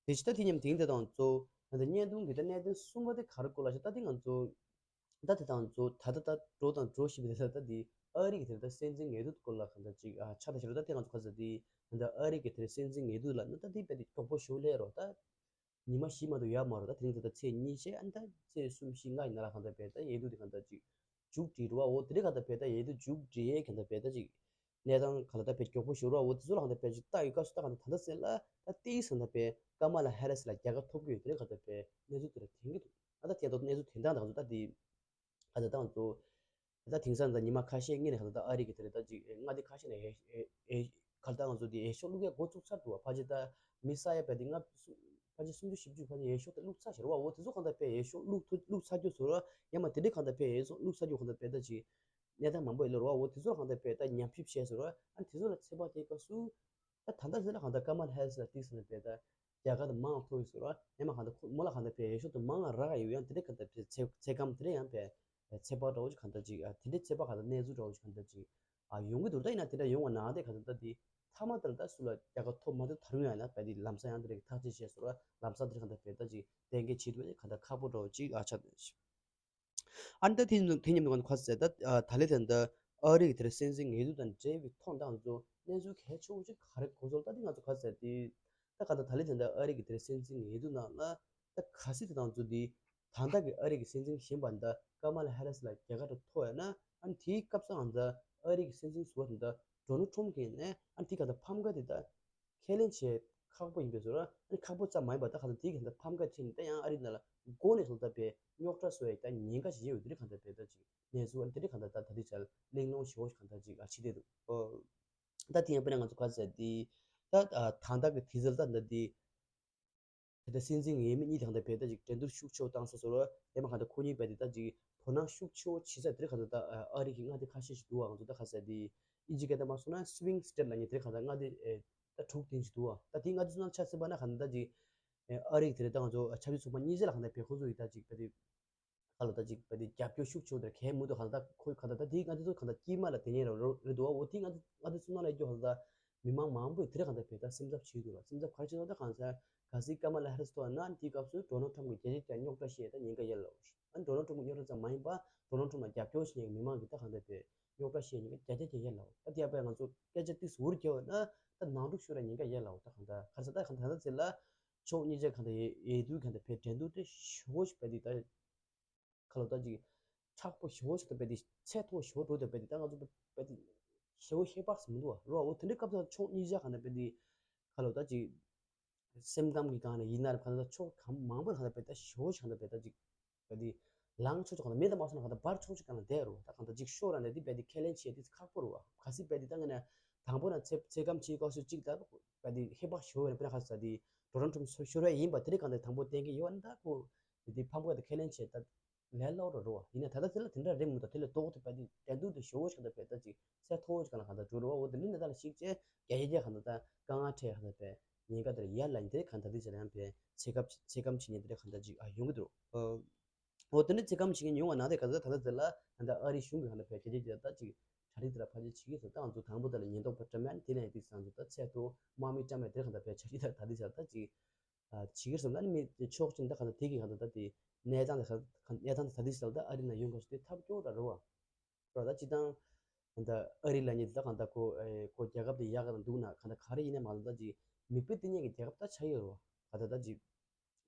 དེ་ཕྱི་ད་དེ་མཉམ་དེང་དེ་དང་གཙོ་ཨ་ད་བརྙན་ཐུང་གི་ད་གནད་དོན་གསུམ་པ་དེ་ག་རེ་སྐོར་ལ་ཤག་ད་དེ་ང་ཚོ་ད་དེ་དང་གཙོ་ད་ད་ད་འགྲོ་དང་འགྲོ་བཞིན་པའི་དེ་ད་ད་དེ་ཨ་རི་གི་དེ་ད་སྲིད་འཛིན་ངེས་དུ་སྐོར་ལ་གང་ལྟར་ཅིག་ཨ་ཆགས་བསྡད་ཤག་ད་དེ་ང་ཚོ་ག་ཟེར་དེ་ད་ཨ་རི་གི་དེ་སྲིད་འཛིན་ངེས་དུ་ལ་ན་ད་དེ་རྦད་དེ་མགྱོགས་པོ་ཞེ་པོ་སླེབས་རོགས་ད། ཉི་མ་བཞི་མ་གཏོགས་ཡོད་མ་རེད། ད་དེ་རིང་ད་ལྟ་ཚེས་ཉི་ཤུ་ཨ་ནི་ད་ཚེས་གསུམ་བཞི་ལྔ་ཡི་ནང་ལ་གང་ལྟར་ཕར་ད་འོས་བསྡུ་དེ་གང་ལྟར་ཅིག་མཇུག་སྒྲིལ་རེད་བ། འོ་དེ་རིང་གང་ལྟར་ཕར་ད་འོས་བསྡུ་མཇུག་སྒྲིལ་ཡས་གང་ལྟར་ཕར་ད་ཅིག་གནས་སྟངས་གང་ལྟར་ཕར་མགྱོགས་པོ་ཞིག་རེད་བ། འོ་དེ་ཚོ་ལ་གང་ལྟར་ཕར་ཅིག་ལྟ་ཡོད་སྐབས་སུ་ད་གང་ལྟར་ད་ལྟ་ཟེར་ལ་ད་ཏོག་ཙམ་ད་ཕར་ཀ་མ་ལ་ཧེ་རི་སི་ལ་རྒྱལ་ཁ་ཐོབ་ཀྱི་ཡོད། དེ་རིང་གང་ལྟར་ཕར་གནས་ཚུལ་དེ་འདྲ་ཐོན་གྱི་འདུག་ཨ་ད་དེ་ད་གནས་ཚུལ་དེ་འདྲ་ད་ང་ཚོ་ད་དེ་གང་ལྟར་ད་ང་ཚོ་ད་དེང་སང་ད་ཉི་མ་ཁ་ཤས་སྔོན་ནས་གང་ལྟར་ད་ཨ་རི་གི་དེ་རེད་ད་ཅིག་མངའ་སྡེ་ཁ་ཤས་ནས་འོས་འོས་གང་ལྟར་ང་ཚོ་དེ་འོས་ཤོག་བླུག་ཡ་འགོ་བཙུགས་ཚར་འདུག་བ། ཕལ་ཆེར་ད་མི་ས་ཡ་ཕལ་དེ་ལྔ་ཕལ་ཆེར་སུམ་ཅུ་བཞི་བཅུ་ཕལ་ཆེར་འོས་ཤོག་དེ་བླུགས་ཚར་ཤག་རེད་བ། འོ་དེ་ཚོ་གང་ལྟར་ཕར་འོས་ཤོག་བླུགས་ཐུབ་བླུགས་ཚར་རྒྱུ་ཚོ་ར་ཡང་མ་དེ་འདྲའི་གང་ལྟར་ཕར་འོས་ཤོག་བླུགས་ཚར་རྒྱུ་གང་ལྟར་ཕར་ད་ཅིག་གནས་སྟངས་མང་པོ་ཡོད་ལ་རེད་བ། འོ་དེ་ཚོ་གང་ལྟར་ཕར་ད་ཉམས་ཞིབ་བྱས་ཟེར་བ། ཨ་དེ་ཚོ་ལ་ཚོད་དཔག་བྱེད་སྐབས་སུ། ད་ད་ལྟ་ཟེར་ལ་གང་ལྟར་ཀ་མ་ལ་ཧེ་རི་སི་ལ་ཏོག་ཙམ་ནས་ཕར་ད་རྒྱལ་ཁ་དེ་མང་ཐོབ་ཡོད་ཟེར་བ། ཡང་མ་གང་ལྟར་ཁོ་མོ་ལ་གང་ལྟར་ཕར་འོས་ཤོག་དེ་མང་རག་ཡོད། ཡང་དེ་འདྲ་གང་ལྟར་ཕར་ཚེ་ཚེ་སྐམ་དེ་འདྲ་ཡང་ཕར་ཚོད་དཔག་འདྲ་བོ་ཅིག་གང་ལྟར་ཅིག་ཨ་དེ་འདྲའི་ཚོད་དཔག་གང་ལྟར་གནས་ཚུལ་འདྲ་བོ་ཅིག་གང་ལྟར་ཅིག་ཨ་ཡོང་གི་འདུག་ད་ཡིན་ན་དེ་འདྲ་ཡོང་བ་ན་དེ་གང་ལྟར་ད་དེ་མཐའ་མ་དེ་ལ་ད་སུ་ལ་རྒྱལ་ཁ་ཐོབ་མ་ཐོབ་ད་རུང་ཡང་ན་ཕར་དེ་ལམ་སང་ཡང་དེ་འདྲ་ཐག་གཅོད་བྱས་ཟེར་བ། ལམ་སང་དེ་འདྲ་གང་ལྟར་ཕར་ད་ཅིག་གཏན་འཁེལ་བྱེད་ཐུབ་ན་གང་ལྟར་ཁག་པོ་འདྲ་བོ་ཅིག་ཨ་ཆགས་འདུག་ཨ་ནི་ད་དེ་དེ་མཉམ་དུ་ང་ཚོ་ག་ཟེར་ད་ད་ལྟ་དེ་འདི་ཨ་རི་གི་དེར་སྲིད་འཛིན་ངེས་དུ་དང་འབྲེལ་བའི་ཐོག་ད་ང་ཚོ་གནས་ཚུལ་གལ་ཆེ་བོ་ཅིག་ག་རེ་གོ་སོང་ད་དེ་ང་ཚོ་ག་ཟེར་དེ་ད་ག་ད་ད་ལྟ་དེ་འདི་ཨ་རི་གི་དེར་སྲིད་འཛིན་ངེས་དུ་ནང་ལ་ད་ག་སྲིད་དེ་ང་ཚོ་དེ་ད་ལྟ་གི་ཨ་རི་གི་སྲིད་འཛིན་གཞོན་པ་འདི་ཀ་མ་ལ་ཧེ་རི་སི་ལ་རྒྱལ་ཁ་དེ་ཐོབ་ཡོད་ན་ཨ་ནི་དེའི་སྐབས་སུ་ང་ཚོ་ཨ་རི་གི་སྲིད་འཛིན་ཟུར་པ་དེ་འདི་ཌོ་ནལ་ཊམ་གྱིས་ནས་ཨ་ནི་དེ་ག་ད་ཕམ་ཁ་དེ་ད། ཁས་ལེན་བྱེད་ཁག་པོ་ཡིན་པའི་བཟོ་འདྲ། ཨ་ནི་ཁག་པོ་ཙམ་མ་ཡིན་པར་ད་གང་ལྟར་དེའི་གང་ལྟར་ཕམ་ཁ་ཁྲིད་ནས་ད་ཡང་ཨ་རི་ནང་ལ་མགོ་ནས་བཟུང་ད་པའི་རྙོག་དྲ་བཟོ་ཡའི་ད་ཉེན་ཁ་ཞིག་ཡོད་པའི་དེ་འདྲ་གང་ལྟར་བས་ད་ཅིག་གནས་ཚུལ་ཨ་ནི་དེ་འདྲ་གང་ལྟར་ད་ད་ལྟའི་ཆར་གླེང་སློང་ཞེ་པོ་ཞིག་གང་ལྟར་ཅིག་ཨ་ཕྱི་བསྡད་འདུག་ཨོ། ད་དེ་ཡང་དཔེར་ན་ང་ཚོ་ག་ཟེར་དེ་ད་ད་ལྟ་གི་དེ་ཚོ་ད་ད་དེ། དེ་ལྟར་སྲིད་འཛིན་ངེས་མེད་གཉིས་དང་ལྡན་པའི་ད་ཅིག་འགྲན་བསྡུར་ཤུགས་ཆེ་བོ་བཏང་ས་སོ་ར་དེ་མ་གང་ལྟར་ཁོ་གཉིས་པའི་དེ་ད་ཅིག་དོ་སྣང་ཤུགས་ཆེ་བོ་བྱེད་ས་དེ་གང་ལྟར་ད་ཨ་རི་གི་མངའ་སྡེ་ཁ་ཤས་ཤིག་འདུག་བ། ང་ཚོ་ད་ག་ཟེར་དེ་ཨིན་ཇི་སྐད་ད་མ་སོང་ན་སུ་ཝིང་སི་ཊེ་ཊི་ལབ་མཁན་དེ་གང་ལྟར་མངའ་སྡེ་ཨེ་ད་དྲུག་དེ་ཅིག་འདུག་བ། ད་དེ་མངའ་སྡེ་ཚོ་ནང་ཆ་མཚོན་པ་ན་གང་ལྟར་ད་ཅིག་ཨ་རི་གི་དེ་ད་ང་ཚོ་ཆབ་སྲིད་ཚོགས་པ་གཉིས་ཆ་ལ་གང་ལྟར་བས་ཁོ་ཚོ་ཡི་ད་ཅིག་ད་དེ་ ཨ་ལོ་ད་ཅིག་བས་དེ་རྒྱབ་སྐྱོར་ཤུགས་ཆེ་བོ་དེ་གས་མུ་མཐུད་གང་ལྟར་ཁོ་གང་ལྟར་ད་དེའི་ང་ཚོ་གང་ལྟར་དཀྱིལ་མ་ལ་དེ་ཉེ་ར་རེད་འདུག་བ། འོ་དེ་ང་ཚོ་ང་ཚོ་སུ་ནང་ལ་ཡོད་རྒྱུ་གང་ལྟར་མི་མང་མང་པོས་དེ་རེ་གང་ལྟར་བས་ད་སེམས་འཚབ་བྱེད་འདུག་ལ། སེམས་འཚབ་ག་རེ་བྱེད་འདུག་ད་གང་ལྟར་གལ་སྲིད་ཀ་མ་ལ་ཧེ་རི་སི་ཐོག་ན་དེའི་སྐབས་སུ་ཌོ་ནལ་ཊམ་གྱི་རྒྱལ་སྤྱིའི་རྒྱ་རྙོག་དྲ་བཤད་ད་ཉེན་ཁ་ཡོད་ལ། ཨ་ཌོ་ནལ་ཊམ་གྱི་རྙོག་དྲ་ཙམ་མ་ཡིན་པ་ཌོ་ནལ་ཊམ་ལ་རྒྱབ་སྐྱོར་བྱེད་མཁན་གྱི་མི་མང་གིས་ད་གང་ལྟར་བས་རྙོག་དྲ་བཤད་ཉེན་ཁ་བརྒྱ་ཆ་བརྒྱ་ཡོད་ལ། ད་དེ་ཡག་པས་ང་ཚོ་སྐད་ཆ་ཏིག་ཟུར་རྒྱབ་ན་ད་ནང་འཁྲུག་ཤོར་ཡ་ཉེན་ཁ་ཡོད་ལ། ད་གང་ལྟར་ག་རེ་ཟེར་ད་གང་ལྟར་ད་ཟེར་ལ། ཕྱོགས་གཉིས་ཆ་གང་ལྟར་ཡེ་ཡེ་དུས་གང་ལྟར་བས་འགྲན་བསྡུར་དེ་ཞེ་པོ་ཞིག་བས་དེ་ད། ཁ་ལོ་ད་ཅིག་མཁྲེགས་པོ་ཞེ་པོ་ཞིག་ཏུ་བས་དེ་ཚད་མཐོ་ཞེ་པོ་འགྲོ་དེ་བས་དེ་ད་ང་ཚོ་བས་དེ་ཞེ་པོ་ཧེ་བག་ཟིན་མི་འདུག་བ་རོ། འོ་དེ་འདྲའི་སྐབས་སུ་ཕྱོགས་གཉིས་ཆ་གང་ལྟར་བས་དེ་ཁ་ལོ་ད་ཅིག་སེམས་ཁམས་ཀྱི་སྒང་ནས་ཡིན་ན་རེ་གང་ལྟར་ཕྱོགས་གང་མང་པོ་གང་ལྟར་བས་ད་ཞེ་པོ་ཞིག་གང་ལྟར་བས་ད་ཅིག་བས་དེ་ལངས་ཆོག་ཆོག་གང་ལྟར་མེད་དུ་མ་སོང་ན་གང་ལྟར་འབར་ཆོག་ཆོག་གང་ལྟར་བསྡད་རོ། ད་གང་ལྟར་ཅིག་ཤོར་ར་ནས་དེ་བས་དེ་ཁས་ལེན་བྱེད་དེ་ཁག་པོ་རོ་བ། གལ་སྲིད་བས་དེ་ད་ངས་ནས་དང་པོ་ན་ཚེ་ཚེ་ཁམས་ཕྱི་ཀ་སུ་གཅིག་ད་བས་དེ་ཧེ་བག་ཞེ་པོ་རེད། དཔེར་ན་ཁ་ས་དེ་ཌོ་ནལ་ཊམ་ཤོར་བས་ཡིན་པ་དེ་རེ་གང་ལྟར་དང་པོ་བསྟན་གྱི་ཡོད་ན་ད་ཁོ་བས་དེ་ཕམ་ཁ་དེ་ཁས་ལེན་བྱེད་ད། ལས་སླ་བོ་ར་རོ་བ། ཡིན་ན་ད་ལྟ་དེ་ལ་དེ་འདྲ་རེད་མི་འདུག་དེ་ལས་ལྡོག་སྟེ་བས་དེ་འགྲན་བསྡུར་དེ་ཞེ་པོ་ཞིག་གང་ལྟར་བས་ད་ཅིག་ཚད་མཐོ་བོ་ཞིག་གང་ལ་གང་ལྟར་འགྲོ་རོ་བ། འོ་དེ་འདྲའི་གནས་སྟངས་ལ་གཞིགས་བྱས་རྒྱ་ཡེ་རྒྱ་གང་ལྟར་ད་དཀའ་ངལ་འཕྲད་གང་ལྟར་བས་ཉེན་ཁ་དེར་ཡར་ལ་ཡིན་དེ་གང་ལྟར་དེ་བྱས་ན་ཡང་བས་ཚེ་སྐབས་ཚེ་སྐམ་བྱེད་ཉེན་དེ་གང་ལྟར་ཅིག་ཨ་ཡོང་གི་འདུག་འོ་དེ་འདྲའི་ཚེ་སྐམ་བྱེད་ཉེན་ཡོང་བ་ན་དེ་གང་ལྟར་ད་ལྟ་དེ་ལ་གང་ལྟར་ཨ་རིའི་གཞུང་གི་གང་ལྟར་བས་གལ་ཆེ་དེ་ད་ཅིག་གྲ་སྒྲིག་དེ་ལ་ཕར་ཆེར་བྱེད་ཀྱི་སོ། ད་ང་ཚོ་དང་པོ་དེ་ལ་ཉེན་རྟོག་པ་བཀྲམ་ཡ་ནི་དེ་ལ་ཡང་དེ་ཚང་ཚོ་ད་ཚད་མཐོ་དམག་མི་བཀྲམ་ཡ་དེ་གང་ལྟར་བས་གྲ་སྒྲིག་དེ་ད་དེ་བྱས་ད་ཅིག་བྱེད་ཀྱི་སོང་ན་ནི་མི་ཕྱོགས་གཅིག་ད་གང་ལྟར་དེ་གི་གང་ལྟར་ད་དེ་གནས་སྟངས་དེ་ག་གནས་སྟངས་དེ་ད་དེ་ཞིག་ད་ཨ་རི་ནང་ཡོང་དགོས་ཤིག་དེ་ཐབས་སྐྱོ་ར་རོ་བ། རོ་ད་སྤྱི་བཏང་ད་ཨ་རི་ལ་ཉིད་ད་གང་ལྟར་ཁོ་ཁོ་རྒྱལ་ཁབ་དེ་ཡག་ག་དང་འདུག་ན་གང་ལྟར་ག་རེ་ཡིན་ན་མ་ལ་ད་ཅིག་མིག་དཔེ་སྟེར་མཁན་གྱི་རྒྱལ་ཁབ་ད་ཆགས་ཡོད་རོ་བ། གང་ལྟར་ད་ཅིག་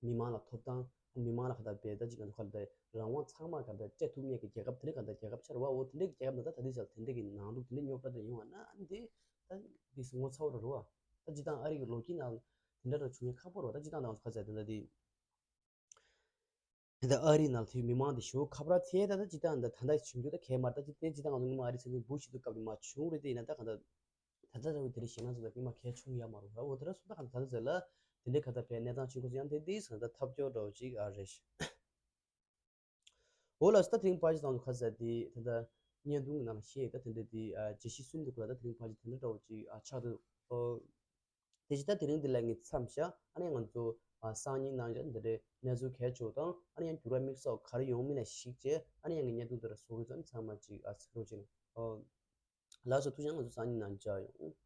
མི་མང་ལ་ཐོབ་ཐང་མི་མང་ལ་གང་ལྟར་བས་ད་ཅིག་གང་ལྟར་ཁ་ལ་ད་རང་དབང་ཚང་མ་གང་ལྟར་སྤྲད་ཐུབ་མཁན་གྱི་རྒྱལ་ཁབ་དེ་འདྲ་གང་ལྟར་རྒྱལ་ཁབ་ཆགས་རོ་བ། འོ་དེ་འདྲའི་རྒྱལ་ཁབ་ནང་ད་ད་དེ་ཞིག་དེ་འདྲ་གི་ནང་འདུག་དེ་འདྲའི་རྙོག་དྲ་དེ་ཡོང་བ་ན་ཨ་ནི་དེ་ད་དེ་ངོ་ཚ་བོ་ར་རོ་བ། ད་སྤྱི་བཏང་ཨ་རི་གི་ལོ་རྒྱུས་ནང་དེ་འདྲ་ར་བྱུང་ཡ་ཁག་པོ་རོ། ད་སྤྱི་བཏང་ད་ང་ཚོ་ག་ཚད་དེ་འདྲ་དེ། དེ་ལྟར་ཨ་རིའི་ནང་ལ་དེའི་མི་མང་དེ་ཞེ་པོ་ཁ་བར་ཐལ། ད་ལྟ་སྤྱི་བཏང་འདི་ད་ལྟ་བྱུང་རྒྱུ་ད་གལ་མ་རེད། ད་ཅི་དེ་སྤྱི་བཏང་ང་ཚོ་སྔོན་མ་ཨ་རི་སྲིད་འཛིན་བུ་ཤི་དུས་སྐབས་དེ་མ་བྱུང་རེད། དེ་ཡིན་ན་ད་གང་ལྟར་ད་ལྟ་ད་དེ་རིང་ཞེད་སྣང་ཚོ་ད་སྔོན་མ་གལ་བྱུང་ཡ་མ་རེད་ར། འོ་དེ་ར་སོང་ད་གང་ལྟར་ད་ལྟ་ཟེར་ལ་དེ་འདྲའི་ཁ་ད་བས་གནས་སྟངས་ཆེན་པོ་ཡང་དེ་དེ་སོང་ད་ཐབས་སྐྱོ་འདྲ་བོ་ཅིག་ཨ་རེད། འོ་ལགས་སོ། ད་དེ་རིང་ཕལ་ཆེར་ཚང་ཚོ་ཁ་ཟེར་དེ་ད་ལྟ་བརྙན་ཐུང་གི་ནང་ལ་བཤད་ད་དེ་འདྲ་དེ་ཨ་བརྗེད་གཞི་གསུམ་དེ་ཁོ་ད་དེ་རིང་ཕལ་ཆེར་དེ་འདྲ་འདྲ་བོ་ཅིག་ཨ་ཆགས་འདུག་ཨོ། དེ་བཞིན་ད་དེ་རིང་འདི་ལ་ངས་མཚམས་བཞག་ཨ་ནི་ང་ཚོ་ཨ་སང་ཉིན་གནང་བཞག་འདི་འདྲའི་གནས་ཚུལ་གལ་ཆེ་བ་དང་ཨ་ནི་ཡང་འགྱུར་བ་དམིགས་བསལ་ག་རེ་ཡོང་མིན་ལ་གཞིགས་བྱས་ཨ་ནི་ཡང་གི་བརྙན་ཐུང་འདི་ར་བཟོ་གི་ཚོ་ཚང་མ་ཅིག་ཨ་གཟིགས་རོགས་བྱེད། ཨོ། ལགས་སོ། ཐུགས་རྗེ་ཆེ། ང་ཚོ་སང་ཉིན་ནང་མཇལ་ཡོང་།